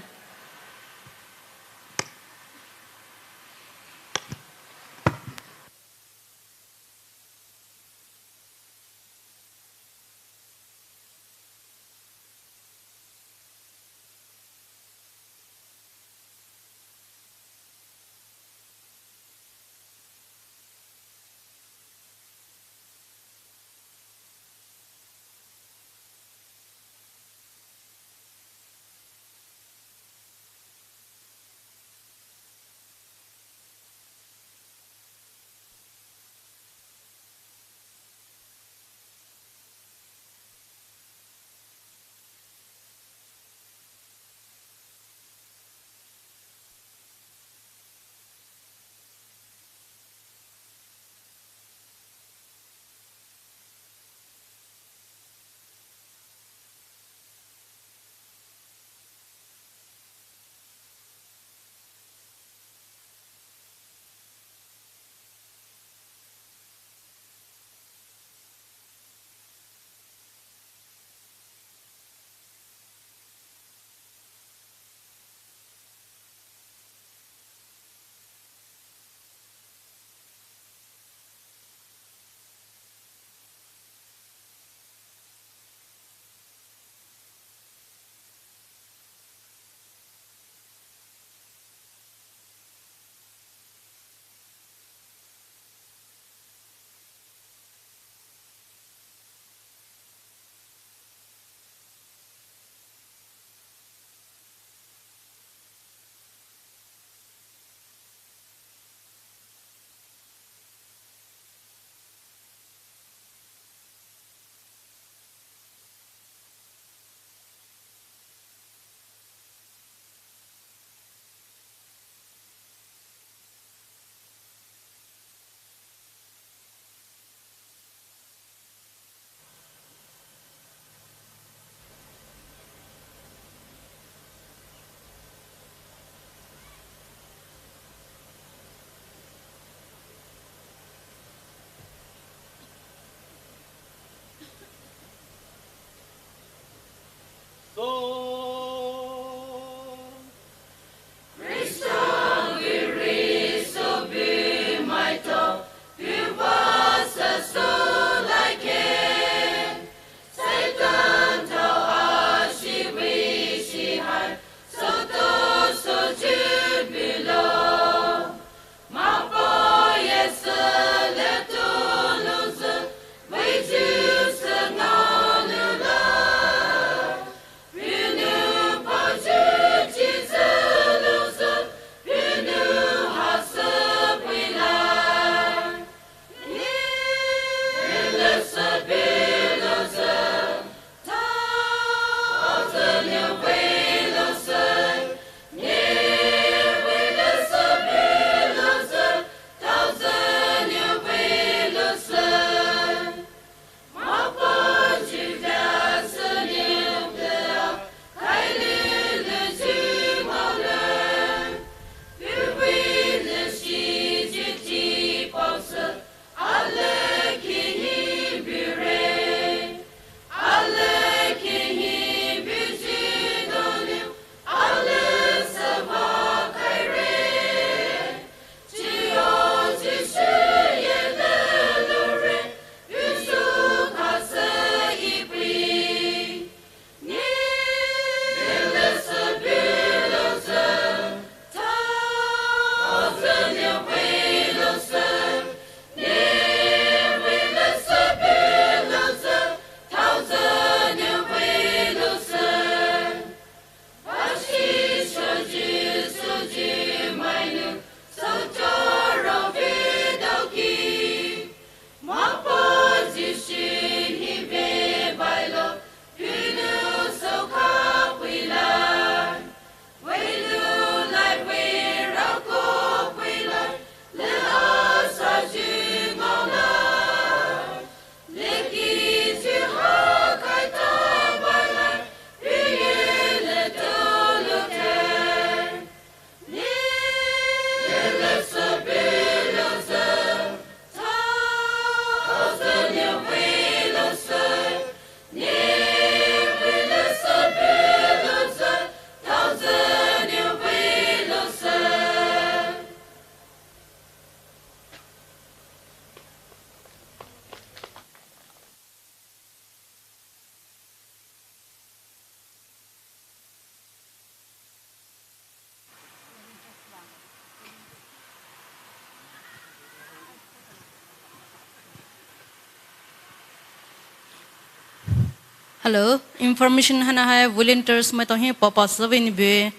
Hello, information haina hai volunteers maitao hi papa sü vei ni bue.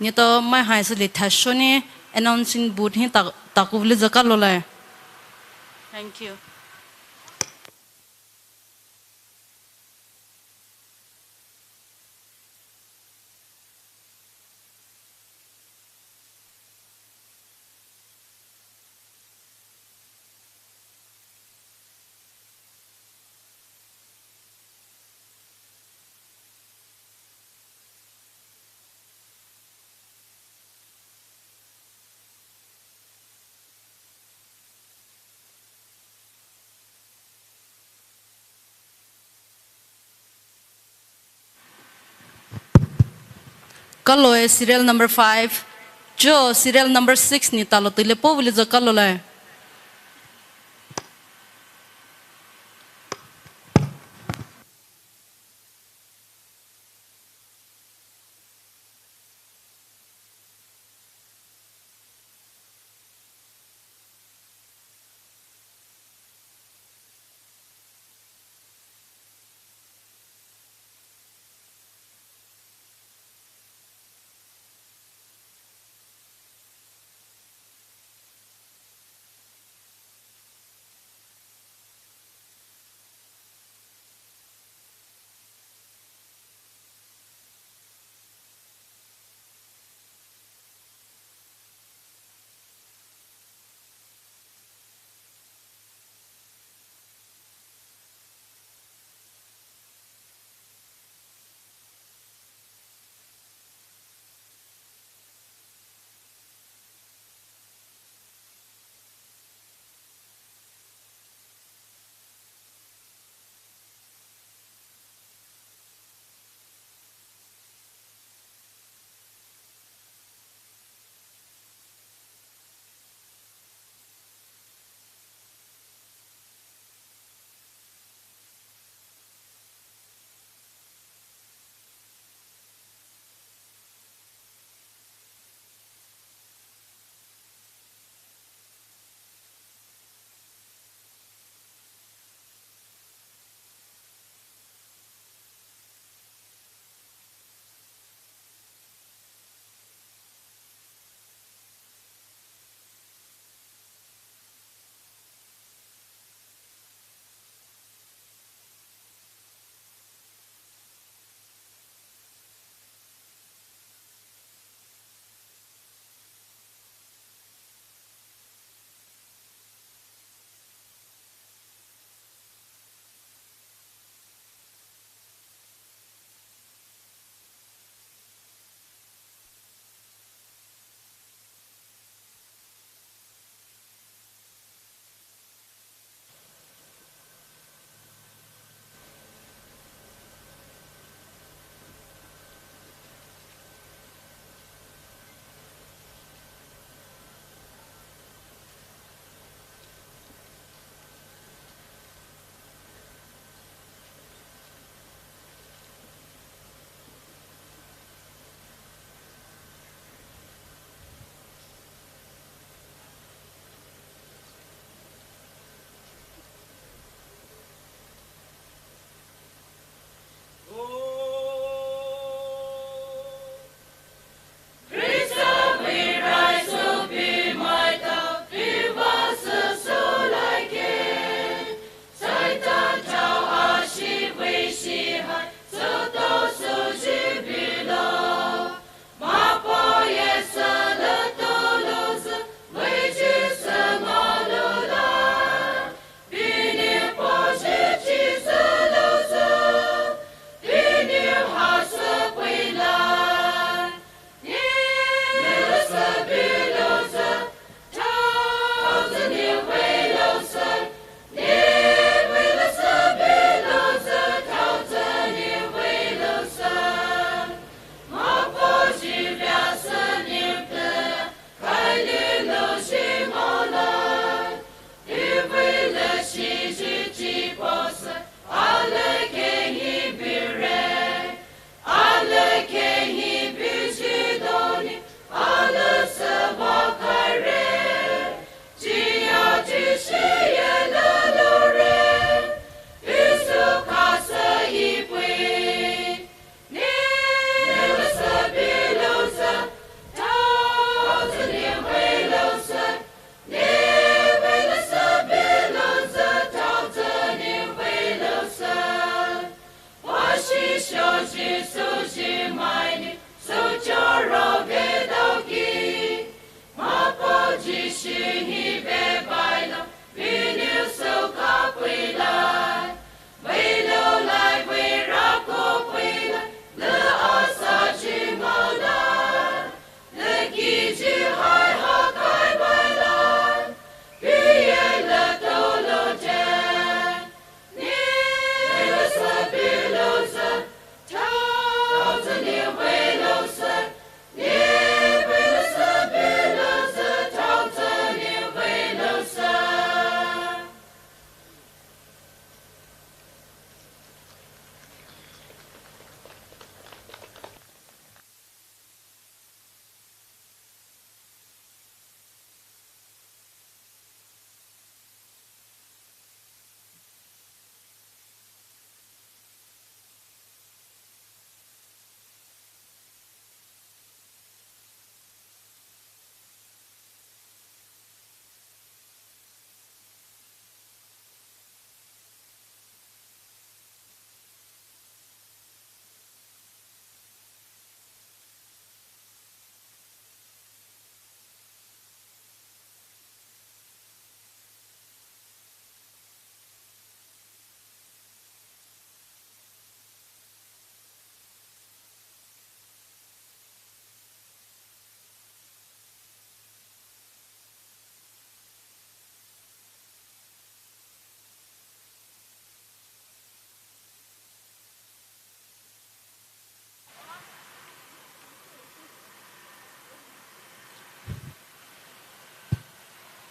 Neletao mai hai sü le thasho ni announcing booth hi ta, takou vei le zü kalo lai. Thank you. Kaloe serial number five. Cho serial number six ni talo tile po vei le zü kalo lai.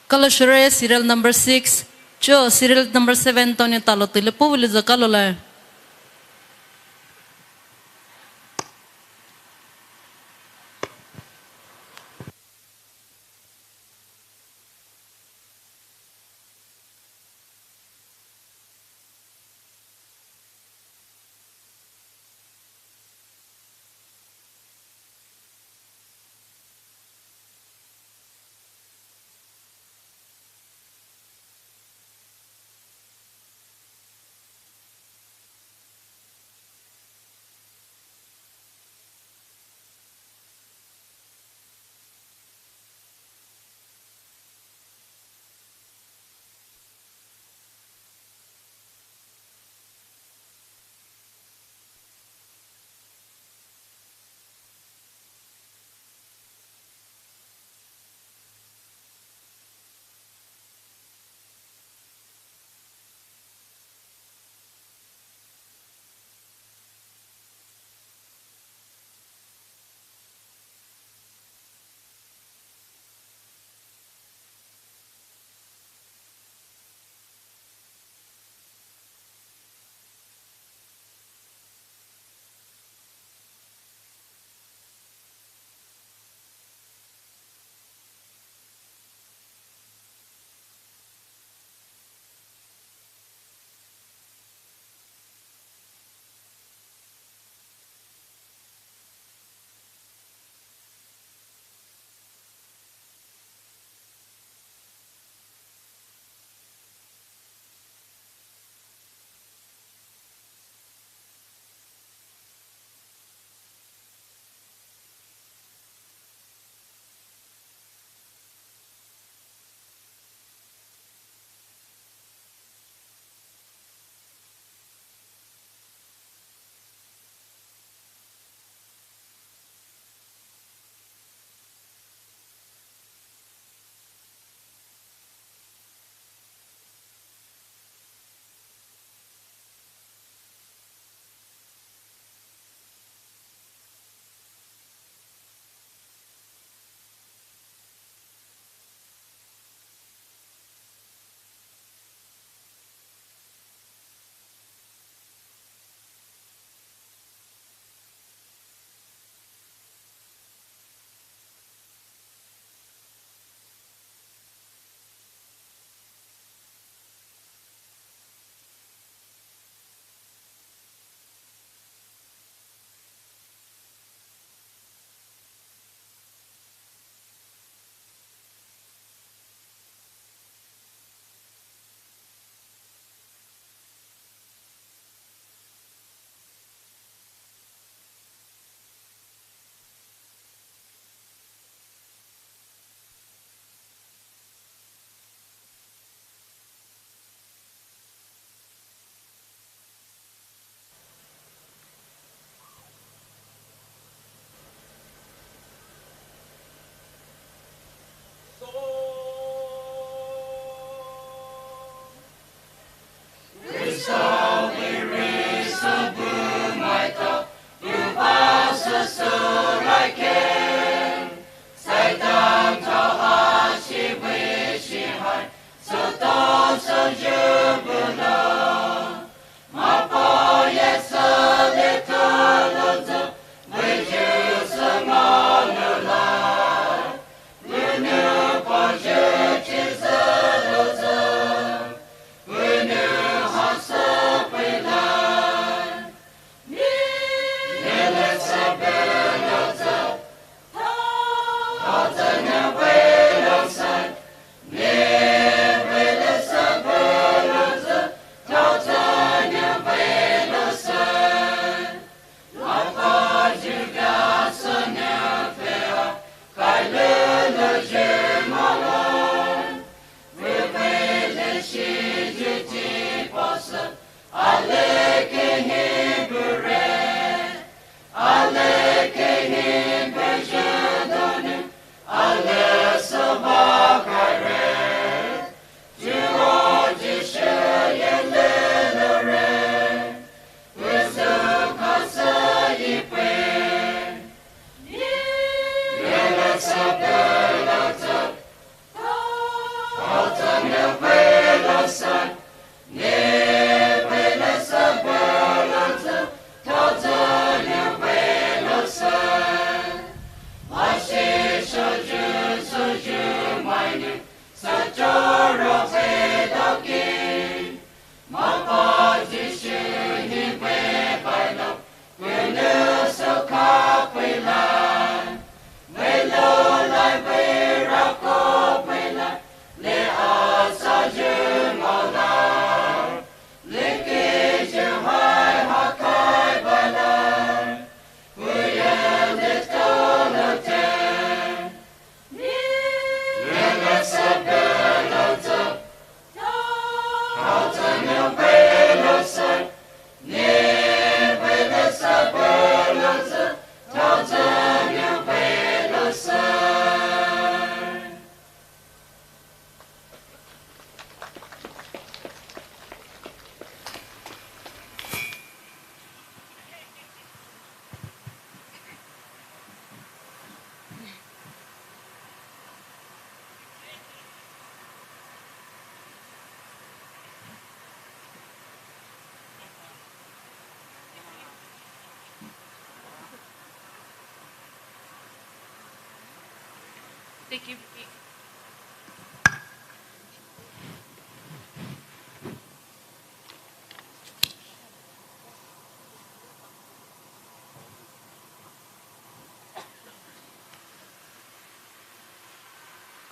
Kalo shire serial number six, cho serial number seven tone talo tile puvili za kalo lai.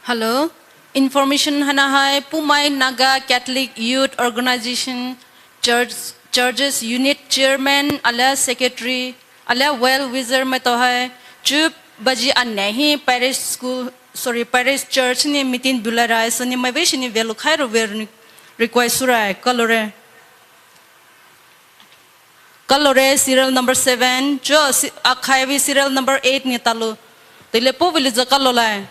Hello, information haina hai Poumai Naga Catholic Youth Organization Church, Churches Unit Chairman alia Secretary alia well wisher maitao hai chu baji ane hi parish school, sorry, parish church ni meeting bulai rai, so ni mai ve shi ni velu khai ro ve ni request sura kalore. Kalore serial number seven, jo si-, akhai vi serial number eight ni talu. Tile po vili jo kalolai.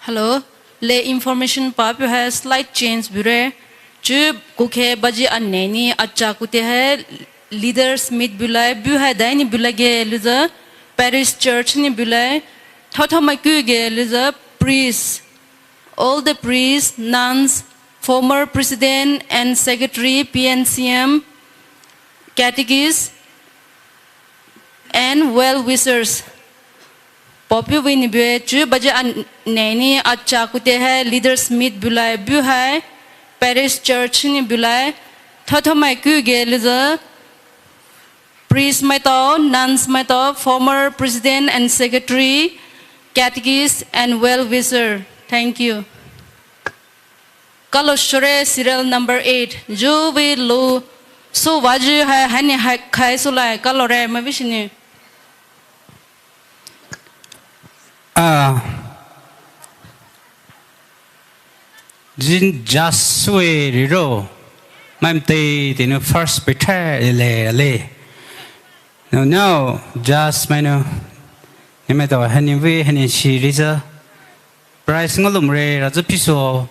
Hello, le information pa pü hai slight change bure. Chu kukhe baji anne ni acha kute hai leaders meet bulai bu hai dai ni bulage luza parish church ni bulai. Thotho mai kuge luza priest. All the priests, nuns, former president and secretary, P N C M, catechists, and well wishers. Popi wini bue chu baji anne ni acha kute hai leaders meet bulai bu hai parish church ni bulai. Thotho mai kuge luza priest maitao, nuns maitao, former president and secretary, catechist and well wisher. Thank you. Kalo shore serial number eight. Ju we lo so waju hai hani hai khai so lai kalo re ma vishini. Ah. Jin just we riro. Maim te tinu first Peter le le. No no just mainu. Ni maitao hani we hani shi riza. Prize ngalum re razu piso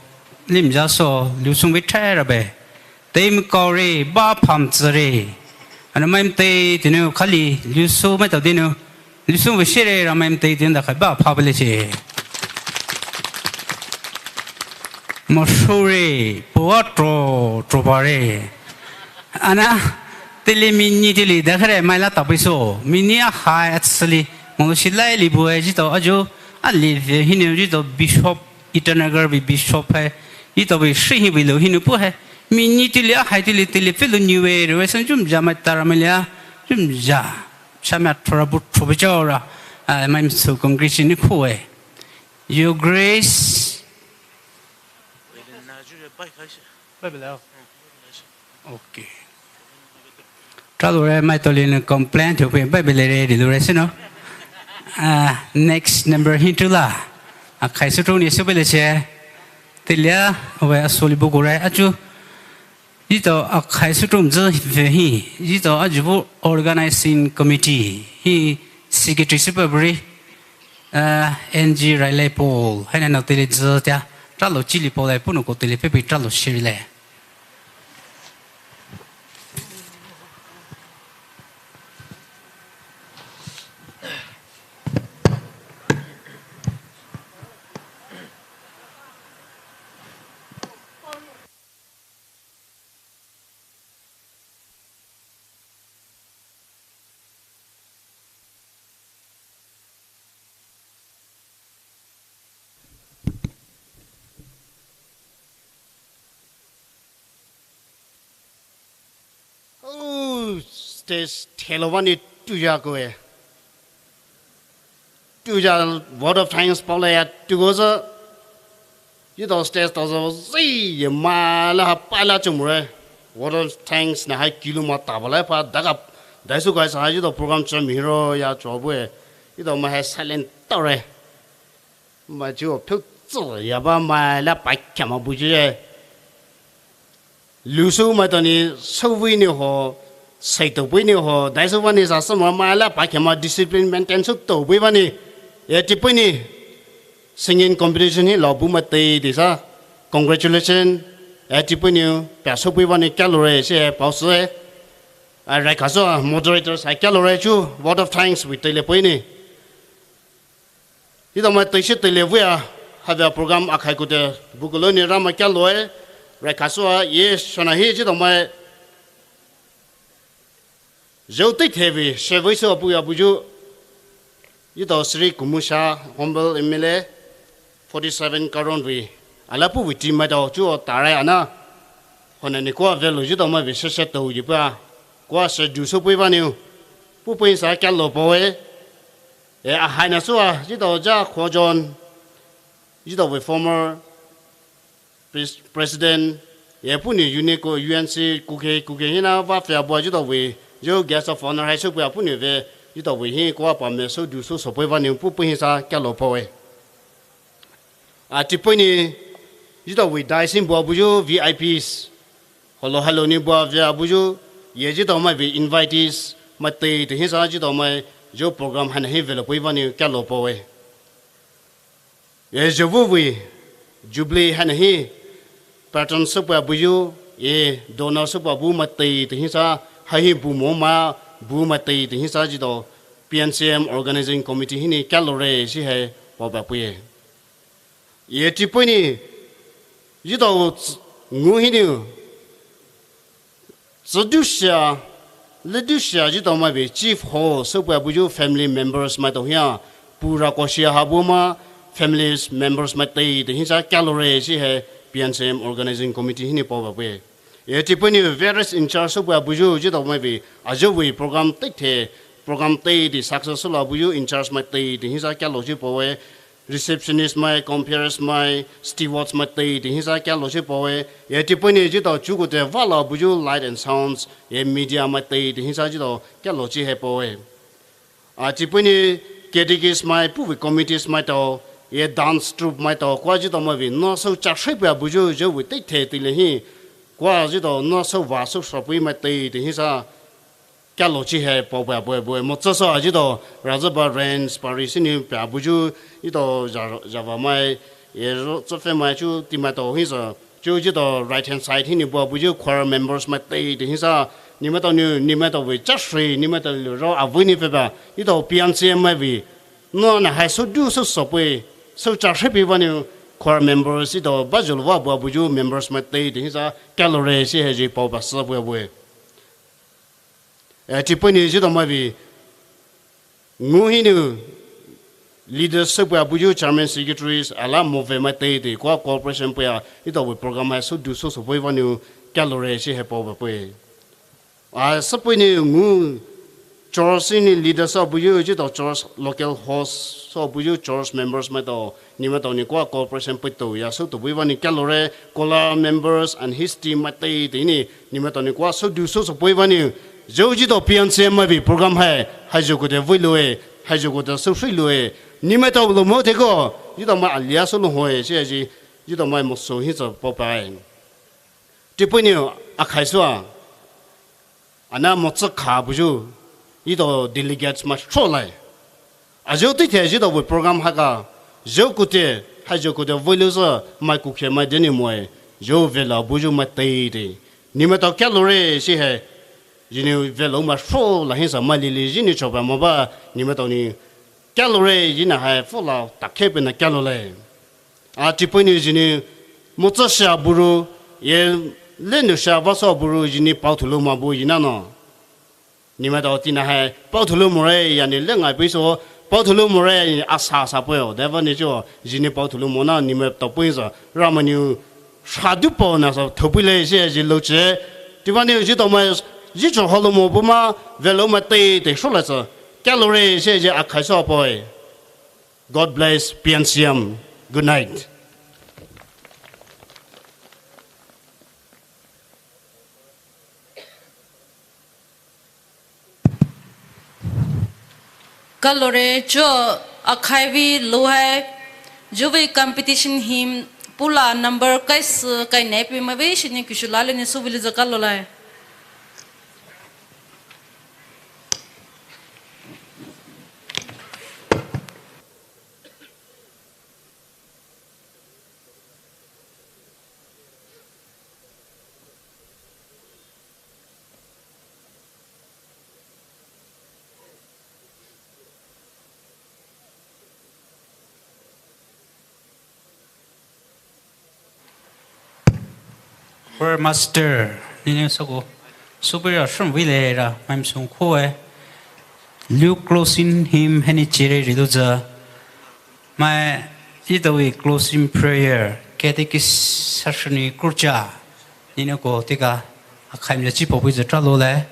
limja so lusung we thai rabe. Teim kau re ba pham tsu re. Ana maim te tinu khali lusu maitao dinu. Lusung we shere ra maim te tinu da khai ba pha bele che. Mo shure po tro tro ba re. Ana tili mini tili da khare maila tapiso. Mini a hai actually. Mo shi lai li bu e jito ajo. A li ve hinu jito bishop, Itanagar bi bishop hai. Jito bi shi hi bi lo hinu pu hai. Mini tili a hai tili tili pelu niwe re san jum ja mai tara mai lia. Jum ja. Shamya thora bu throbi chora. Ah, maim so congregation ni khu e. Your Grace. Okay. Tralore maitao linu complain to pe Bible re di lure sino. Ah, next number hi tula. Akhai sutru ni subele che. Tilia we asoli bukure achu. Jito akhai sutru mzi ve hi. Jito ajubu organizing committee hi secretary super bri. Ah, N G Railai Paul. Haina no tili zi tia. Tralo chili Paul ai punu ko tili pepi tralo shiri le. Oh, stage thelo wani tuya koe. Tuya vote of thanks paola ya tugo zo. Jito stage to zo zi ye ma la ha pa la chumure. Vote of thanks na hai kilu ma ta bala pa daga daisu guys ha jito program chami ro ya chobue. Jito ma hai silent tore. Ma ju phu tsu ya ba ma la pa kya ma bu je. Lusu maitao ni suvui ni ho, saitopui ni ho, daisuvani sa sumra maila pa kya ma discipline maintain suk topui bani. E tipui ni singing competition hi lo bu ma tei di sa. Congratulation. E tipui ni pya sopui bani kya lore se pause. A rai khaso moderator sa kya lore chu vote of thanks with tele pui ni. Jito mai tei shi tele vua, havea program akhai kute bukulo ni rama kya loe, rai khaso a, ye shona hi jito mai. Jeo tei thevi, shevei so apu apu ju. Jito Sri Kumusha, humble M L A, forty seven Karon vi. Ala pu vi team mai dao ju o tarai ana. Hona ni kwa velo jito mai vi sheshe to ji pa. Kwa se du so pui vaniu. Pu pui sa kya lo poe. E, a haina sua, jito ja khojon, jito we former pres-, president, e puni UNICO, U N C, kuke, kuke hina va fea bua jito we, jo guest of honor hai sopui a puni ve, jito we hi kwa pa me so du so sopui vaniu pu pui sa kya lo poe. A tipui ni, jito we daisin bua buju V I Ps. Holo halo ni bua vea buju, ye jito mai ve invitees, mai tei te hisa jito mai jo program hana hi velo pui vani kya lo poe. E zhuvea Jubilee haina hi patron süpei abuyu, e donor süpei abu maitao teinghi sa, hahi bumo ma bu maitao teinghi sa zhitao P N C M Organizing Committee hinou kalore shi hai paoba pei. E tipeini zhitao ts-, ngu hinou tsüdusia, ledusia zhitao maivei chief ho süpei abuyu family members maitao hia, pura koshia habu ma family members maitao teinghi sa kalore shi hai P N C M Organizing Committee hinou paoba pei. E tipeini various in charge süpei abuyu zhitao maivei, ajo vei program teithe, program teithe success sülo abuyu in charge maitao teinghi sa kalo shi paowe, receptionist mai, compere mai, stewards maitao teinghi sa kalo shi paowe. E tipeini zhitao chukoute valo abuyu light and sounds, e media maitao teinghi sa zhitao kalo shi hai paowe. A tipeini catechist mai, puhvei committees maitao, e dance troupe maitao, kua zhitao maivei nou sou chasüpei abuyu zhuvei teithe teile hi, kua zhitao nou sou va sou sopei maitao teinghi sa kalo shi hai paoba pei pei. Motsüsü zhitao Razaba Range Parish hinou pei abuyu, zhitao Za-, Zava mai, e ro, Tsüfe mai chu ti maitao hi sa, chu zhitao right hand side hinou bua abuyu choir members maitao teinghi sa, nemaitao nou, nemaitao vei chasü, nemaitao liro avei nou peba, zhitao P N C M maivei nou nahai sou du sou sopei, sou chasüpei vanou choir members zhitao ba zhulou va bua abuyu members maitao teinghi sa kalore shi hai zhi paoba süpei pei. E tipeini zhitao maivei ngu hinou leaders süpei abuyu chairman secretaries ala move maitao teinghi kua cooperation peia zhitao vei program hai sou du sou sopei vanou kalore shi hai paoba pei. A süpeini ngu church hinou leaders abuyu zhitao church local host sou abuyu church members maitao, nemaitao nou kua cooperation peitao ya sou topei vanou kalore, choir members and his team maitao teinghi nou, nemaitao nou kua sou du sou sopei vanou, zhou zhitao P N C M maivei program hai, haijo koute veiloue, haijo koute sou shuiloue, nemaitao lou mo teko, zhitao mai alia sou lou hoe shi hai zhi, zhitao mai moso hi sa paopae. Tipeini akhai sua, ana motsü kha buyu, zhitao delegates mai sholai. Ajo teithe zhitao vei program haika, zhou koute, haijo koute veilouzü mai kukhe mai deni moe, zhou velo buyu maitao teinghi. Nemaitao kalore shi hai, zhinou velo mai sholai hi sa mai lili zhinou choba maba, nemaitao nou kalore zhina hai fola takhe pei na kalole. A tipeini zhinou motsü shia buru, e lenou shia vaso buru zhinou paothoulou ma bu yina nou. Nemaitao tina hai paothoulou more yanou le ngai pei so, paothoulou more yanou asa sa peio, daiva nou cho zhinou paothoulou mo na nemaitao pei sa, Ramai nou sadu pao na sa thoupeile shi zhi louche. Tivanou zhitao mai zhicho holou mo bu ma, velo maitao teinghi sholai sa, kalore shi zhi akhai sua paoe. God bless P N C M. Good night. Kalore cho akhai vei louhai, zhuvei competition hymn pula number kaisü kainai pei maivei shinou kishulale nou suvili za kalolai. Choir master, nini soko, superior shun vile ra, maim sung koe. Liu closing hymn hinou chire ridu za. Mai, zhitao vei closing prayer, catechist sashuni kurcha. Nini ko tika, akhai mle chi pao pei za tralo le.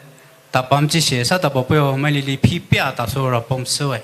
Tapam chi she sa tapao peio, mai lili phi pia ta so ra pom sue.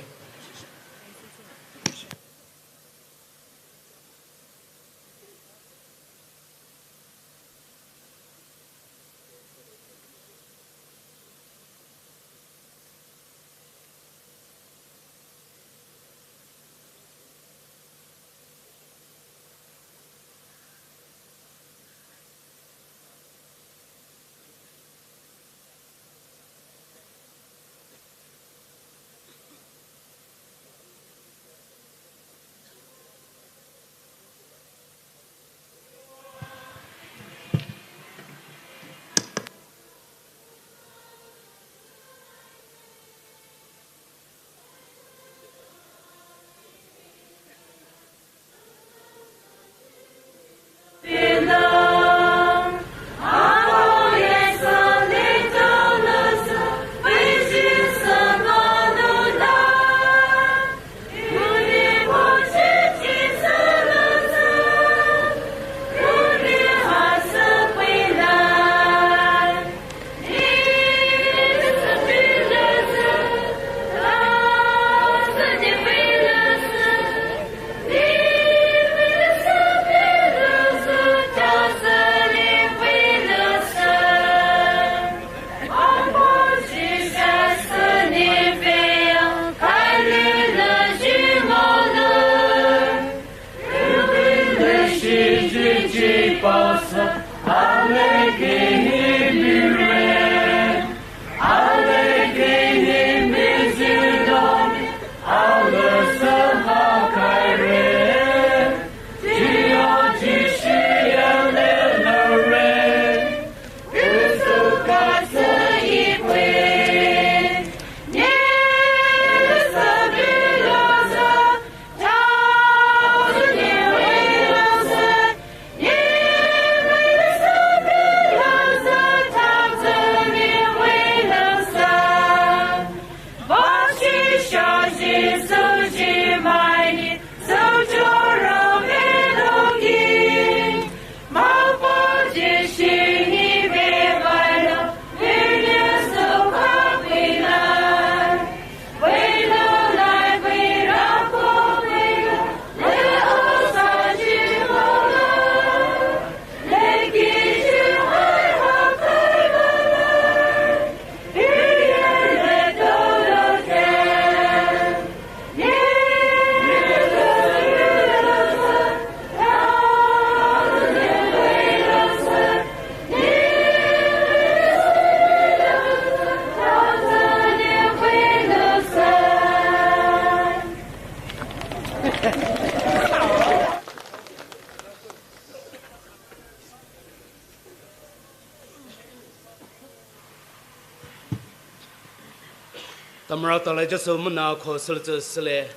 Tamara talai Jisu muna ko sülü tsü süle.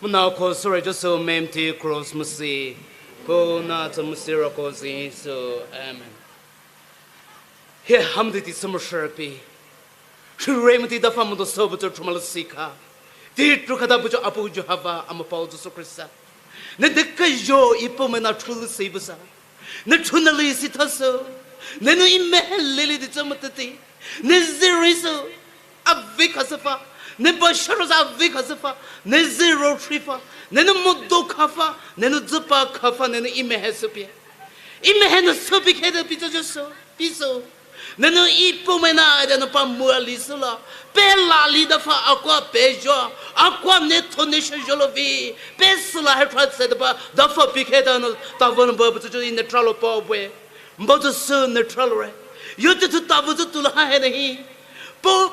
Muna ko süre Jisu mem ti cross müsi. Paona tsü müsi rako zin Jisu. Amen. He hamdi ti sümür sharpi. Shire mati dafa mudo so buto trumala sika. Ti trukada bujo apu Jehova ama pao Jisu Krista. Ne deka yo ipo mena trulu si busa. Ne trunali si taso. Ne nu ime lili di tsumutati. Ne ziri so. Avi kasafa, ne basharos avi kasafa, ne zero trifa, ne no modo kafa, ne no zipa kafa, ne no imehe supie. Imehe no supi kede pito Jisu, piso. Ne no ipo mena de no pa muali sula. Pe lali dafa akwa pe jo, akwa ne tone sho jolovi. Pe sula he trat se dafa, dafa pi kede no tavon ba buto jo in the tralo pa bwe. Mbo Jisu ne tralo re. Yo te tu tavu tu tula ha he nahi. Po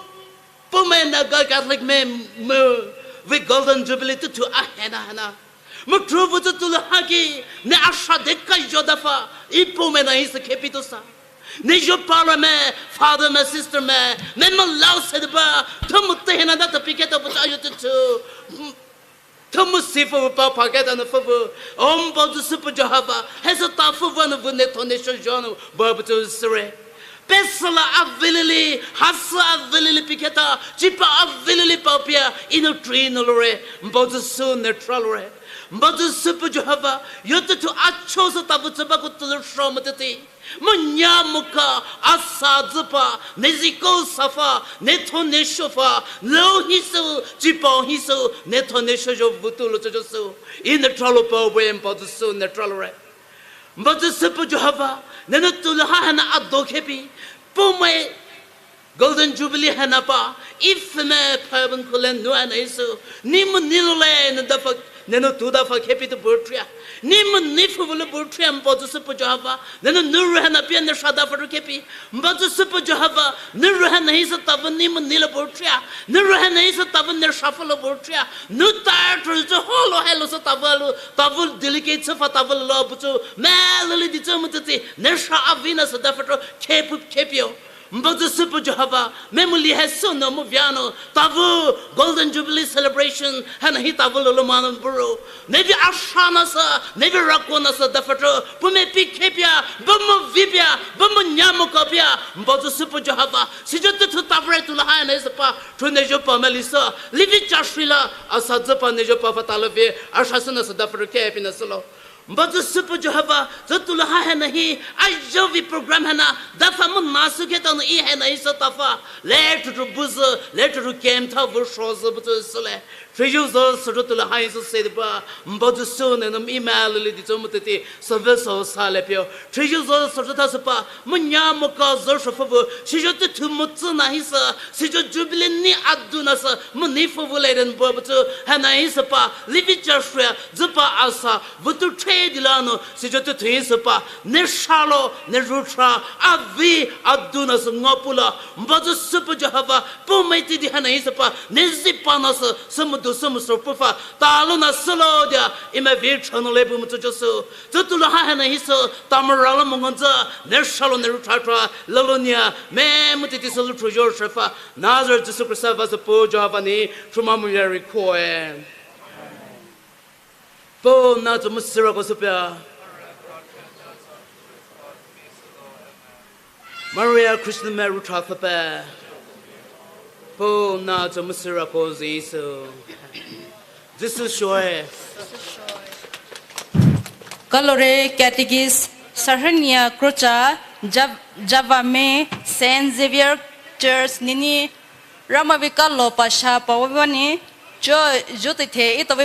Pume Naga Catholic me mu vi Golden Jubilee tu tu ahena hena. Mu truvu tu tu haki ne asha deka yo dafa. I pume na isa kepitosa. Ne yo pala me, father me, sister me, me ma lao se de ba. Tumu te hena da tapi keta puta yo tu tu. Tumu si fuvu pa paketa na fuvu. Om Mbo Jisu Jehova. Hesa ta fuvu na vu ne tone sho jo na ba bu tu sire. Pesala avilili, hasa avilili piketa, chipa avilili paupia, ino trino lore, Mbo Jisu ne tra lore. Mbo Jisu Jehova, yo tu tu acho sa tavu tsaba ku tu shro matati. Munya muka, asa zipa, ne ziko safa, ne tone shofa, lo hisu, chipa hisu, ne tone sho jo vutu lo cho jo su. Ino tra lo pa we Mbo Jisu ne tra lore. Mbo Jisu Jehova, ne no tu la ha hana ado kepi. Pume Golden Jubilee hana pa, if me pa ben kulen nu ana isu. Ni mu ni lo le ne dafa, ne no tu dafa kepi tu burtria. Ni mu ni fu le burtria Mbo Jisu Jehova. Ne no nu ru hana pia ne sha dafa ru kepi. Mbo Jisu Jehova, nu ru hana isu tavu ni mu ni le burtria. Nu ru hana isu tavu ne sha fu le burtria. Nu ta tru zo holo helo sa tavu lo, tavu delegate sa fa tavu lo butu. Me lili di zo mutiti, ne sha avina sa dafa tro, kepu kepio. Mbo Jisu Jehova, me mu li he so no mu viano, tavu Golden Jubilee celebration, hana hi tavu lo lo mano buru. Ne vi ashana sa, ne vi rakona sa dafa tro, pume pi kepia, bumu vipia, bumu nyamo kopia, Mbo Jisu Jehova, si jo tu tu tavu re tu la ha ne sa pa, tu ne jo pa me li sa, li vi cha shri la, asa zipa ne jo pa fa ta la vi, asha sa na sa dafa tro kepi na solo. Mbo Jisu Jehova, zo tu la ha hana hi, a jo vi program hana, dafa mu na su ke tanu i hana isu tafa, le tu tu buzu, le tu tu kem ta vu sho zu butu sule. Triyu zo su tu la ha isu se de ba, Mbo Jisu ne nam i ma lili di zo mutiti, sa ve so sa le pio. Triyu zo su ta su pa, munya muka zo sho fu vu, si jo tu tu mu tsu na hi sa, si jo Jubilee ni adu na sa, mu ni fu vu le den bo butu, hana isu pa, li vi cha shri, zipa asa, vutu tre di la no, si jo tu tu isu pa, ne sha lo, ne ru tra, avi, adu na sa ngapu la, Mbo Jisu Jehova, pume ti di hana isu pa, ne zipa na sa, sa mu du sa mu so pu fa, ta lo na sa lo dia, i me vi tra no le bu mu tu jo su, zo tu la ha hana isu, ta mu ra lo mu ngon za, ne sha lo ne ru tra tra, lo lo nia, me mutiti sa lu tru jo shri fa, Nazareth Jisu Krista va sa pu Jehova ni, tru ma mu ya ri ko e. Paona tsü müsü rako süpya. Maria Krishna me rutha thapya. Paona tsü müsü rako Jisu. Jisu shoe. Kalore Catechist Sarhania Krocha, Jav-, Java me Saint Xavier Church nini Ramavika lo pasha pawani, jo, jotithe itowe